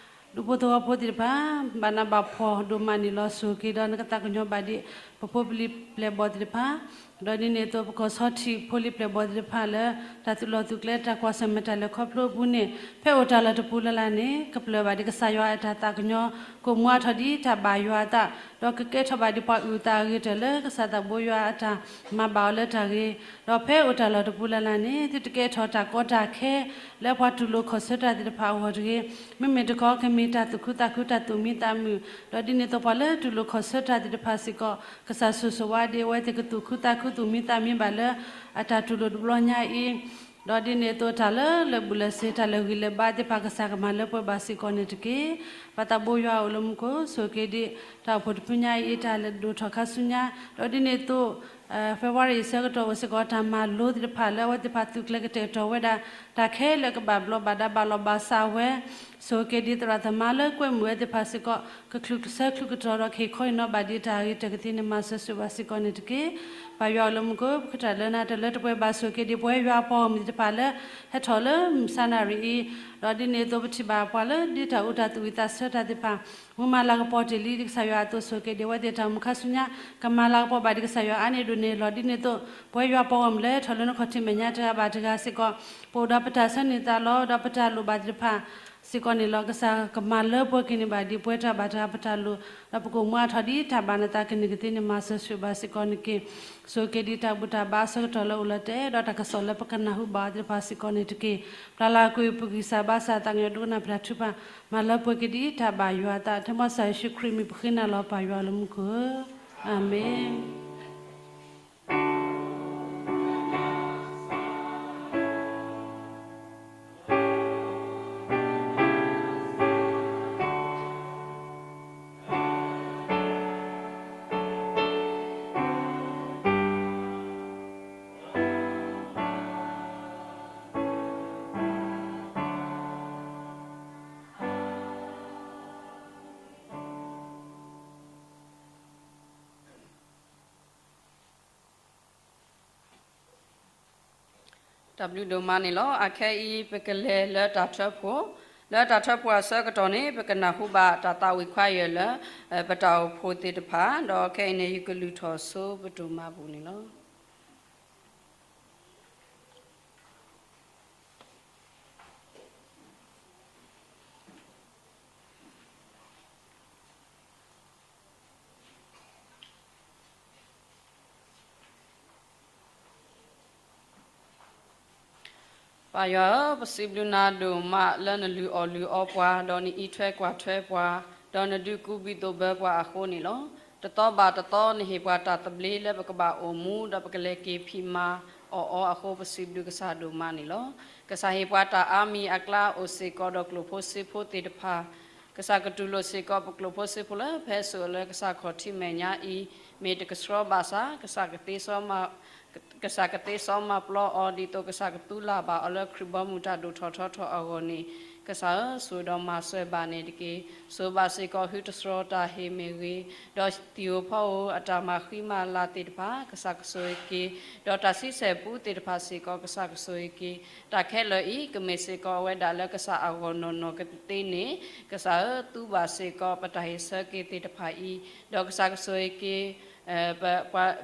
ဒူဖိသဝီဖိသ့ၣ်တဖၣ် ဘၣ်နးဘၣ်ဖှီၣ်ဒိၣ်မးန့ၣ်လီၤ. ဆိၣ်ဂ့ၤက့ၤဒီးနကသးကညီၤဘၣ်ဒံး ပဖိပလံၤပျဲၢ်ဘီၣ်သ့ၣ်တဖၣ်, ဒီးဒ်န့ၣ်အသိး ပကီၢ်ဆီထံးဖိလံၤပျဲၢ်ဘီၣ်သ့ၣ်တဖၣ်လၢ တၢ်သူၣ်လီၤသူၣ်ကျဲ တၢ်ကွၢ်ဆၢၣ်မဲာ်တၢ်လဲၤခီဖျိအပူၤန့ၣ် ဖဲအိၣ်တၢ်လီၢ်တပူၤလၢ်လၢ်န့ၣ် ကပျၢ်ဘၣ်ဒံးကစၢ်ယွၤအတၢ်သးကညီၤ ကအိၣ်မူအါထီၣ်ဒံးတၢ်ဘၣ်ယွၤအသး, ဒီးကကဲထီၣ်ဘၣ်ဒံးပှၤအုၣ်အသးအဂ့ၤတၢၢ်လၢ ကစၢ်သးဘိယွၤအတၢ်မၤဘၣ်အီၤလၢတၢ်ဂ့ၤ, ဒီးဖဲအိၣ်တၢ်လီၢ်တပူၤလၢ်လၢ်န့ၣ် သုတကဲထီၣ်တၢ်ကီတၢ်ခဲ လၢပှၤတူၢ်လိာ်ခီၣ်ဆၢတၢ်သ့ၣ်တဖၣ်အဂီၢ်တဂ့ၤ, မ့မ့ၢ်တခီ ကမ့ၢ်တၢ်သူၣ်ခုသးခု တၢ်သူၣ်မံသးမုာ်, ဒီးဒ်န့ၣ်အသိးပှၤလၢတူၢ်လိာ်ခီၣ်ဆၢတၢ်သ့ၣ်တဖၣ်စ့ၢ်ကီး ကစၢ်ဆိၣ်ဂ့ၤဝဲဒၣ်အဝဲသ့ၣ်ကသူၣ်ခုသးခု သူၣ်မံသးမုာ်ဘၣ်လၢ အတၢ်တူၢ်လိာ်တဘျီညါအံၤ, ဒီးဒ်န့ၣ်အသိးတၢ်လၢလၢာ်ဘူၣ်လၢာ်စ့ၤ တၢ်လၢာ်ဂံၢ်လၢာ်ဘါသ့ၣ်တဖၣ် ကစၢ်ကမၤလၢပှဲၤဘၣ်စ့ၢ်ကီးန့ၣ်တက့ၢ်. ပၢ်သးဘိယွၤအိၣ်လၢမူခိၣ် ဆိၣ်ဂ့ၤက့ၤဒံး တၢ်အိၣ်ဖှိၣ်တဖုညါအံၤ တၢ်လဲၤဒိၣ်ထီၣ်ခါဆူညါ, ဒီးဒ်န့ၣ်အသိး February အဆၢကတီၢ်အိၣ်စ့ၢ်ကီး တၢ်မၤလိသ့ၣ်တဖၣ်လၢအဝဲသ့ၣ်တဖၣ်သူၣ်ကျဲၤကတဲာ်ကတီၤဝဲဒၣ် တၢ်ခဲလၢာ်ကဘၣ်ဘျီးဘၣ်ဒါဘၣ်လီၤဘၣ်စးဝဲ, ဆိၣ်ဂ့ၤက့ၤဒံးသရၣ်သမါလၢကွဲမုာ်ဝဲသ့ၣ်တဖၣ်စ့ၢ်ကီး ကချုးဆၢချုးကတီၤဒီးကဟ့ၣ်ခီဟ့ၣ်နီၤဘၣ်ဒံးတၢ်အဂ့ၤတၢၢ်ကသ့န့ၣ် မၤစၢၤဆိၣ်ဂ့ၤဘၣ်စ့ၢ်ကီးန့ၣ်တက့ၢ်. ပၢ်ယွၤအိၣ်လၢမူခိၣ် ပဃ့တၢ်လၢနၤတၢ်လၢတပှဲၤဘၣ် ဆိၣ်ဂ့ၤက့ၤဒံးပဝဲယွၤပှၤဂီၢ်မုၢ်သ့ၣ်တဖၣ်လၢ ဟဲထီၣ်လၢမုၢ်ဆါနၣ်ရံၣ်အံၤ, ဒီးဒ်န့ၣ်အသိးပထံၣ်ဘၣ်ပှၤလၢဒ်တၢ်အူတၢ်သးဝံၣ်သးဆၢတၢ်သ့ၣ်တဖၣ် မုၢ်မၤလၤကပီၤတ့ၢ်လံဒံးကစၢ်ယွၤအသိး ဆိၣ်ဂ့ၤက့ၤဒံးအဝဲသ့ၣ်တၢ်အိၣ်မူခါဆူညါ ကမၤလၤကပီၤဘၣ်ဒံးကစၢ်ယွၤအါန့ၢ်ဒိၣ်န့ၢ်လီၤ. ဒ်န့ၣ်အသိး ပဝဲယွၤပှၤဂီၢ်မုၢ်လၢဟဲထီၣ်လၢနခီၣ်ထံးမဲာ်ညါတဂၤဘၣ်တဂၤစ့ၢ်ကီး ပအိၣ်ဒီးပတၢ်ဆၢန့ၢ်သးလီၤ ဒီးပတၢ်လိၣ်ဘၣ်သ့ၣ်တဖၣ်စ့ၢ်ကီးန့ၣ်လီၤ. ကစၢ်ကမၤလၢပှဲၤက့ၤန့ၢ်ဘၣ်ဒံးပဝဲတဂၤဘၣ်တဂၤပတၢ်လိၣ် ဒီးပကအိၣ်မူအါထီၣ်ဒံးတၢ်ဘၣ်နသးကန့ၢ်ကသ့န့ၣ် မၤစၢၤဆိၣ်ဂ့ၤဘၣ်စ့ၢ်ကီးန့ၣ်တက့ၢ်. ဆိၣ်ဂ့ၤက့ၤဒံးတၢ်ဘူၣ်တၢ်ဘါအဆၢကတီၢ်လၢအိၣ်လီၤတဲာ် ဒီးတၢ်ကစီၣ်လၢပကနၢ်ဟူဘၣ်အီၤသ့ၣ်တဖၣ်စ့ၢ်ကီးန့ၣ်တက့ၢ်. ပျၢ်လၤကွံာ်ပဂံၢ်စၢ်ဘါစၢ် သးကညီၤဒိကနၣ်ပတၢ်ထုကဖၣ် မၤလၢပှဲၤက့ၤဒံးတၢ်ဘၣ်ယွၤအသး ထဲမီၢ်ကစၢ်ယ့ၣ်ၡူးခရံာ်မံၤပဃ့နၤလီၤ ပၢ်ယွၤလၢမူခိၣ်ဧၢ, အၤမ့ၣ်. တၢ်ဘျုးဒိၣ်မးန့ၣ်လီၤ. အခဲအံၤ ပကလဲၤလၢတၢ်ထၢဖှိၣ်, လၢတၢ်ထၢဖှိၣ်အဆၢကတီၢ်န့ၣ် ပကနၢ်ဟူဘၣ်တၢ်သးဝံၣ်ခွါယၢ်လၢ ပတၢ်အိၣ်ဖှိၣ်သ့ၣ်တဖၣ်, ဒီးခဲအံၤန့ၣ် ယကလုၢ်ထီၣ်ဆိပဒိၣ်မးပူၤန့ၣ်လီၤ. ပၢ်ယွၤဧၢ, ပစံးဘျုးနၤဒိၣ်မးလၢနလုၢ်အီၣ်လုၢ်အီပှၤ, ဒီးနအံးထွဲကွၢ်ထွဲပှၤ, ဒီးနဒုးကူးဘံၣ်သိၣ်ဘၢပှၤအဃိန့ၣ်လီၤ. တသီဘၣ်တသီ နဟ့ၣ်ပှၤတၢ်သဘျ့လၢပကဘၣ်အိၣ်မူ ဒီးပကလဲၤက့ၤဖံးမၤအီၣ်အီအဃိ ပစံးဘျုးကစၢ်ဒိၣ်မးန့ၣ်လီၤ. ကစၢ်ဟ့ၣ်ပှၤတၢ်အါမံၤအကျါအိၣ်စ့ၢ်ကီးဒီးကျိာ်ဖိစ့ဖိသ့ၣ်တဖၣ် ကစၢ်ကတူၢ်လိာ်စ့ၢ်ကီးပကျိာ်ဖိစ့ဖိလၢ ဖဲစိာ်လၢကစၢ်ခီၣ်ထံးမဲာ်ညါအံၤ မ့ၢ်တကဆှီဘၣ်ဆၣ် ကစၢ်ကသ့စီမၤ ကစၢ်ကသ့စီမၤပျီအီၤ ဒ်သိးကစၢ်ကသူလၢ်ဘၣ်အီၤလၢခရံာ်ဘီမုၢ်တၢ်ဒိၣ်ထီၣ်ထီထီၣ်အဂီၢ်န့ၣ်, ကစၢ်ဧၢ, ဆိၣ်ဒီးမၤစၢၤဘၣ်န့ၣ်တက့ၢ်. ဆိၣ်ဘၣ်စ့ၢ်ကီး ဟုတစှီၤတၢ်ဟ့ၣ်မ့ၢ်ဂ့ၤ, ဒီးသံၣ်ဧိၤဖီဧိၤအတၢ်မၤဃံမၤလၤသ့ၣ်တဖၣ် ကစၢ်ကဆိၣ်ဂ့ၤက့ၤ, ဒီးတၢ်ဆံဆဲၣ်ပူသ့ၣ်တဖၣ်စ့ၢ်ကီး ကစၢ်ကဆိၣ်ဂ့ၤက့ၤ, တၢ်ခဲလၢာ်အံၤ ကမ့ၢ်စ့ၢ်ကီးအဝဲဒၣ်လၢကစၢ်အဂီၢ်နီၢ်နီၢ်ကသ့န့ၣ်, ကစၢ်ဧၢ, သူဘၣ်စ့ၢ်ကီးပတၢ်ဟ့ၣ်ဆၢက့ၤသ့ၣ်တဖၣ်အံၤ, ဒီးကစၢ်ကဆိၣ်ဂ့ၤက့ၤ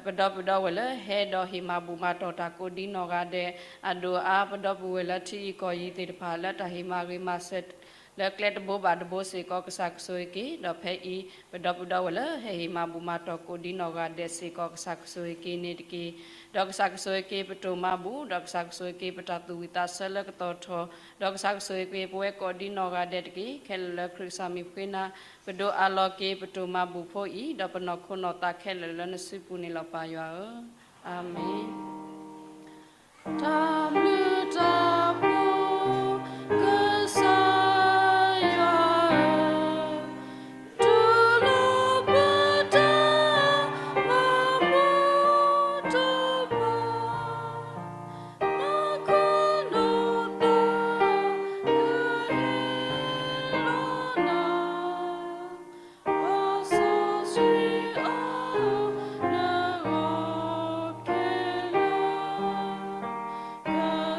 ပဒီပုၢ်ဒီဝဲၢ်လၢဟဲဒီးဟ့ၣ်မၤဘူၣ်မၤတီၢ်တၢ်ကိးဒံနီၢ်ဂၤဒဲး, အဒိၣ်အါပဒီပုၢ်ဝဲၢ်လၢထံဂုၤကီၢ်ဂၤသ့ၣ်တဖၣ် လၢတၢ်ဟ့ၣ်မၤဂ့ၤမၤစၢၤ လၢကျဲတဘိဘၣ်တဘိစ့ၢ်ကီး ကစၢ်ကဆိၣ်ဂ့ၤက့ၤ, ဒီးဖဲအံၤ ပဒီပုၢ်ဒီဝဲၢ်လၢဟဲဟ့ၣ်မၤဘူၣ်မၤတီၢ်ကိးဒ်နီၢ်ဂၤဒဲးစ့ၢ်ကီး ကစၢ်ကဆိၣ်ဂ့ၤက့ၤန့ၣ်တက့ၢ်. ဒီးကစၢ်ကဆိၣ်ဂ့ၤက့ၤပတိၢ်မၤဘူၣ်, ဒီးကစၢ်ကဆိၣ်ဂ့ၤက့ၤပတၢ်သူၣ်ဝံၣ်သးဆၢလၢကတီၢ်ထီၣ်, ဒီးကစၢ်ကဆိၣ်ဂ့ၤက့ၤပဝဲကိးဒ်နီၢ်ဂၤဒဲးတက့ၢ်. ခဲလၢာ်လၢခရံာ်ကစၢ်မံၤပဃ့နၤ, ပဒိးအးလီၤက့ၤပတိၢ်မၤဘူၣ်ဖိအံၤ, ဒီးပနီၢ်ခိနီၢ်သးခဲလၢာ်လၢနစုပူၤန့ၣ်လီၤ ပၢ်ယွၤဧၢ. အၤမ့ၣ်. တၢ်ဘျုးတၢ်ဖှိၣ် ကစၢ်ယွၤဧၢ, တူၢ်လိာ်ပတၢ်မၤဘူၣ်တဖၣ်, နီၢ်ခိနီၢ်သးကဟ့ၣ်လီၤနၤ ပှၤစီဆှံအီၤ လၢအဂီၢ်ခဲလၢာ်, က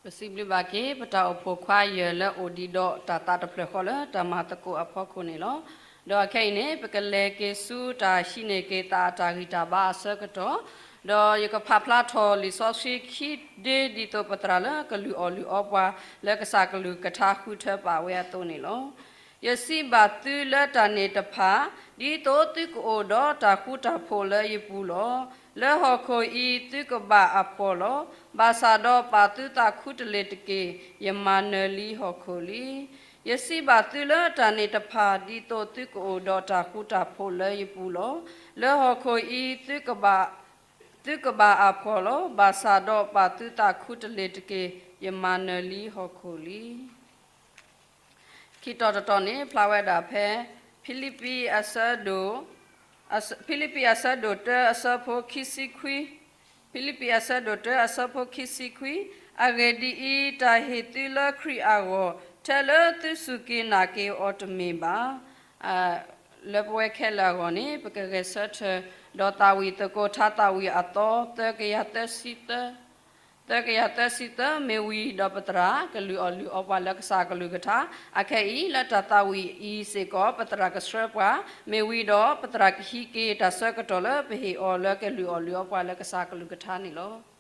ပစံးဘျုးဘၣ်က့ၤ ပတၢ်အိၣ်ဖှိၣ်ခွါယဲၢ်လၢအိၣ်ဒံးဒီးတၢ်သးတဖျၢၣ်ဃီလၢတၢ်မၤသကိးအဖီခိၣ်န့ၣ်လီၤ. ဒီးခဲအံၤန့ၣ် ပကလဲၤက့ၤဆူတၢ်ဟံးန့ၢ်က့ၤသးအတၢ်ဂံၢ်တၢ်ဘါအဆၢကတီၢ်, ဒီးယကဖးဖျါထီၣ်လံာ်စီဆှံခံဒ့ ဒ်သိးပသရၣ်လၢကလုၢ်အီၣ်လုၢ်အီပှၤလၢကစၢ်ကလုၢ်ကထါဃုထၢပာ်ဝဲအသိးန့ၣ်လီၤ. ယစံးဘၣ်သုလၢတၢ်န့ၣ်တဖၣ်, ဒ်သိးသုကအိၣ်ဒီးတၢ်ဃူတၢ်ဖိးလၢယပူၤလီၤ. လၢဟီၣ်ခိၣ်အံၤသုကဘၣ်အဖှီၣ်လီၤ. ဘၣ်ဆၣ်ဒီးပာ်သုသးခူတလ့ၢ်တက့ၢ်. ယမၤနၢၤလံဟီၣ်ခိၣ်လံ. ယစံးဘၣ်သုလၢတၢ်န့ၣ်တဖၣ်, ဒ်သိးသုကအိၣ်ဒီးတၢ်ဃူတၢ်ဖိးလၢယပူၤလီၤ. လၢဟီၣ်ခိၣ်အံၤသုကဘၣ်အဖှီၣ်လီၤ. ဘၣ်ဆၣ်ဒီးပာ်သုသးခူတလ့ၢ်တက့ၢ်. ယမၤနၢၤလံဟီၣ်ခိၣ်လံ. ခံတီၤတတီၤန့ၣ် ဖျါဝဲဒၣ်ဖဲ ဖံလံးပံးအဆၢဒိၣ်, ဖံလံးပံးအဆၢဒိၣ်တၢအဆၢဖိခံဆံခွံ, ဖံလံးပံးအဆၢဒိၣ်တၢအဆၢဖိခံဆံခွံ, အဂ့ၢ်ဒ်အံၤ, တၢ်ဟ့ၣ်သုလၢခရံာ်အဂီၢ်, ထဲလၢသုစူၢ်က့ၤနာ်က့ၤအီၤတမ့ၢ်ဘၣ်. လၢပဝဲခဲလၢာ်အဂီၢ်န့ၣ် ပကဂဲၤဆၢထၢၣ် ဒီးသးဝံၣ်သကိးထါသးဝံၣ်အသီ သၢကယၤသၢဆံသၢ, သၢကယၤသၢဆံသၢ မ့ၢ်ဝံၤဒီးပသရၣ်ကလုၢ်အီၣ်လုၢ်အီပှၤလၢကစၢ်ကလုၢ်ကထါ, အခဲအံၤလၢတၢ်သးဝံၣ်အံၤစ့ၢ်ကီး ပသရၣ်ကဆှၢပှၤ, မ့ၢ်ဝံၤဒီးပသရၣ်ကဟံးက့ၤတၢ်ဆၢကတီၢ်လၢပဟ့ၣ်အီၤလၢကလုၢ်အီၣ်လုၢ်အီပှၤလၢကစၢ်ကလုၢ်ကထါန့ၣ်လီၤ.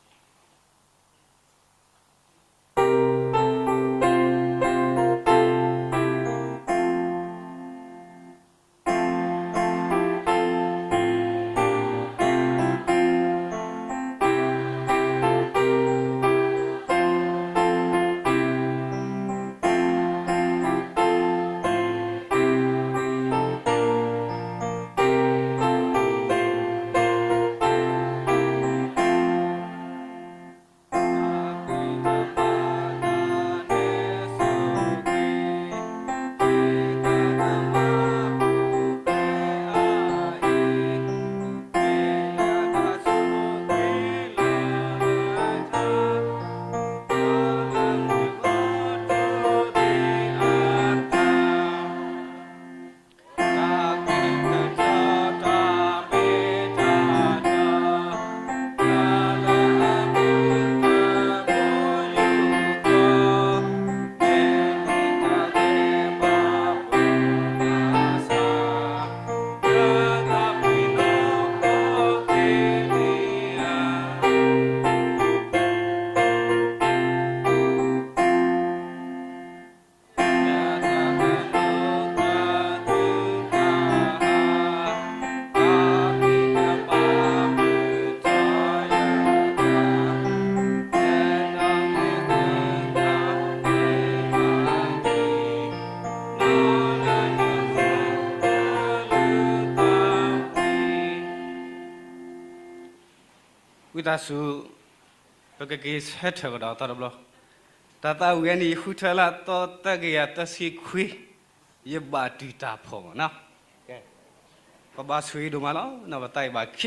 ဝံသးစူၤ, ပကက့ၤဆၢထၢၣ်ကဒီးသီတဘျီ, တၢ်သးဝံၣ်အံၤန့ၣ် ယဃုထၢလၢအသီသၢကယၤသၢဆံခွံ, ယဘၣ်တူၢ်တၢ်ဖှီၣ်မးနီၤ, ပဘၣ်ဆိၣ်ဂ့ၤဒိၣ်မးလီၤ, ပသးအံၤဘၣ်ခ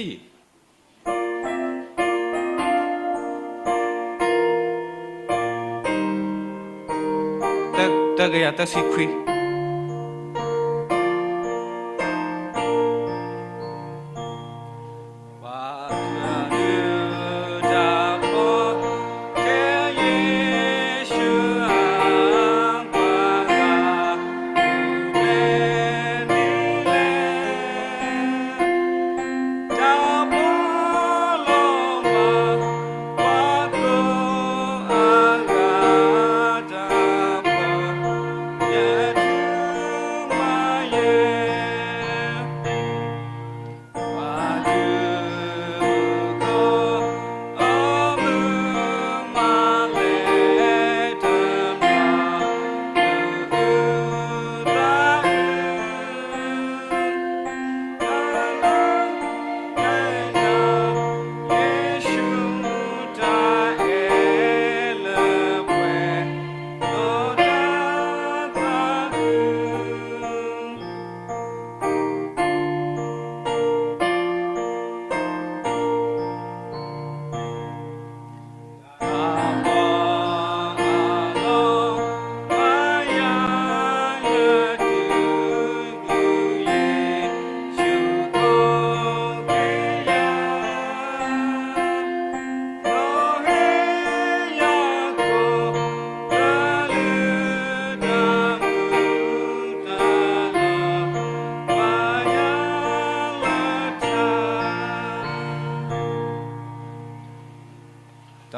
ံ သၢကယၤသၢဆံခွံ.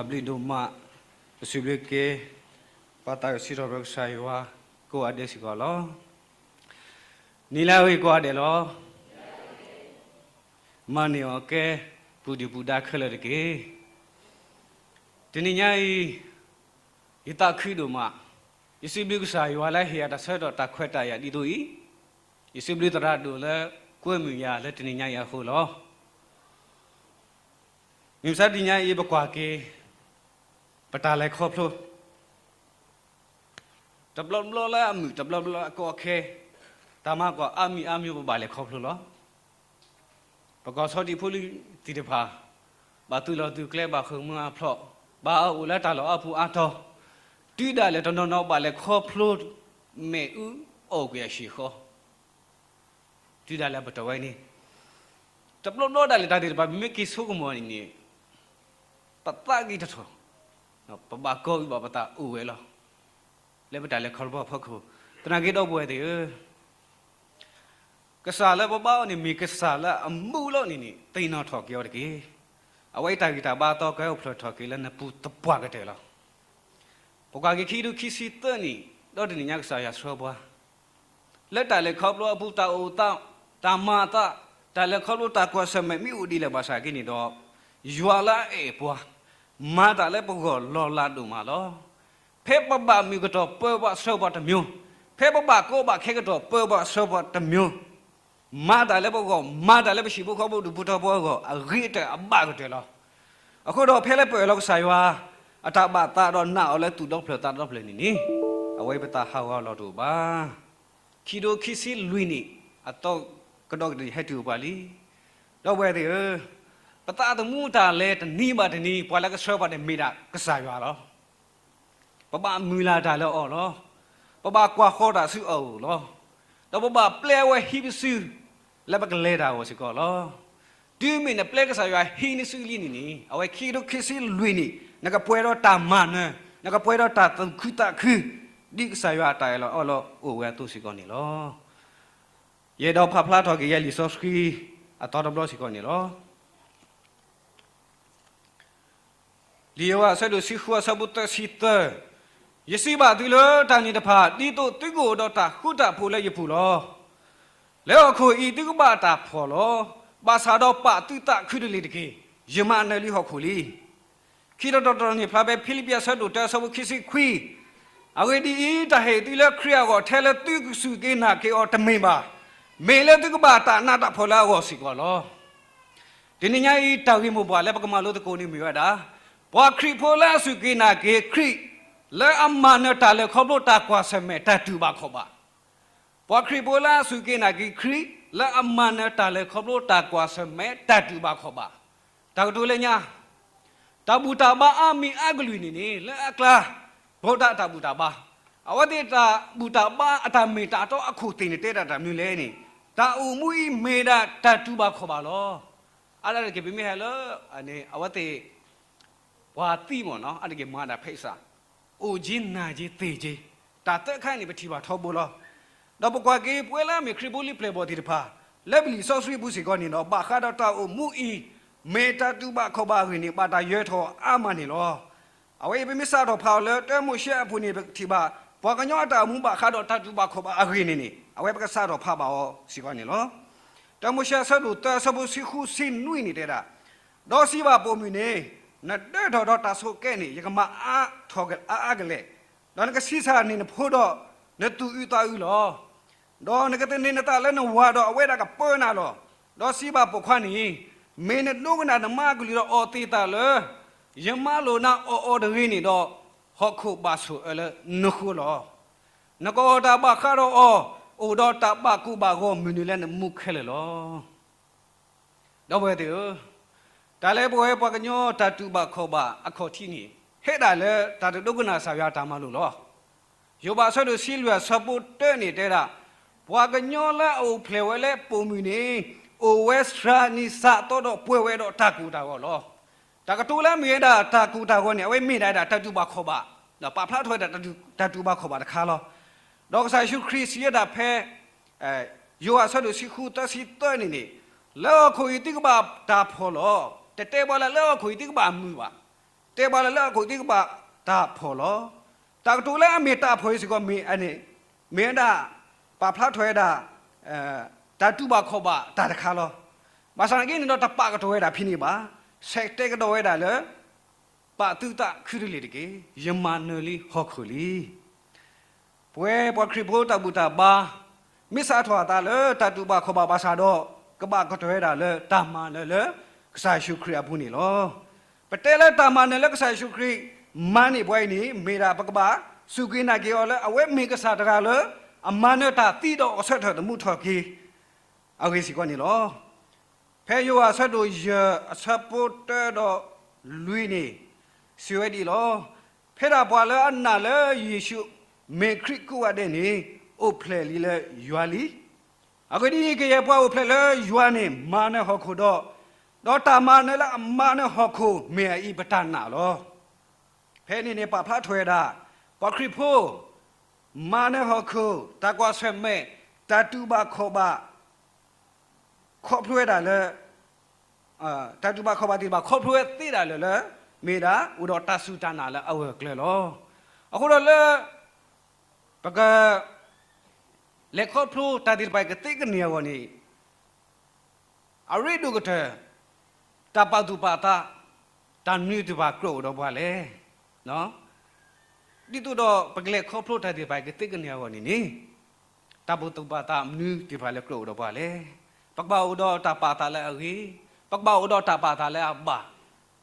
ဘျုးဒိၣ်မး, ပစံးဘျုးက့ၤ ပၢ်သးကဆံးထီၣ်ပတြၢၤကစၢ်ယွၤ ကိးဂၤဒဲးစ့ၢ်ကီးလီၤ. နံၤလၢအဂ့ၤကိးဂၤဒဲးလီၤ. မၤန့ၢ်အီၣ်ကဲ ပူၤဒုၣ်ပူၤဒါခဲလၢာ်တက့ၢ်. တနံၤညါအံၤ ယသးခုဒိၣ်မး, ယစံးဘျုးကစၢ်ယွၤလၢဟ့ၣ်ယၤတၢ်ဆၢကတီၢ်တၢ်ခွဲးတၢ်ယာ်ဒ်သိးအံၤ, ယစံးဘျုးသရၣ်ဒိၣ်လၢကွဲမုာ်ယၤလၢတနံၤညါအံၤအဃိလီၤ. မုၢ်မဆါတနံၤညါအံၤ ပကွၢ်က့ၤ ပတၢ်လဲၤခီဖျိ တဘျီဘျီလၢအမုာ် တဘျီဘျီလၢအကီအခဲ, တၢ်မၤကွၢ်အါမံၤအါမံၤ ပဘၣ်လဲၤခီဖျိလီၤ. ပကီၢ်ဆီဒံးဖိလံၤသ့ၣ်တဖၣ် ဘၣ်သုးလီၢ်သုးကျဲ ဘၣ်ဃုာ်မုာ်အဖျိး, ဘၣ်အအိၣ်လၢတၢ်လီၢ်အါပူၤအါတီၤ, တုၤဒၣ်လဲာ်တနီၤနီၤ ဘၣ်လဲၤခီဖျိ မ့ၣ်အူအီၣ်ကွံာ်အဟံၣ်ဃီ တုၤဒၣ်လဲာ်ပတီၢ်ဝဲန့ၣ်, တဘျီဘျီဒၣ်လဲာ်တၢ်သ့ၣ်တဖၣ် ပမ့ၢ်က့ၤဆိကမိၣ်န့ၣ်န့ၣ် ပသးဂ့ၤတထီၣ်, ပဘၣ်ကိးဂံၢ်ဘၣ်ပသးအိၣ်ဝဲလီၤ. လၢပတၢ်လဲၤခီဖျိအဖီခိၣ်, သနာ်က့ဒီပုၢ်ဝဲၢ်သ့ၣ်ဧၢ, ကစၢ်လၢပဘါအီၤန့ၣ် မ့ၢ်ကစၢ်လၢအမူလီၤန့ၣ်န့ၣ် သ့ၣ်နီၣ်ထီၣ်က့ၤအီၤတက့ၢ်. အဝဲအံၤတၢ်ဂံၢ်တၢ်ဘါအသီ ကဟဲအိၣ်ဖျါထီၣ်က့ၤလၢနပူၤသပှၢ်ကတၢၢ်လီၤ. ပကွၢ်က့ၤခံကထိခံဆံသၢနံၣ် ဒီးတနံၤညါကစၢ်ယွၤဆှၢပှၤ လၢတၢ်လဲၤခီဖျိအပူၤ တၢ်အိၣ်သး, တၢ်မၤအသး, တၢ်လဲၤခီဖျိတၢ်ကွၢ်ဆၢၣ်မဲာ်မ့ၢ်အိၣ်ဒ်လဲၣ်ဘၣ်ဆၣ်က့န့ၣ်ဒီး, ယွၤလၢအအဲၣ်ပှၤ, မၤတၢ်လၢပဂီၢ်လီၤလးဒိၣ်မးလီၤ. ဖဲပဘၣ်မုာ်ကတီၢ်ပၢပှၤဆှၢပှၤတမျိုး, ဖဲပဘၣ်ကီဘၣ်ခဲကတီၢ်ပၢပှၤဆှၢပှၤတမျိုး, မၤတၢ်လၢပဂီၢ် မၤတၢ်လၢပဟံၣ်ဖိဃီဖိဒူၣ်ဖိထၢဖိအဂီၢ် အဂ့ၤကတၢၢ်အဘၣ်ကတၢၢ်လီၤ. အဃိဒီးဖဲလၢပအၢၣ်လီၤကစၢ်ယွၤ အတၢ်ဘၣ်သးဒီးနာ်အီၤလၢသူၣ်ဒီဖျၢၣ်သးဒီဖျၢၣ်န့ၣ်န့ၣ်, အဝဲပသးဟးဂီၤလီၤတအိၣ်ဘၣ်. ခံကထိခံဆံလွံၢ်နံၣ် အသီကဒီးကတၢၢ်ဟဲတုၤအိၣ်ပှၤလံ. ဒီပုၢ်ဝဲၢ်သ့ၣ်ဧၢ, ပသးသမူတၢ်လဲၤတနံၤဘၣ်တနံၤ ပှၤလၢကဆှၢပှၤန့ၣ်မ့ၢ်ဒၣ်ကစၢ်ယွၤလီၤ. ပဘၣ်မုၢ်လၢ်တၢ်လၢအီၤလီၤ. ပဘၣ်ကွၢ်ဃီတၢ်ဆူအအိၣ်လီၤ. ဒီးပဘၣ်ပျဲအဝဲဟံးပစု လၢပကလဲၤတၢ်အဂီၢ်စ့ၢ်ကီးလီၤ. တုၤမ့ၢ်နပျဲကစၢ်ယွၤဟံးန့ၢ်စုလံန့ၣ်န့ၣ် အဝဲခံကထိခံဆံလွံၢ်နံၣ် နကပှဲၤဒီးတၢ်မၤနၢၤ, နကပှဲၤဒီးတၢ်သူၣ်ခုသးခု, ဒ်ကစၢ်ယွၤအတၢ်အၢၣ်လီၤအီလီၤအိၣ်ဝဲအသိးစ့ၢ်ကီးန့ၣ်လီၤ. ယအဲၣ်ဒိးဖးဖျါထီၣ်က့ၤယဲလံာ်စီဆှံ အသီတဘျီစ့ၢ်ကီးန့ၣ်လီၤ. လံာ်ယိၤဟၣ်အဆၢဒိၣ်ဆံဃုအဆၢဖိသၢဆံသၢ, ယစံးဘၣ်သုလၢတၢ်န့ၣ်တဖၣ် ဒ်သိးသုကအိၣ်ဒီးတၢ်ဃူတၢ်ဖိးလၢယပူၤလီၤ. လၢဟီၣ်ခိၣ်အံၤသုကဘၣ်တၢ်ဖှီၣ်လီၤ. ဘၣ်ဆၣ်ဒီးပာ်သုသးခုတလ့ၢ်တက့ၢ်. ယမၤနၢၤလံဟီၣ်ခိၣ်လံ. ခံတီတီတီန့ၣ် ဖျါဖဲဖံလံးပံၤအဆၢဒိၣ်တၢအဆၢဖိခံဆံခွံ, အဂ့ၢ်ဒ်အံၤ, တၢ်ဟ့ၣ်သုလၢခရံာ်အဂီၢ် ထဲလၢသုကစူၢ်က့ၤနာ်က့ၤအီၤတမ့ၢ်ဘၣ်, မ့ၢ်လၢသုကဘၣ်တၢ်နးတၢ်ဖှီၣ်လၢအဂီၢ်စ့ၢ်ကီးလီၤ. တနံၤညါအံၤ တၢ်ဂ့ၢ်မိၢ်ပှၢ်လၢပကမၤလိသကိးန့ၣ်မ့ၢ်ဝဲဒၣ်, ပှၤခရံာ်ဖိလၢအစူၢ်က့ၤနာ်က့ၤခရံာ်, လၢအမၤနၢၤတၢ်လဲၤခီဖျိတၢ်ကွၢ်ဆၢၣ်မဲာ်တၢ်တူၢ်ဘၣ်ခီၣ်ဘၣ် ပှၤခရံာ်ဖိလၢအစူၢ်က့ၤနာ်က့ၤခရံာ်, လၢအမၤနၢၤတၢ်လဲၤခီဖျိတၢ်ကွၢ်ဆၢၣ်မဲာ်တၢ်တူၢ်ဘၣ်ခီၣ်ဘၣ်, တၢ်ကတိၤလၢညါ, တၢ်ဘူၣ်တၢ်ဘါအါမံၤအါကလုာ်န့ၣ်န့ၣ် လၢအကျါ, ဘီတၢ်တၢ်ဘူၣ်တၢ်ဘါ, အဝဲသ့ၣ်တၢ်ဘူၣ်တၢ်ဘါအတၢ်မ့ၢ်တၢ်တီအခိၣ်သ့ၣ်န့ၣ် တဲဒၣ်တၢ်မနုၤလဲၣ်န့ၣ်, တၢ်အိၣ်မူအံၤမ့ၢ်ဒၣ်တၢ်တူၢ်ဘၣ်ခီၣ်ဘၣ်လီၤ. အါဒၣ်တက့ၢ် ပမ့ၢ်ဟဲလၢ အဝဲသ့ၣ် ပှၤသံမ့ၢ်နီၤ အါတက့ၢ်မၤဒၣ်ဖဲအစး, အိၣ်က့ၤနၤက့ၤသ့ၣ်က့ၤ, တၢ်သၢခါန့ၣ် ပထံၣ်ဘၣ်ထီဘိလီၤ. ဒီးပကွၢ်က့ၤပဝဲလၢအမ့ၢ်ခရံာ်ဖိလံၤပျဲၢ်ဘီၣ်သ့ၣ်တဖၣ်, လၢပလံာ်စီဆှံပူၤစ့ၢ်ကီးန့ၣ်ဒီး ဘၣ်ဃးဒီးတၢ်အိၣ်မူအံၤ, မ့ၢ်တၢ်တူၢ်ဘၣ်ခီၣ်ဘၣ်အဂ့ၢ်န့ၣ် ဘၣ်တၢ်ယၢၤထီၣ်အါမးန့ၣ်လီၤ. အဝဲအံၤပမ့ၢ်စးထီၣ်ဖးအီၤလၢတၢမိၤၡ့အပူၤန့ၣ် ပထံၣ်ဘၣ် ပှၤကညီအတၢ်အိၣ်မူဘၣ်ဃးဒီးတၢ်တူၢ်ဘၣ်ခီၣ်ဘၣ်အဂ့ၢ်န့ၣ်န့ၣ် အဝဲပကစးထီၣ်ဖးဘၣ်အီၤစ့ၢ်ကီးန့ၣ်လီၤ. တၢမိၤၡ့အဆၢဒိၣ်သၢအဆၢဖိဆံဃုဆံနွံန့ၣ်တဲဒၣ်, ဒီးစံးဘၣ်ပိာ်မုၣ်န့ၣ်, နဒၢထီၣ်ဒီးတၢ်ဆိးကဲန့ၣ် ယကမၤအါထီၣ်အါအါကလဲာ်, ဒီးနကဆံးစၢ်န့ၢ်နဖိဒီးနသူၣ်အုးသးအုးလီၤ. ဒီးနကသန့ၤနသးလၢနဝၤဒီးအဝဲဒၣ်ကပၢနၤလီၤ. ဒီးစံးဘၣ်ပိာ်ခွါန့ၣ်, မ့ၢ်နဒိကနၣ်နမါအကလုၢ်ဒီးအီၣ်သ့ၣ်သးလၢ ယမါလိာ်နၤအီၣ်အီၤတဂ့ၤန့ၣ်ဒီး, ဟီၣ်ခိၣ်ဘၣ်ဆိၣ်အၢလၢနဃိလီၤ. နကအီၣ်တၢ်ဘၣ်ဃးဒီးအီၤ, အိၣ်ဒီးတၢ်ဘၣ်ကိၢ်ဘၣ်ဂီၤမုၢ်နုာ်လၢနမူခဲလၢာ်လီၤ. ဒီပုၢ်ဝဲၢ်သ့ၣ်ဧၢ, တၢ်လၢပဝဲပှၤကညီတၢ်တူၢ်ဘၣ်ခီၣ်ဘၣ်အခီၣ်ထံးန့ၣ် ဟဲဒၣ်လၢတၢ်တဒိကနၣ်ကစၢ်ယွၤတၢ်မၤလိာ်လီၤ. ယိၤဘးအဆၢဒိၣ်ဆံလွံၢ်အဆၢဖိတၢန့ၣ်တဲဒၣ်, ပှၤကညီလၢအအိၣ်ဖျဲၣ်ဝဲလၢပိာ်မုၣ်န့ၣ်, အိၣ်ဝဲစှၤနံၤစှၤသီဒီးပှဲၤဝဲဒီးတၢ်ကိၢ်တၢ်ဂီၤလီၤ. တၢ်ကတိၤလၢအမ့ၢ်ဝဲဒၣ်တၢ်ကိၢ်တၢ်ဂီၤန့ၣ် အဝဲမ့ၢ်ဒၣ်ဝဲဒၣ်တၢ်တူၢ်ဘၣ်ခီၣ်ဘၣ်, ဒီးပာ်ဖျါထီၣ်ဝဲဒၣ်တၢ်တူၢ်ဘၣ်ခီၣ်ဘၣ်တခါလီၤ. ဒီးကစၢ်ယ့ၣ်ၡူးခရံာ်စံးဝဲဒၣ်ဖဲ ယိၤဟၣ်အဆၢဒိၣ်ဆံဃုသၢဆံသၢန့ၣ်န့ၣ်, လၢဟီၣ်ခိၣ်အံၤသုကဘၣ်တၢ်ဖှီၣ်လီၤ. တတဲဘၣ်လၢ လၢဟီၣ်ခိၣ်အံၤသုကဘၣ်မုာ်ဘၣ်. တဲဘၣ်လၢလၢအခိၣ်သ့ၣ်ကဘၣ်တၢ်ဖှီၣ်လီၤ. တၢ်ကတိၤလၢအမ့ၢ်တၢ်ဖှီၣ်အံၤစ့ၢ်ကီးမ့ၢ်အန့ၣ်, မ့ၢ်ဝဲဒၣ် ပာ်ဖျါထီၣ်ဝဲဒၣ် တၢ်တူၢ်ဘၣ်ခီၣ်ဘၣ်တၢ်တခါလီၤ. ဘၣ်ဆၣ်နာ်က့န့ၣ်ဒီး တပာ်ကတီၢ်ဝဲဒၣ်ဖဲန့ၣ်ဘၣ်. ဆဲးတဲကဒီးဝဲဒၣ်လၢ ပာ်သုသးခုတလ့ၢ်တက့ၢ်. ယမၤနၢၤလံဟီၣ်ခိၣ်လံ. ပဝဲပှၤခရံာ်ဖိတၢ်ဘူၣ်တၢ်ဘါ မ့ၢ်စးထီၣ်အသးလၢတၢ်တူၢ်ဘၣ်ခီၣ်ဘၣ်ဘၣ်ဆၣ်ဒီး ကဘၣ်ကတီၢ်ဝဲဒၣ်လၢတၢ်မၤနၢၤလၢကစၢ်ယ့ၣ်ၡူးခရံာ်အပူၤန့ၣ်လီၤ. ပတဲလၢတၢ်မၤနၢၤလၢကစၢ်ယ့ၣ်ၡူးခရံာ်မၤန့ၢ်ပှၤအံၤန့ၣ် မ့ၢ်ဒၣ်ပကဘၣ်စူၢ်က့ၤနာ်က့ၤအီၤလၢအဝဲမ့ၢ်ကစၢ်တဂၤလၢ အမၤနၢၤတၢ်သံဒီးအဆၢထၢၣ်သမူထီၣ်က့ၤအဂ့ၢ်စ့ၢ်ကီးန့ၣ်လီၤ. ဖဲယိၤဟၣ်အဆၢဒိၣ်ယဲၢ်အဆၢဖိတၢဒီးလွံၢ်န့ၣ် စံးဝဲဒ်အံၤလီၤ. ဖဲဒၣ်ပှၤလၢအနာ်လၢယ့ၣ်ၡူးမ့ၢ်ခရံာ်ကိးဂၤဒဲးန့ၣ် အိၣ်ဖျဲၣ်လံလၢယွၤလံ. အဂ့ၢ်ဒ်အံၤ, ကယဲၢ်ပှၤအိၣ်ဖျဲၣ်လၢယွၤန့ၣ် မၤနၢၤဟီၣ်ခိၣ်ဒီး, ဒီးတၢ်မၤနၢၤလၢအမၤနၢၤဟီၣ်ခိၣ်မ့ၢ်အအံၤပတၢ်နာ်လီၤ. ဖဲန့ၣ်န့ၣ် ပာ်ဖျါထီၣ်ဝဲဒၣ် ပှၤခရံာ်ဖိ မၤနၢၤဟီၣ်ခိၣ်, တၢ်ကွၢ်ဆၢၣ်မဲာ်, တၢ်တူၢ်ဘၣ်ခီၣ်ဘၣ် ခီဖျိဝဲဒၣ်လၢ တၢ်တူၢ်ဘၣ်ခီၣ်ဘၣ်သ့ၣ်တဖၣ် ခီဖျိဝဲသ့ဒၣ်လၢ လၢမ့ၢ်ဒၣ်အိၣ်ဒီးတၢ်စူၢ်တၢ်နာ်လၢအဂၢၢ်အကျၢၤလီၤ. အဃိဒီးလၢ ပက လဲၤခီဖျိတၢ်သ့ၣ်တဖၣ်အံၤကသ့ကန့ၢ်အဂီၢ်န့ၣ် အရ့ဒိၣ်ကတၢၢ် တၢ်ပာ်သူၣ်ပာ်သး တၢ်မနုၤသ့ၣ်တဖၣ်ကြၢးအိၣ်ဒီးပှၤလဲၣ်. ဒ်သိးဒီးပကလဲၤခီဖျိတၢ်သ့ၣ်တဖၣ်အံၤကသ့ကန့ၢ်အဂီၢ်န့ၣ်န့ၣ် တၢ်ပာ်သူၣ်ပာ်သးမနုၤသ့ၣ်တဖၣ်လၢကြၢးအိၣ်ဒီးပှၤလဲၣ်. ပကဘၣ်အိၣ်ဒီးတၢ်ပာ်သးလၢအဂ့ၤ, ပကဘၣ်အိၣ်ဒီးတၢ်ပာ်သးလၢအဘၣ်,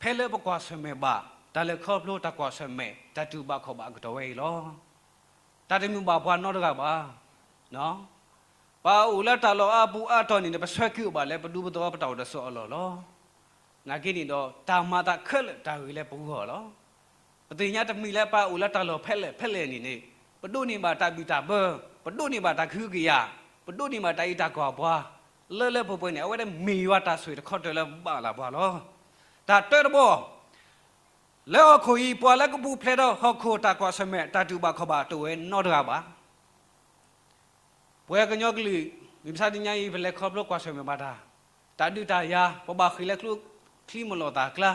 ဖဲလၢပကွၢ်ဆၢၣ်မဲာ်ဘၣ် တၢ်လဲၤခီဖျိတၢ်ကွၢ်ဆၢၣ်မဲာ် တၢ်တူၢ်ဘၣ်ခီၣ်ဘၣ်အကတီၢ်ဝဲအံၤလီၤ. တၢ်တမုာ်ဘၣ်ပှၤနီတဂၤဘၣ်. ပအိၣ်လၢတၢ်လီၢ်အါပူၤအါတီၢ်န့ၣ် ပဆၢက့ၤအိၣ်ဘၣ်လၢပဒူပသဝီပတၢ်အိၣ်တၢ်ဆိးအလီၢ်လီၤ. နာ်က့န့ၣ်ဒီး တၢ်မၤသးခဲလၢာ်တၢ်ဂ့ၤလၢပဂီၢ်လီၤ. ပသ့ၣ်ညါတမံၤလၢပအိၣ်လၢတၢ်လီၢ်ဖဲလဲၣ်ဖဲလဲၣ်န့ၣ်န့ၣ် ပဒိးန့ၢ်ဘၣ်တၢ်ဘံၣ်တၢ်ဘၢ, ပဒိးန့ၢ်ဘၣ်တၢ်ကဟုကယာ်, ပဒိးန့ၢ်ဘၣ်တၢ်အံးတၢ်ကွၢ်ပှၤ, လၢလၢပှဲၤပှဲၤန့ၣ် အဝဲဒၣ်မ့ၢ်ယွၤတၢ်ဆိၣ်ဂ့ၤတခီတၢၤလၢဘၣ်လၢပှၤလီၤ. တၢ်တၢတဘီ လၢဟီၣ်ခိၣ်အံၤ ပှၤလၢကပူၤဖျဲးဒီးဟီၣ်ခိၣ်တၢ်ကွၢ်ဆၢၣ်မဲာ် တၢ်တူၢ်ဘၣ်ခီၣ်ဘၣ်တအိၣ်ဝဲနီတဂၤဘၣ်. ပဝဲကညီကလုာ် မုၢ်မဆါတနံၤအံၤ ပလဲၤခီဖျိကွၢ်ဆၢၣ်မဲာ်ဘၣ်တၢ်, တၢ်ဒုးတၢ်ယၤ ပဘၣ်ဃ့ၢ်လၢချံမလီၤသးကျါ,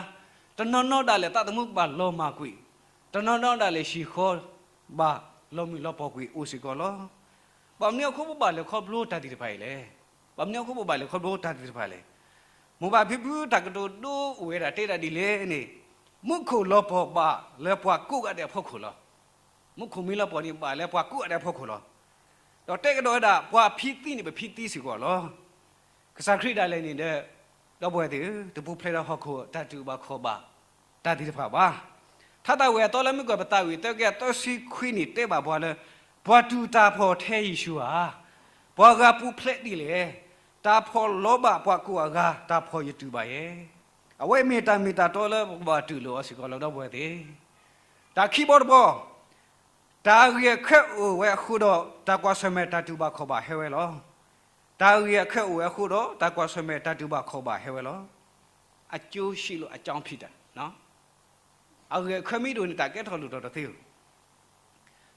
တနီၤနီၤဒၣ်လဲာ်သးသမူကဘၣ်လီၤမၢ်ကွံာ်, တနီၤနီၤဒၣ်လဲာ်ဟံၣ်ဃီဘၣ်လီၤမုၢ်လီၤပှီၢ်ကွံာ်အိၣ်စ့ၢ်ကီးလီၤ. ဘၣ်မနုၤအဃိပဘၣ်လဲၤခီဖျိတၢ်သ့ၣ်တဖၣ်အံၤလဲၣ်. ဘၣ်မနုၤအဃိပဘၣ်လဲၤခီဖျိတၢ်သ့ၣ်တဖၣ်လဲၣ်. မိၢ်ပၢ်ဖံဖုတၢ်ကတိၤဒိအိၣ်ဝဲဒၣ်တဲဒၣ်ဒ်လဲၣ်န့ၣ်, မူခိၣ်လီၤပှီၢ်ဘၣ်လၢပှၤကိးဂၤဒဲးအဖီခိၣ်လီၤ. မူခိၣ်မ့ၢ်လီၤပှီၢ်န့ၣ် ဘၣ်လၢပှၤကိးဂၤဒဲးအဖီခိၣ်လီၤ. ဒီးတဲကဒီးဝဲဒၣ် ပှၤဖံးသံန့ၣ် ပဖံးသံစ့ၢ်ကီးလီၤ. ကစၢ်ခရံာ်ဒၣ်လဲာ်န့ၣ်ဒီး ဒီပုၢ်ဝဲၢ်သ့ၣ်ဧၢ, တပူၤဖျဲးဒီးဟီၣ်ခိၣ်တၢ်တူၢ်ဘၣ်ခီၣ်ဘၣ် တၢ်သ့ၣ်တဖၣ်ဘၣ်. ထါသးဝံၣ်အသီလၢမုၢ်ကၢၢ်ပသးဝံၣ်သၢကယၤသၢဆံခွံန့ၣ် တဲဘၣ်ပှၤလၢ ပှၤတူၢ်တၢ်ဖှီၣ်ထဲယ့ၣ်ၡူးဧါ, ပှၤဂၤပူၤဖျဲးဒ်လဲၣ်. တၢ်ဖှီၣ်လီၤဘၣ်ပှၤကိးဂၤ, တၢ်ဖှီၣ်ယတူၢ်ဘၣ်ယဲ. အဝဲမ့ၢ်တၢ်မ့ၢ်တၢ်တီလၢပကဘၣ်တူၢ်လိာ်အီၤစ့ၢ်ကီးလီၤ ဒီပုၢ်ဝဲၢ်သ့ၣ်. တၢ်ခံဘီတဘီ တၢ်ဂ့ၢ်အခဲအိၣ်ဝဲအဃိဒီး တၢ်ကွၢ်ဆၢၣ်မဲာ်တၢ်တူၢ်ဘၣ်ခီၣ်ဘၣ်ဟဲဝဲလီၤ. တၢ်ဂ့ၢ်အခဲအိၣ်ဝဲအဃိဒီး တၢ်ကွၢ်ဆၢၣ်မဲာ်တၢ်တူၢ်ဘၣ်ခီၣ်ဘၣ်ဟဲဝဲလီၤ. အကျိုးရှိလို့အကြောင်းဖြစ်တာနော်. အဂ့ၢ်အခဲမ့ၢ်တအိၣ်န့ၣ် တၢ်ကဲထီၣ်လိၣ်ထီၣ်တသ့ဧိၤ.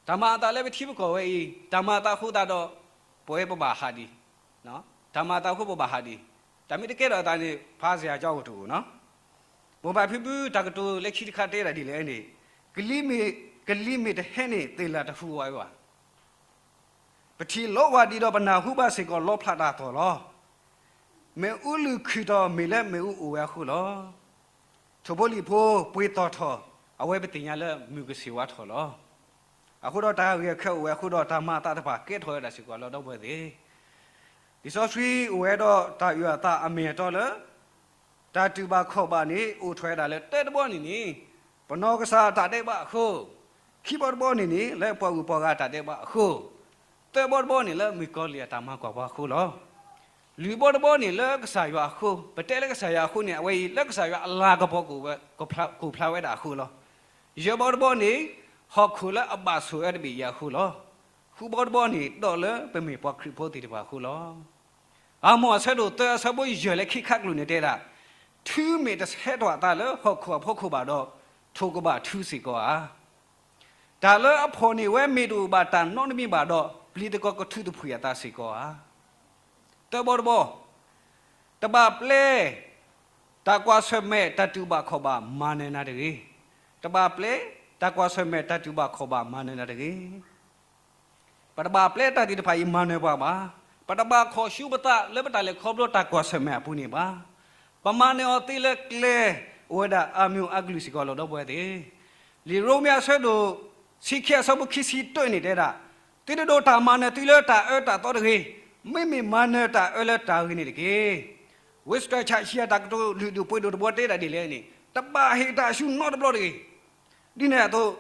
တၢ်မၤအသးလၢပထံပကီၢ်ဝဲအံၤ တၢ်မၤအသးအဃိသတးဒီး ပဝဲပဘၣ်ဟးဒံး, တၢ်မၤအသးအဃိပဘၣ်ဟးဒံး, တၢ်မ့ၢ်တကဲထီၣ်အသးန့ၣ် ဖးစရာအကြောင်းတအိၣ်နီၤ. မိၢ်ပၢ်ဖံဖုတၢ်ကတိၤလၢခံတခါတဲဒၣ်ဒ်လဲၣ်န့ၣ်, ကလံၤမ့ၢ်တဟဲန့ၣ် သ့ၣ်လၢတဟူးဝဲဘၣ်. ပထံၣ်လီၤဝဲဒံးဒီးပနၢ်ဟူဘၣ်စ့ၢ်ကီးလီဖျးတၢ်သီၣ်လီၤ. မ့ၣ်အူလုၢ်ခုၣ်ထီၣ်မ့ၢ်လၢမ့ၣ်အူအိၣ်ဝဲအဃိလီၤ. ထိၣ်ဖိလံၣ်ဖိပှ့ၤသီၣ်ထီၣ်, အဝဲပသ့ၣ်ညါလၢမုၢ်ကဆ့ၣ်ဝါထီၣ်လီၤ. အဃိဒီးတၢ်ဂ့ၢ်အခဲအိၣ်ဝဲအဃိဒီး တၢ်မၤအသးတဖၣ်ကဲထီၣ်ဝဲဒၣ်စ့ၢ်ကီးလီၤ ဒီပုၢ်ဝဲၢ်သ့ၣ်. လံာ်စီဆှံအိၣ်ဝဲဒီးတၢ်အုၣ်အသးအမ့ၢ်အတီလၢ တၢ်တူၢ်ဘၣ်ခီၣ်ဘၣ်န့ၣ် အိၣ်ထီၣ်ဝဲဒၣ်လၢတၢတဘီန့ၣ်န့ၣ် ပနီၢ်ကစၢ်တၢ်ဒဲးဘးအဃိ, ခံဘီတဘီန့ၣ်န့ၣ် လၢပှၤဂုၤပှၤဂၤတၢ်ဒဲးဘးအဃိ, သၢဘီတဘီန့ၣ်လၢမုၣ်ကီၤလံၢ်အတၢ်မၤကွၢ်ပှၤအဃိလီၤ. လွံၢ်ဘီတဘီန့ၣ်လၢကစၢ်ယွၤအဃိ, ပတဲလၢကစၢ်ယွၤအဃိန့ၣ် အဝဲအံၤလၢကစၢ်ယွၤအလၤကပီၤကအိၣ်ဝဲ ကဖျါဝဲဒၣ်အဃိလီၤ. ယဲၢ်ဘီတဘီန့ၣ် ဟီၣ်ခိၣ်လၢအဘၣ်ဆိၣ်အၢတဘ့ၣ်အံၤအဃိလီၤ. ဃုဘီတဘီန့ၣ် ဒီးလၢပမ့ၢ်ပှၤခရံာ်ဖိသ့ၣ်တဖၣ်အဃိလီၤ. အၤမိၣ်အဆၢဒိၣ်သၢအဆၢဖိယဲၢ်လၢခံခါကျိၤန့ၣ်တဲဒၣ်, ထုမ့ၢ်တဆဲးထီၣ်အသးလၢဟီၣ်ခိၣ်အဖီခိၣ်ဘၣ်ဒီး, ထိၣ်ကဘၣ်ထုစ့ၢ်ကီးဧါ. တၢ်လၢအဖီၣ်န့ၢ်ဝဲမ့ၢ်တအိၣ်ဘၣ်တၢ်နီတမံၤဘၣ်ဒီး, ပျံၤသကိးကထုးသဖှံၣ်အသးစ့ၢ်ကီးဧါ. သၢဘီတဘီ, တဘၣ်ပျဲ တၢ်ကွၢ်ဆၢၣ်မဲာ်တၢ်တူၢ်ဘၣ်ခီၣ်ဘၣ်မၤနၢၤနၤတဂ့ၤ. တဘၣ်ပျဲတၢ်ကွၢ်ဆၢၣ်မဲာ်တၢ်တူၢ်ဘၣ်ခီၣ်ဘၣ်မၤနၢၤနၤတဂ့ၤ. ပတဘၣ်ပျဲတၢ်သ့ၣ်တဖၣ်အံၤမၤနၢၤပှၤဘၣ်. ပတဘၣ်ခီၣ်ဆူပသးလၢပတၢ်လဲၤခီဖျိတၢ်ကွၢ်ဆၢၣ်မဲာ်အပူၤန့ၣ်ဘၣ်. ပမၤနၢၤအီၤသ့လၢကျဲအိၣ်ဝဲဒၣ်အါမံၤအါကလုာ်စ့ၢ်ကီးလီၤ ဒီပုၢ်ဝဲၢ်သ့ၣ်. လံာ်ရိမ့ၤအဆၢဒိၣ်ဆံခံအဆၢဖိခံဆံတၢန့ၣ်တဲဒၣ်, သုတဒိးတၢ်မၤနၢၤသုလၢတၢ်အၢတၢ်သီတဂ့ၤ, မ့မ့ၢ်မၤနၢၤတၢ်အၢလၢတၢ်ဂ့ၤန့ၣ်တက့ၢ်. Winston Churchill အတၢ်ကတိၤလုၢ်ဒိၣ်ပှ့ၤဒိၣ်တဘီတဲဒၣ်ဒ်လဲၣ်န့ၣ်, တဘၣ်ဟ့ၣ်တၢ်ဆူနီတဘျီတဂ့ၤ. ဒ်န့ၣ်အသိး,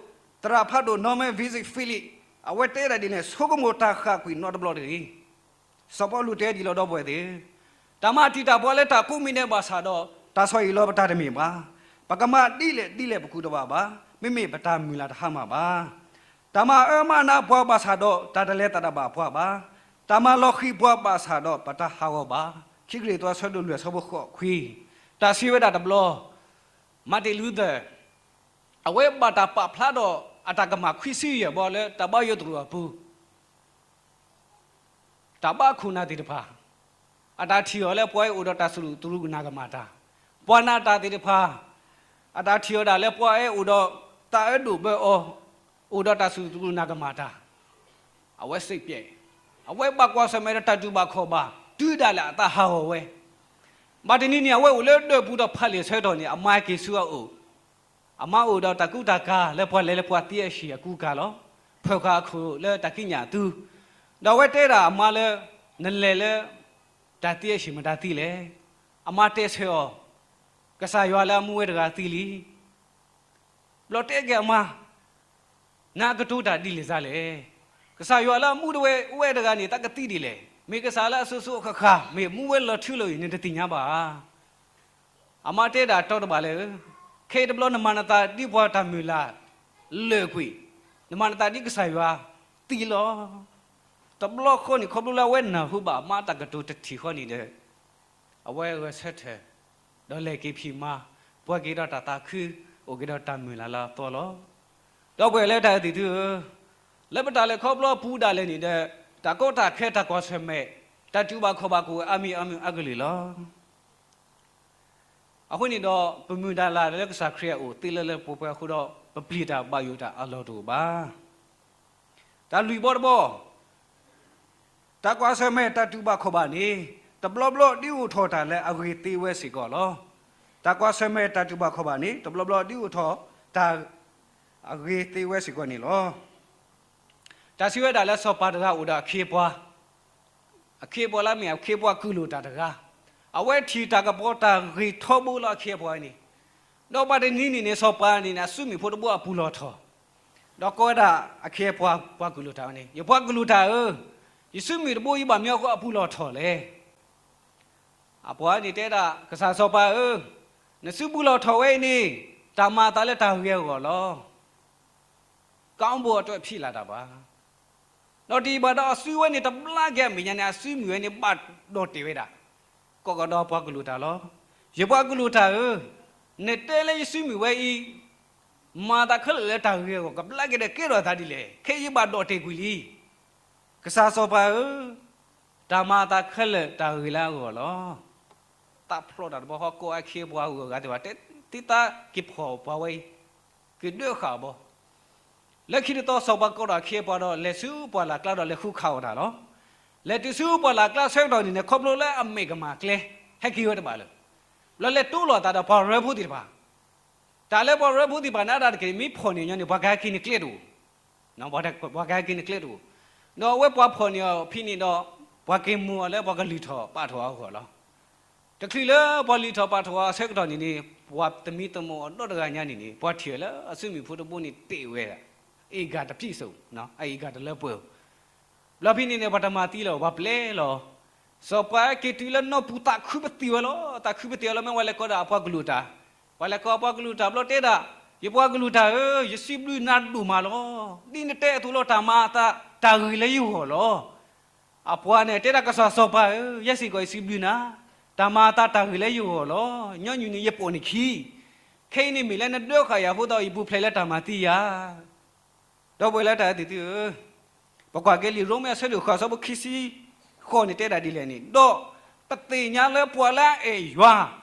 သရၣ်ဖးဒိၣ် Norman Vincent Phillips အဝဲတဲဒၣ်ဒ်လဲၣ်, ဆိကမိၣ်တၢ်ဃၣ်ကွံာ်နီတဘျီတဂ့ၤ. စီၤပီလူးတဲဒ်လီၤ ဒီပုၢ်ဝဲၢ်သ့ၣ်ဧၢ, တၢ်မၤတံာ်တာ်ပှၤလၢတၢ်ကိးမံၤဒဲးဘၣ်ဆၣ်ဒီး တၢ်ဆီၣ်အံၣ်လီၤပတၢ်တမ့ၢ်ဘၣ်. ပကမၤဒ်လဲၣ်ဒ်လဲၣ်ပကူတဘၣ်ဘၣ်, မ့မ့ၢ်ပတၢ်မုၢ်လၢ်တဟါမၢ်ဘၣ်. တၢ်မၤအၢမၤနးပှၤဘၣ်ဆၣ်ဒီး တၢ်တလဲၤသးတဘၣ်ပှၤဘၣ်. တၢ်မၤလီၤဃံၤပှၤဘၣ်ဆၣ်ဒီး ပတၢ်ဟးဂီၤဘၣ်. ခံကရံၣ်သူးအဆၢဒိၣ်လွံၢ်အဆၢဖိဃိးခွံ, တၢ်စံးဝဲဒၣ်တဘျီ, Martin Luther အဝဲဘၣ်တၢ်ပာ်ဖျါဒီးအတၢ်ကမၣ်ခွံဆံယဲၢ်ဘီလၢတၢ်ဘါယွၤသရိာ်အပူၤ တၢ်ဘါခိၣ်နၢ်သ့ၣ်တဖၣ် အတၢ်ထံၣ်အီၤလၢပှၤအဲၣ်အိၣ်ဒီးတၢ်စူၢ်တရူးနာ်ကမၣ်တၢ်, ပှၤနာ်တၢ်သ့ၣ်တဖၣ် အတၢ်ထံၣ်အီၤဒၣ်လၢပှၤအဲၣ်အိၣ်ဒီးသးအၢဒိၣ်ဘၢအီၤ, အိၣ်ဒီးတၢ်စူၢ်တရူးနာ်ကမၣ်တၢ်, အဝဲစံးပျဲၢ်, အဝဲဘၣ်ကွၢ်ဆၢၣ်မဲာ်ဒီးတၢ်တူၢ်ဘၣ်ခီၣ်ဘၣ် တုၤဒၣ်လဲာ်အသးဟးဂီၤဝဲ. ဘၣ်တနံၤန့ၣ် အဝဲအိၣ်လၢဒၢးပူၤဒီးဖးလံာ်ဆၢကတီၢ်န့ၣ် အမါက့ၤဆူအအိၣ် အမါအိၣ်ဒီးတၢ်ကူတၢ်ကၤလၢပှၤလဲၤလၢပှၤသံအဟံၣ်အကူအကၤလီၤ. ဖၢၣ်ဃာ်အခိၣ်လၢတၢ်ကံးညာ်အသု, ဒီးအဝဲတဲဒၣ်အမါလၢ နလဲၤလၢ တၢ်သံအဟံၣ်မတၤသံလဲၣ်. အမါတဲဆၢအီၤ, ကစၢ်ယွၤလၢအမူဝဲတဂၤသံလံ. ဘျီတဲက့ၤအမါ, နကတိၤတၢ်ဒ်လဲၣ်ဒ်လဲၣ်. ကစၢ်ယွၤလၢအမူဝဲတဂၤန့ၣ် တၢ်ကသံဒ်လဲၣ်. မ့ၢ်ကစၢ်လၢအစိၤစိၤအဃၣ်ဃၣ် မ့ၢ်မူဝဲလီၤထူလီၤယိာ် နတသ့ၣ်ညါဘၣ်ဧါ. အမါတဲဒၣ်တီတဘၣ်လၢ, ခဲအံၤတဘျီနမၤနသးဒ်ပှၤတၢ်မုၢ်လၢ်လၢာ်ကွံာ်, နမၤနသးဒ်ကစၢ်ယွၤသံလီၤ. တဘျီဃီန့ၣ် ခီဖျိလၢအဝဲနၢ်ဟူဘၣ်အမါတၢ်ကတိၤတထံၣ်ဃီန့ၣ်ဒီး အဝဲဂဲၤဆၢထၢၣ် ဒီးလဲၤက့ၤဖံးမၤ ပှဲၤက့ၤဒီးတၢ်သးခု အိၣ်က့ၤဒီးတၢ်မုၢ်လၢ်လၢအသီလီၤ. ဒီပုၢ်ဝဲၢ်လၢတၢ်အဲၣ်သ့ၣ်သုဧၢ, လၢပတၢ်လဲၤခီဖျိအပူၤဒၣ်လဲာ်န့ၣ်ဒီး တၢ်ကီတၢ်ခဲတၢ်ကွၢ်ဆၢၣ်မဲာ် တၢ်တူၢ်ဘၣ်ခီၣ်ဘၣ်ကအိၣ်ဝဲအါမံၤအါမံၤအါကလုာ်လီၤ. အဃိန့ၣ်ဒီး ပမုၢ်ဒၣ်လၢလၢကစၢ်ခရံာ်အအိၣ်သ့လၢလၢပှဲၤပှဲၤအဃိဒီး ပပျံၤတၢ်ဘၣ်ယိၣ်တၢ်အလီၢ်တအိၣ်ဘၣ်. တၢ်လွံၢ်ဘီတဘီ တၢ်ကွၢ်ဆၢၣ်မဲာ်တၢ်တူၢ်ဘၣ်ခီၣ်ဘၣ်န့ၣ် တဘျီဘျီဒုးအိၣ်ထီၣ်တၢ်လၢအဂ့ၤသ့ဝဲစ့ၢ်ကီးလီၤ. တၢ်ကွၢ်ဆၢၣ်မဲာ်တၢ်တူၢ်ဘၣ်ခီၣ်ဘၣ်န့ၣ် တဘျီဘျီဒုးအိၣ်ထီၣ်တၢ် အဂ့ၤသ့ဝဲစ့ၢ်ကီးန့ၣ်လီၤ. တၢ်စံးဝဲဒၣ်လၢစီၤပၤတဂၤအိၣ်ဒီးအခ့အပှၤ အခ့အပှၤလၢအမ့ၢ်အခ့အပှၤကုၢ်လိာ်တၢ်တဂၤ, အဝဲထံၣ်တၢ်ကပီၤတၢ်ဂ့ၤထီဘိလၢအခ့အပှၤန့ၣ်, ဒီးဘၣ်တနံၤန့ၣ်န့ၣ် စီၤပၤန့ၣ်န့ၣ် အစုမုၢ်ဖိတဘိအပူၤလီၤထီၣ်, ဒီးကိးဝဲဒၣ်အခ့အပှၤ ပှၤကုၢ်လိာ်တၢ်ဝဲန့ၣ်, ယပှၤကုၢ်လိာ်တၢ်ဧၢ, ယစုမုၢ်တဘိအံၤဘၣ်မနုၤအဃိအပူၤလီၤထီၣ်လဲၣ်. အပှၤန့ၣ်တဲဒၣ် ကစၢ်စီၤပၤဧၢ, နစုပူၤလီၤထီၣ်ဝဲအံၤန့ၣ် တၢ်မၤအသးလၢတၢ်ဂ့ၤအဂီၢ်လီၤ. ကီဘိအတဖံးလၢ်တၢ်ဘၣ်. ဒီးတယံာ်ဘၣ်ဒီးအစုဝဲန့ၣ်တဘျါက့ၤအမဲာ်ညါန့ၣ် အစုမုၢ်ဝဲန့ၣ်ဘၣ်ဒီးတဲာ်ဝဲဒၣ်, ကိးကဒီးပှၤကုၢ်လိာ်တၢ်လီၤ. ယပှၤကုၢ်လိာ်တၢ်ဧၢ, နတဲလၢယစုမုၢ်ဝဲအံၤ မၤအသးခဲလၢာ်လၢတၢ်ဂ့ၤအဂီၢ် ကဘျါက့ၤဒီးကဲထီၣ်အသးဒ်လဲၣ်, ခဲအံၤယဘၣ်ဒီးတဲာ်ကွံာ်လံ. ကစၢ်စီၤပၤဧၢ, တၢ်မၤအသးခဲလၢာ်တၢ်ဂ့ၤလၢအဂီၢ်လီၤ. သးဖျိးတၢ်တဘျီဃီ ကိးအခ့အပှၤဂုၤအဂၤသ့ၣ်တဖၣ် တဲသုသးက့ၤဖီၣ်ပှၤဝဲအံၤ, က့ၤဒၢဃာ်အီၤဘၣ်. လၢခံတသီ စီၤပၤကိးဒီးအခ့အပှၤဒီး လဲၤဆူပှၢ်လၢ်ကျါဒီးလဲၤဃုခးအီၤတၢ်လီၤ. လဲၤတုၤဆူပှၢ်လၢ်ကျါဆၢကတီၢ်န့ၣ်န့ၣ် ခီဖျိလၢအမဲာ်ကမၣ်ကျဲ ဟဲက့ၤဝဲတဘၣ်လၢၤ, ဘျီလဲၤတိလိာ်အသးဒီးပှၤရၢဖိသ့ၣ်တဖၣ်, တၢ်လၢပှၤရၢဖိသ့ၣ်တဖၣ်န့ၣ် အတၢ်တက့ၢ် မ့ၢ်ဖီၣ်န့ၢ်ညီန့ၣ် ပှၤကဟဲက့ၤန့ၢ်ကျဲတအိၣ် ပှၤကဟဲက့ၤန့ၢ်ကျဲတအိၣ်, ဒီးအဝဲပှၤဖီၣ်န့ၢ်အီၤဖဲန့ၣ်ဒီး ပှၤက့ၤမူၤအီၤလၢပှၤကလုၢ်ထီၣ်ပာ်ထီၣ်အဂီၢ်လီၤ. တချုးလၢပှၤလုၢ်ထီၣ်ပာ်ထီၣ်အဆၢကတီၢ်န့ၣ်န့ၣ် ပှၤသမံသမိးအီၤဒီတဂၤညါန့ၣ်န့ၣ် ပှၤထံၣ်အီၤလၢအစုမုၢ်ဖိတဘိန့ၣ်တ့ၢ်ဝဲဒၣ်, အ့ၣ်ဂၤတပျံၤစိး, အအ့ၣ်ဂၤတလၢပှဲၤဧိၤ, ဘျီဖဲန့ၣ်န့ၣ် ပှၤတမၤသံလၢၤ ပှၤပျဲလီၤ. စီၤပၤက့ၤတုၤလၢနီၢ်ပူၤသးခုပသံၣ်ဝဲလီၤ, သးခုပသံၣ်ဝဲလီၤ မ့ၢ်ဝဲလဲၤကိးဒီးအပှၤကလုၢ်တၢ်, ပှၤလဲၤကိးအပှၤကလုၢ်တၢ်ဘျီတဲဒၣ်, ယပှၤကလုၢ်တၢ်ဧၢ, ယစံးဘျုးနၤဒိၣ်မးလီၤ. ဒ်နတဲအသိးလီၤ တၢ်မၤအသးတၢ်ဂ့ၤလၢယဂီၢ်လီၤ. အပှၤန့ၣ်တဲဒၣ်ကစၢ်စီၤပၤဧၢ, ယဲစ့ၢ်ကီးယစံးဘျုးနၤ, တၢ်မၤအသးတၢ်ဂ့ၤလၢယဂီၢ်လီၤ. ညီနုၢ်န့ၣ်ယပိာ်န့ၢ်ခံ, ခဲအံၤန့ၣ်မ့ၢ်လၢနဒၢဃာ်ယၤအဃိသတး ယပူၤဖျဲးလၢတၢ်မၤသံယၤ ဒီပုၢ်ဝဲၢ်လၢတၢ်အဲၣ်သ့ၣ်သုဧၢ, ပကွၢ်က့ၤလံာ်ရိမ့ၤအဆၢဒိၣ်ဃိး အဆၢဖိခံဆံဃိးန့ၣ်တဲဒၣ်ဒ်လဲၣ်န့ၣ်, ဒီးပသ့ၣ်ညါလၢပှၤလၢအအဲၣ်ယွၤ,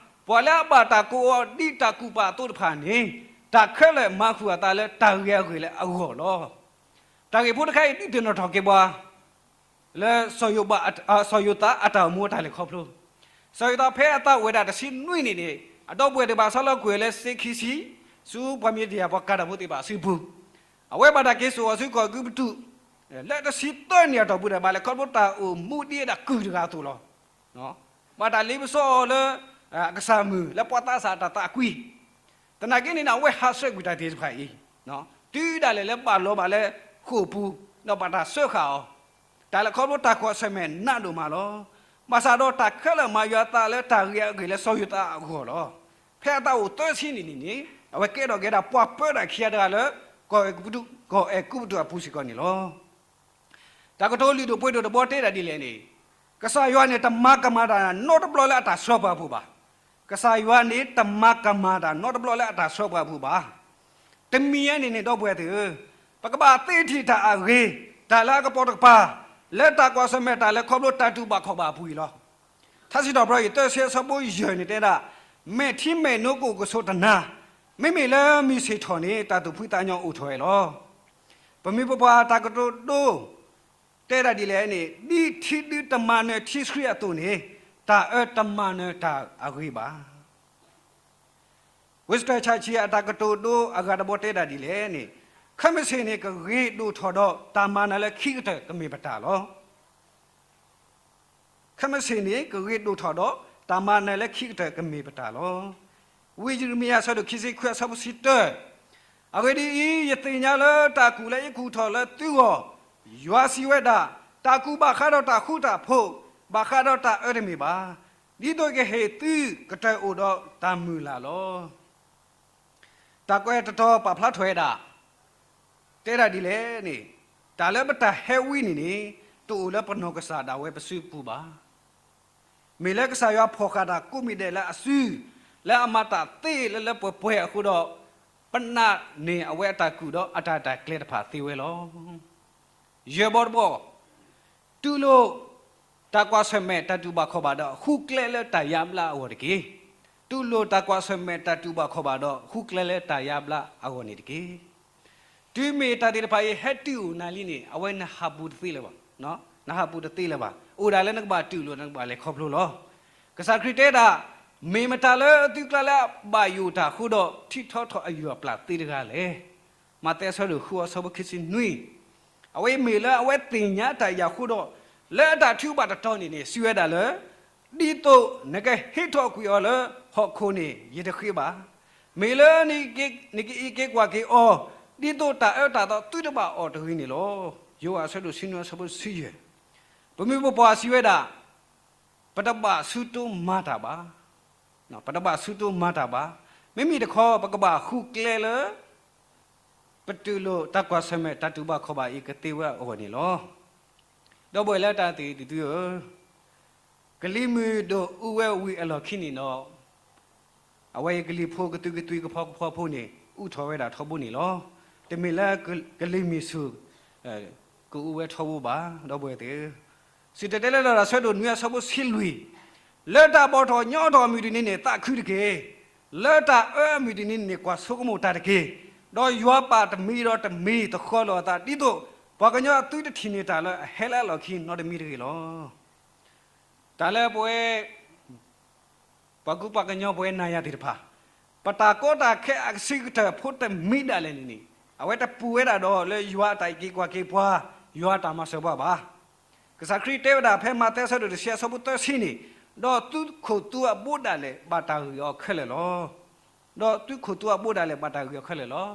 ပှၤလၢအဘၣ်တၢ်ကိးအီၤဒ်တၢ်ကူၣ်ပာ်အသိးတဖၣ်န့ၣ်, တၢ်ခဲလၢာ်မၤဃုာ်အသးလၢတၢ်ဂ့ၤအဂ့ၢ်လၢအဂီၢ်လီၤ. တၢ်ဂ့ၢ်ဖိတခါအံၤ ဒုးသ့ၣ်နီၣ်ထီၣ်က့ၤပှၤ လၢ စီၤယိၤသးအတၢ်အိၣ်မူအတၢ်လဲၤခီဖျိ, စီၤယိၤသးဖဲအသးအိၣ်ဝဲဒၣ်တဆံနွံနံၣ်န့ၣ် အဒီပုၢ်ဝဲၢ်သ့ၣ်တဖၣ်ဆီလီၤကွံာ်ဝဲလၢစ့ခံဆံ ဆူပှၤမံၤဒယၣ်ပှၤကၤဒီးဖိသ့ၣ်တဖၣ်အစုပူၤ, အဝဲဘၣ်တၢ်က့ၤစိာ်အီၤဆူကီၢ်အဲၤကူပတူး, လၢတဆံသၢနံၣ်အတီၢ်ပူၤဒီး ဘၣ်လဲၤခီဖျိတၢ်အိၣ်မူဒ်အဒၣ်ကုၢ်တဂၤအသိးလီၤ. ဘၣ်တၢ်လ့ပစီအီၤလၢ အကစၢ်မုၢ်လၢပှၤသးစၢ်အတၢ်သးကွံ, သနာ်က့န့ၣ် အဝဲဟးဆှဲးကွံာ်တၢ်သ့ၣ်တဖၣ်အံၤ တုၤဒၣ်လဲာ်လၢဘၣ်လီၤဘၣ်လၢဃိာ်ပူၤ ဒီးဘၣ်တၢ်စၢဃာ်အီၤ, တၢ်လဲၤခီဖျိတၢ်ကွၢ်ဆၢၣ်မဲာ်နးဒိၣ်မးလီၤ. ဘၣ်ဆၣ်ဒီးတၢ်ခဲလၢာ်မၤယွၤအသးလၢတၢ်ဂ့ၤအဂ့ၢ်လၢစီၤယိၤသးအဂီၢ်လီၤ. ဖဲအသးအိၣ်သၢဆံနံၣ်န့ၣ်န့ၣ် အဝဲကဲထီၣ်က့ၤဒၣ်ပှၤပၢတၢ်ခံဂၤတဂၤလၢ ကီၢ်အဲၤကူပတူး, ကီၢ်အဲၤကူပတူးအပူၤစ့ၢ်ကီးန့ၣ်လီၤ. တၢ်ကတိၤလုၢ်ဒိၣ်ပှ့ၤဒိၣ်တဘီတဲဒၣ်ဒ်လဲၣ်န့ၣ်, ကစၢ်ယွၤန့ၣ်တမၤကမၣ်တၢ်နီတဘျီလၢအတၢ်ဆှၢပှၤအပူၤဘၣ်. ကစၢ်ယွၤန့ၣ်တမၤကမၣ်တၢ်နီတဘျီလၢအတၢ်ဆှၢပှၤအပူၤဘၣ်. တမံၤညါန့ၣ်န့ၣ် ဒီပုၢ်ဝဲၢ်သ့ၣ်ဧၢ, ပကဘၣ်သ့ထံၣ်တၢ်အဂ့ၤ, တၢ်လၢအကပိာ်တကပၤ, လၢတၢ်ကွၢ်ဆၢၣ်မဲာ်တၢ်လဲၤခီဖျိတၢ်တူၢ်ဘၣ်ခီၣ်ဘၣ်အပူၤအံၤလီၤ. ထါစံးထီၣ်ပတြၢၤ ယတၢဆံအဆၢဖိယဲၢ်န့ၣ်တဲဒၣ်, မဲာ်ထံမဲာ်နိကအိၣ်ကဆိးတနၤ, မ့မ့ၢ်လၢမုၢ်ဆ့ၣ်ထီၣ်န့ၣ် တၢ်သူၣ်ဖှံသးညီအိၣ်ထီၣ်ဝဲလီၤ. ပမ့ၢ်ပပှၤတၢ်ကတိၤဒိ တဲဒၣ်ဒ်လဲၣ်န့ၣ်, ဒ်ထံဒုတမၤနၢၤထံဆှံအသိးန့ၣ်, တၢ်အၢတမၤနၢၤတၢ်အဂ့ၤဘၣ်. Winston Churchill အတၢ်ကတိၤဒိအဂၤတဘီတဲဒၣ်ဒ်လဲၣ်န့ၣ်, ခဲမုၢ်ဆ့ၣ်န့ၣ် ကဂ့ၤဒိၣ်ထီၣ်ဒီး တၢ်မၤနၢၤလၢခံကတၢၢ်ကမ့ၢ်ပတၢ်လီၤ. ခဲမုၢ်ဆ့ၣ်န့ၣ် ကဂ့ၤဒိၣ်ထီၣ်ဒီး တၢ်မၤနၢၤလၢခံကတၢၢ်ကမ့ၢ်ပတၢ်လီၤ. ဝံယံးရမံယၤ အဆၢဒိၣ်ခံဆံခွံ အဆၢဖိတဆံတၢ, အဂ့ၢ်ဒ်အံၤ, ယသ့ၣ်ညါလၢတၢ်ကူၣ်လၢယကူၣ်ထီၣ်လၢသုဂီၢ်, ယွၤစံးဝဲဒၣ်, တၢ်ကူၣ်ဘၣ်ဃးဒီးတၢ်ဃူတၢ်ဖိး, ဘၣ်ဃးဒီးတၢ်အၢတမ့ၢ်ဘၣ်, ဒ်သိးယကဟ့ၣ်သုကတၢၢ်အိၣ်ဒီးတၢ်မုၢ်လၢ်လီၤ. တၢ်ကွဲးတတီၤပာ်ဖျါထီၣ်ဝဲဒၣ် တဲဒၣ်ဒ်လဲၣ်န့ၣ်, တၢ်လၢပတၢ်ဟဲဝံန့ၣ်န့ၣ်, တအိၣ်လၢပနီၢ်ကစၢ်ဒၣ်ဝဲပစုပူၤဘၣ်. မ့ၢ်လၢကစၢ်ယွၤဖီၣ်ဃာ်တၢ်ကိးမံၤဒဲးလၢအစု, လၢအမၤတၢ်သ့လၢလၢပှဲၤပှဲၤအဃိဒီး, ပနာ်န့ၢ်အဝဲအတၢ်ကူၣ်ဒီးအတၢ်တၢ်ကျဲတဖၣ်သ့ဝဲလီၤ. ယဲၢ်ဘီတဘီ, တူၢ်လိာ်တၢ်ကွၢ်ဆၢၣ်မဲာ်တၢ်တူၢ်ဘၣ်ခီၣ်ဘၣ်ဒီး ဃုကျဲလၢတၢ်ယါဘျါအဂီၢ်တက့ၢ်. တူၢ်လိာ်တၢ်ကွၢ်ဆၢၣ်မဲာ်တၢ်တူၢ်ဘၣ်ခီၣ်ဘၣ်ဒီး ဃုကျဲလၢတၢ်ယါဘျါအဂီၢ်န့ၣ်တက့ၢ်. တုၤမ့ၢ်တၢ်သ့ၣ်တဖၣ်အံၤဟဲတုၤအိၣ်နၤလံန့ၣ် အဝဲနဟးပူၤတသ့လၢၤဘၣ်, နဟးပူၤတသ့လၢၤဘၣ်. အိၣ်ဒၣ်လၢနကဘၣ်တူၢ်လိာ် နကဘၣ်လဲၤခီဖျိလီၤ. ကစၢ်ခရံာ်တဲဒၣ်, မ့ၢ်မတၤလၢသုကျါလၢအဘၣ်ယိၣ်တၢ်အဃိဒီး ထံၣ်ထီထီၣ်အယုၢ်အပျၢ်သ့တဂၤလဲၣ်. မးသဲအဆၢဒိၣ်ဃု အဆၢဖိခံဆံနွံ, အဝဲမ့ၢ်လၢအဝဲသ့ၣ်ညါတၢ်အံၤအဃိဒီး, လၢအတၢ်ထုကဖၣ်တတီၤန့ၣ်န့ၣ် စံးဝဲဒၣ်လၢ, ဒ်သိးနကဟ့ၣ်ထီၣ်ကွံာ်အီၤလၢဟီၣ်ခိၣ်န့ၣ် ယတဃ့ဘၣ်. မ့ၢ်လၢနကအံးက့ၤကွၢ်က့ၤအီၤ, ဒ်သိးတၢ်အၢတၢ်သီသုတဘၣ်အီၣ်တဂ့ၤန့ၣ်လီၤ. ယိၤဟၣ်အဆၢဒိၣ်ဆံနွံ အဆၢဖိဆံယဲၢ်. ပမ့ၢ်ပပှၢ်စံးဝဲဒၣ်, ပတဘၣ်ဆူၣ်တိမၤတၢ်ဘၣ်, ပတဘၣ်ဆူၣ်တိမၤတၢ်ဘၣ်. မ့မ့ၢ်တခီ ပကဘၣ်ဃုကျဲလၢ ပတူၢ်လိာ်တၢ်ကွၢ်ဆၢၣ်မဲာ်တၢ်တူၢ်ဘၣ်ခီၣ်ဘၣ်အံၤကသ့ဝဲအဂီၢ်န့ၣ်လီၤ. ဒီပုၢ်ဝဲၢ်လၢတၢ်သ့ၣ်တသုဧၢ, ကလံၤမုၢ်ဒိၣ်အူဝဲဝံၤအလီၢ်ခံန့ၣ်ဒီး, အဝဲအံၤကလံၤဖိကသုကသွံကဖီကဖီဖိန့ၣ် အူထီၣ်ဝဲဒၣ်ထီဘိန့ၣ်လီၤ. တမ့ၢ်လၢကလံၤမုၢ်ဆူၣ် ကအူဝဲထီဘိဘၣ်, ဒီပုၢ်ဝဲၢ်သ့ၣ်ဧၢ. စံၣ်တဲၤတဲလၢလီၢ်တၢ်ဆၢဒိၣ်နွံ အဆၢဖိဆံလွံၢ်, လၢတၢ်ဘီၣ်ထီၣ်ညီထီၣ်အမုၢ်တနံၤန့ၣ် သးခုတက့ၢ်. လၢတၢ်အၢအမုၢ်တနံၤန့ၣ် ကွၢ်ဆိကမိၣ်တၢ်တက့ၢ်. ဒီးယွၤပာ်တမံၤဒီးတမံၤသဃီၤလီၤအသး ဒ်သိးပှၤကညီအသုတထံၣ်န့ၢ်တၢ်လၢအဟဲလၢအလီၢ်ခံနီတမံၤတဂ့ၤလီၤ. တၢ်လၢပဝဲ ပှၤကူပှၤကညီပဝဲနၤယၤသ့ၣ်တဖၣ်, ပတၢ်ကီတၢ်ခဲအကဆံးကတၢၢ်ဖိတမံၤဒၣ်လဲာ်န့ၣ်န့ၣ်, အဝဲတပူၤဝဲဒၣ်ဒီးလၢယွၤအတၢ်အံးက့ၤကွၢ်က့ၤပှၤ, ယွၤအတၢ်မၤစၢၤပှၤဘၣ်. ကစၢ်ခရံာ်တဲဝဲဒၣ်ဖဲမးသဲအဆၢဒိၣ်တဆံ အဆၢဖိသၢဆံန့ၣ်, ဒီးသုခိၣ်သုအဘိဒၣ်လဲာ်ဘၣ်တၢ်ဂံၢ်အီၤခဲလၢာ်လီၤ. ဒီးသုခိၣ်သုအဘိဒၣ်လဲာ်ဘၣ်တၢ်ဂံၢ်အီၤခဲလၢာ်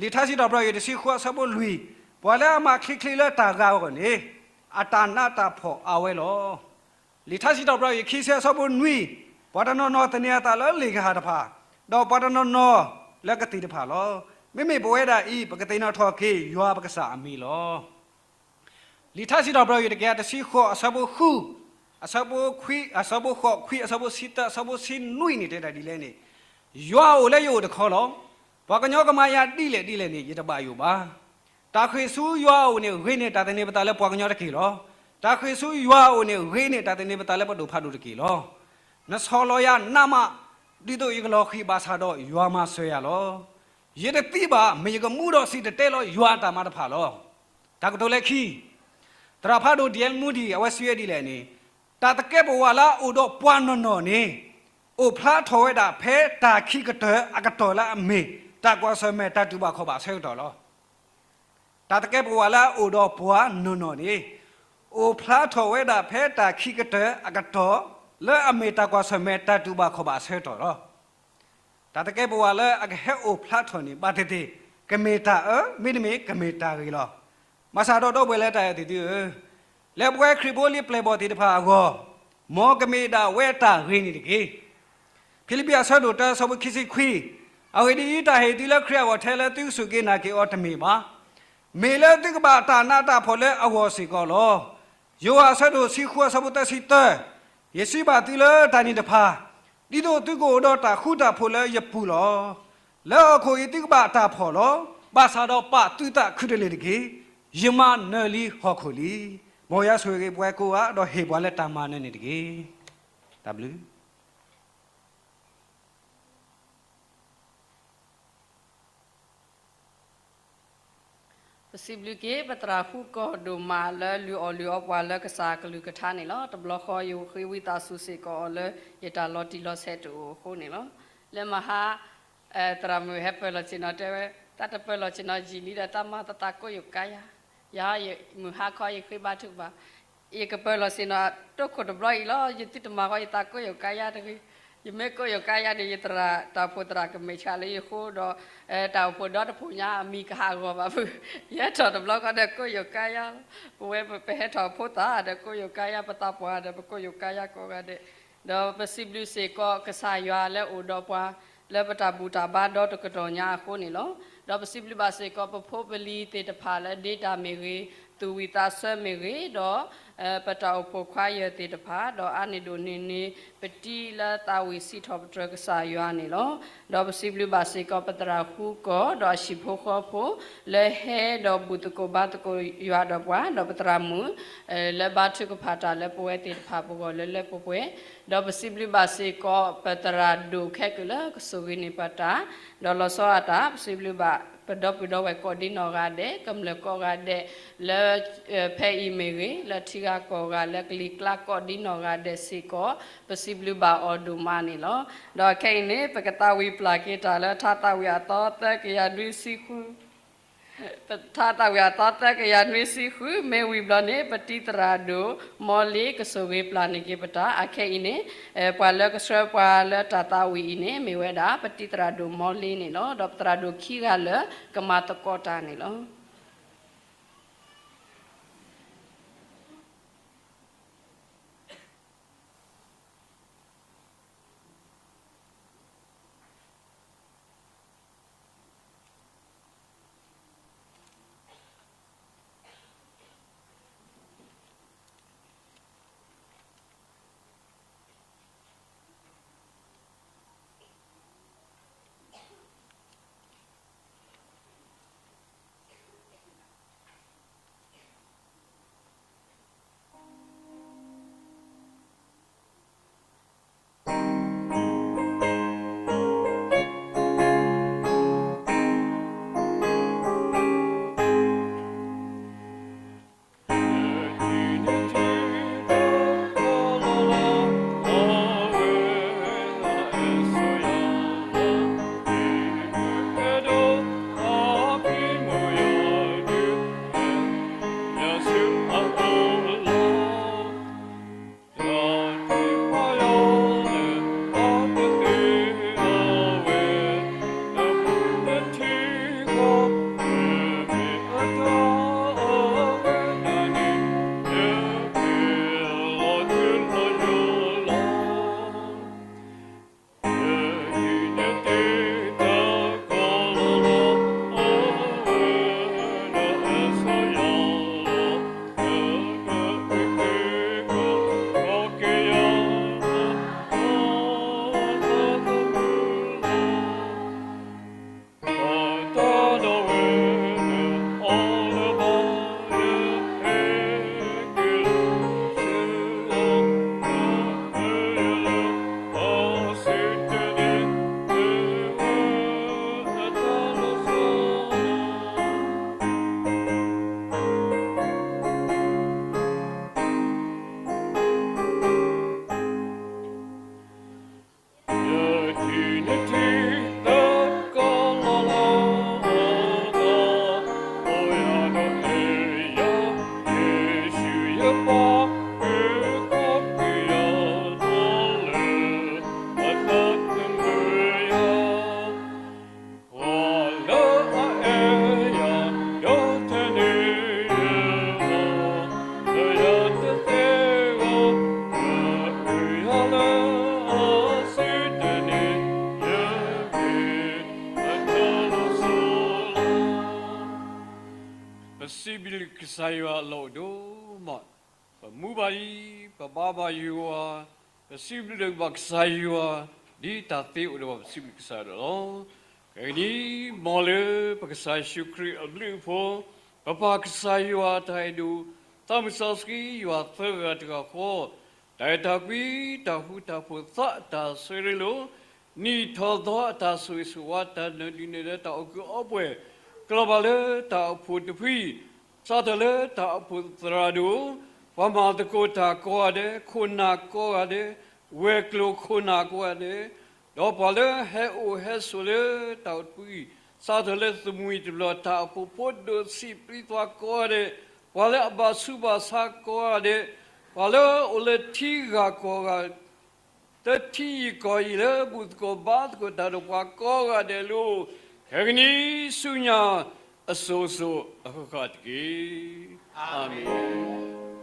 လီၤ. လံာ်ထါစံးထီၣ်ပတြၢၤ တဆံဃု အဆၢဖိလွံၢ်, ပှၤလၢအမၤချ့ချ့လၢတၢ်ဂၤအဂီၢ်န့ၣ်, အတၢ်နးတၢ်ဖှီၣ်အါဝဲလီၤ. လံာ်ထါစံးထီၣ်ပတြၢၤ ခံဆံ အဆၢဖိနွံ, ပှၤတနီၤနီၤသန့ၤအသးလၢလ့ၣ်ကဟၣ်တဖၣ်, ဒီးပှၤတနီၤနီၤလၢကသ့ၣ်တဖၣ်လီၤ. မ့မ့ၢ်ပဝဲဒၣ်အံၤ ပကသ့ၣ်နီၣ်ထီၣ်က့ၤယွၤပကစၢ်အမံၤလီၤ. လံာ်ထါစံးထီၣ်ပတြၢၤ တကယၤတဆံဃိး အဆၢဖိဃု, အဆၢဖိခွံ, အဆၢဖိဃိး, ခွံ, အဆၢဖိဆံသၢ, အဆၢဖိဆံနွံန့ၣ်တဲဒၣ်ဒ်လဲၣ်န့ၣ်, ယွၤအအိၣ်လၢယအိၣ်တခီလီၤ. ပှၤကညီကမၤယၤဒ်လဲၣ်ဒ်လဲၣ်န့ၣ် ယတဘၣ်ယိၣ်ဘၣ်. တၢ်ဃ့ၢ်ဆူယွၤအအိၣ်န့ၣ် ဂ့ၤန့ၢ်တၢ်သန့ၤပသးလၢပှၤကညီတက့ၢ်လီၤ. တၢ်ဃ့ၢ်ဆူယွၤအအိၣ်န့ၣ် ဂ့ၤန့ၢ်တၢ်သန့ၤပသးလၢပဒိၣ်ဖးဒိၣ်တက့ၢ်လီၤ. နဆီၣ်လီၤယၤနးမး, ဒ်သိးယကလီၤဃံၤဘၣ်ဆၣ်ဒီး ယွၤမၤစၢၤယၤလီၤ. ယတသံဘၣ်, မ့ၢ်ယကမူဒီးစံၣ်တဲၤတဲလီၤယွၤအတၢ်မၤတဖၣ်လီၤ. တၢ်ကတိၤလၢခံ, သရၣ်ဖးဒိၣ် ဒံၣ်အဲၣ်မူဒံၣ် အဝဲစံးဝဲဒ်လဲၣ်န့ၣ်, တၢ်သကဲးပဝးလၢအအိၣ်ဒီးပှၤနီၢ်နီၢ်န့ၣ်, အိၣ်ဖျါထီၣ်ဝဲဒၣ်ဖဲတၢ်ခံကတၢၢ်အကတီၢ်လၢအမ့ၢ် တၢ်ကွၢ်ဆၢၣ်မဲာ်တၢ်တူၢ်ဘၣ်ခီၣ်ဘၣ်အဆၢကတီၢ်လီၤ. တၢ်သကဲးပဝးလၢအအိၣ်ဒီးပှၤနီၢ်နီၢ်န့ၣ်, အိၣ်ဖျါထီၣ်ဝဲဒၣ်ဖဲတၢ်ခံကတၢၢ်အကတီၢ် လၢအမ့ၢ်တၢ်ကွၢ်ဆၢၣ်မဲာ်တၢ်တူၢ်ဘၣ်ခီၣ်ဘၣ်အဆၢကတီၢ်လီၤ. တၢ်သကဲးပဝးလၢအကဟဲအိၣ်ဖျါထီၣ်န့ၣ် ဘၣ်သ့ၣ်သ့ၣ် ကမ့ၢ်တၢ်အၢ မ့တမ့ၢ်ကမ့ၢ်တၢ်ဂ့ၤလီၤ. မၤစၢ်ဒီးဒီပုၢ်ဝဲၢ်လၢတၢ်အဲၣ်သ့ၣ်သုဧၢ, လၢပဝဲခရံာ်ဖိလံပျဲၢ်ဘီၣ်သ့ၣ်တဖၣ်အဂီၢ်, မ်ကမ့ၢ်ဒၣ်ဝဲတၢ်ဂ့ၤန့ၣ်တက့ၢ်. ဖံလံးပံးအဆၢဒိၣ်တၢ အဆၢဖိခံဆံခွံ, အဂ့ၢ်ဒ်အံၤ, တၢ်ဟ့ၣ်သုလၢခရံာ်အဂီၢ်ထဲလၢသုကစူၢ်က့ၤနာ်က့ၤအီၤတမ့ၢ်ဘၣ်. မ့ၢ်လၢသုကဘၣ်တၢ်နးတၢ်ဖှီၣ်လၢအဂီၢ်စ့ၢ်ကီးလီၤ. ယိၤဟၣ်အဆၢဒိၣ်တဆံဃု အဆၢဖိသၢဆံသၢ, ယစံးဘၣ်သုလၢတၢ်န့ၣ်တဖၣ်, ဒ်သိးသုကအိၣ်ဒီးတၢ်ဃူတၢ်ဖိးလၢယပူၤလီၤ. လၢဟီၣ်ခိၣ်အံၤသုကဘၣ်တၢ်ဖှီၣ်လီၤ. ဘၣ်ဆၣ်ဒီးပာ်သုသးခုတလ့ၢ်တက့ၢ်. ယမၤနၢၤလံဟီၣ်ခိၣ်လံ. မ်ယွၤဆိၣ်ဂ့ၤပဝဲကိးဂၤ ဒီးဟ့ၣ်ပှၤလၢတၢ်မၤနၢၤန့ၣ်တက့ၢ်. တၢ်ဘျုး ပစံးဘျုးက့ၤပသရၣ်ဃူကီၢ်ဒိၣ်မးလၢလုၢ်အီၣ်လုၢ်အီပှၤလၢကစၢ်အကလုၢ်ကထါန့ၣ်လီၤ. တဘျီဃီယဃ့ဝံသးစူၤစ့ၢ်ကီးအီၤလၢယတၢ်လီၤတံၢ်လီၤဆဲးတအိၣ်အဃိန့ၣ်လီၤ. လၢမဟါ သရၣ်မုၣ်ဟဲပၢၢ်လီၤဆ့ၣ်နီၤတဲဝဲ, တၢ်တပၢၢ်လီၤဆ့ၣ်နီၤယံာ်လံဒီး တၢ်မၤသးကိးယိာ်ကါယါ, ယၤ မုၢ်ဟါခီယဃ့ဘါထုကဖၣ်, ယကပၢၢ်လီၤဆ့ၣ်နီၤ တိခိၣ်တဘျီအံၤလီၤ. ယသုတမၤဃီယသးကိးယိာ်ကါယါတဂ့ၤ. ယမ့ၢ်ကိးယိာ်ကါယါန့ၣ် ယသရၣ်တၢ်အိၣ်ဖှိၣ်သရၣ်ကမဲာ်ဆှးလၢယဃိဒီး တၢ်အိၣ်ဖှိၣ်ဒီတဖှိၣ်ညါအမံၤကဟးဂီၤဘၣ်ဖုး, ယဟဲထီၣ်တဘျီဃီဒီးကိးယိာ်ကါယါလီၤ. ပဝဲပဟဲထီၣ်ဖိသၣ်ဒီးကိးယိာ်ကါယါ, ပသးပှၢ်ဒီးပကိးယိာ်ကါယါကိးဂၤဒဲး, ဒီးပစံးဘျုးစ့ၢ်ကီးကစၢ်ယွၤလၢအိၣ်ဒီးပှၤ လၢပတၢ်ဘူၣ်တၢ်ဘါဒီတကတီၢ်ညါအဃိန့ၣ်လီၤ. ဒီးပစံးဘျုးဘၣ်စ့ၢ်ကီးပဖိပလံၤသ့ၣ်တဖၣ်လၢဒ့တၢ်မ့ၢ်ဂ့ၤ, သူၣ်ဝံၤသးဆၢမ့ၢ်ဂ့ၤ, ဒီး ပတၢ်အိၣ်ဖှိၣ်ခွါယၢၢ်သ့ၣ်တဖၣ်, ဒီးအါန့ၢ်ဒိၣ်န့ၢ်န့ၣ် ပတံၢ်လၢသးဝံၣ်စံးထီၣ်ပတြၢၤကစၢ်ယွၤန့ၣ်လီၤ. ဒီးပစံးဘျုးဘၣ်စ့ၢ်ကီးပသရၣ်ဃူကီၢ် ဒီးအဟံၣ်ဖိဃီဖိ လၢဟဲဒီးဘူၣ်သကိးဘါသကိးယွၤဒီးပှၤ, ဒီးပသရၣ်မုၣ် လၢဘါထုကဖၣ်တၢ်လၢပဝဲသ့ၣ်တဖၣ်ပဂီၢ်လၢလၢပှဲၤပှဲၤ, ဒီးပစံးဘျုးဘၣ်စ့ၢ်ကီးပသရၣ်ဒိၣ်ခဲကၢၣ်လၢကဆိၣ်ဂ့ၤန့ၢ်ပတၢ်, ဒီးလီၤဆီအတၢ် ပစံးဘျုးဘၣ်ပဒီပုၢ်ဒီဝဲၢ်ကိးဒ်နီၢ်ဂၤဒဲး, ကမျၢၢ်ကိးဂၤဒဲး လၢ ဖဲအံၤမ့ၢ်ဂ့ၤ, လၢထံဂၤကီၢ်ဂၤ လၢကလံၤကျါကိးဒ်နီၢ်ဂၤဒဲးစ့ၢ်ကီး, ပစံးဘျုးဘၣ်အီၤဒိၣ်မးန့ၣ်လီၤ. ဒီးခဲအံၤန့ၣ် ပကသးဝံၣ်ပျၢ်က့ၤတၢ်လၢထါသးဝံၣ်အသီသၢကယၤနွံဆံဃု ထါသးဝံၣ်အသီသၢကယၤနွံဆံဃု မ့ၢ်ဝံၤဘျီန့ၣ် ပတံၤသရၣ်ဒိၣ်မီလ့ကဆိၣ်ဂ့ၤပျၢ်န့ၢ်က့ၤပတၢ်. အခဲအံၤန့ၣ် ပှၤလၢကဆှၢပှၤလၢတၢ်သးဝံၣ်အံၤန့ၣ် မ့ၢ်ဝဲဒၣ် ပတံၤသရၣ်ဒိၣ်မီလ့န့ၣ်လီၤ. ဒီးပသရၣ်ဒိၣ်ခံဂၤလၢကမၤသကိးတၢ်န့ၣ်လီၤ. ပစံးဘျုးကစၢ်ယွၤအလီၢ်အိၣ်ဒိၣ်မး, ပမူဘၣ်လံ, ပဘါဘၣ်ယွၤ, ပစံးဘျုးဘၣ်ကစၢ်ယွၤ, ဒ်တၢ်သ့အိၣ်ဒီးပှၤပစံးဘျုးကစၢ်ယွၤဒီးလီၤ. ခဲကနံၣ် မ်လၢပကစၢ်ယ့ၣ်ၡူးခရံာ်အဘျုးအဖှိၣ်, ပပၢ်ကစၢ်ယွၤအတၢ်အဲၣ်ဒိၣ်, သးမုၢ်စီဆှံယွၤသၢဂၤတဂၤဃီ, တၢ်အဲၣ်တၢ်ကွံ, တၢ်ဃူတၢ်ဖိး, သးအတၢ်ဆၢရ့လိာ်, နံၣ်ထီၣ်သီအတၢ်ဆိၣ်ဂ့ၤဆိၣ်ဝါ, တၢ်နၢၤဒုးနဲၣ်ဒဲး, တၢ်အိၣ်ကုးအီပှဲၤ, ကလီၤဘၣ်လၢတၢ်အိၣ်ဖှိၣ်တဖု, စးထီၣ်လၢတၢ်အိၣ်ဖှိၣ်သရၣ်ဒိၣ်, ပှၤမၤသကိးတၢ်ကိးဂၤဒဲး, ခိၣ်နၢ်ကိးဂၤဒဲး, ဝဲၤကျိၤခိၣ်နၢ်ကိးဂၤဒဲး, ဒီးပှၤလၢဟဲအိၣ်ဟဲဆိးလၢတၢ်အိၣ်တဖုအံၤ, စးထီၣ်လၢသမူအံၤတဘျီ, တၢ်အိၣ်ဖှိၣ်ဖိဒိၣ်ဆံးပျံၤသွါကိးဂၤဒဲး, ပှၤလၢအဘၣ်ဆူးဘၣ်ဆါကိးဂၤဒဲး, ပှၤလၢအိၣ်လၢထံဂၤကီၢ်ဂၤ, လၢထံယံၤကီၢ်ယံၤလၢဘူၣ်သကိးဘါသကိးတၢ်ဒီးပှၤကိးဂၤဒဲးလီၤ. ခဲကနံၣ်ဆူညါ အစိၤစိၤအဃၣ်ဃၣ်တက့ၢ်. အၤမ့ၣ်.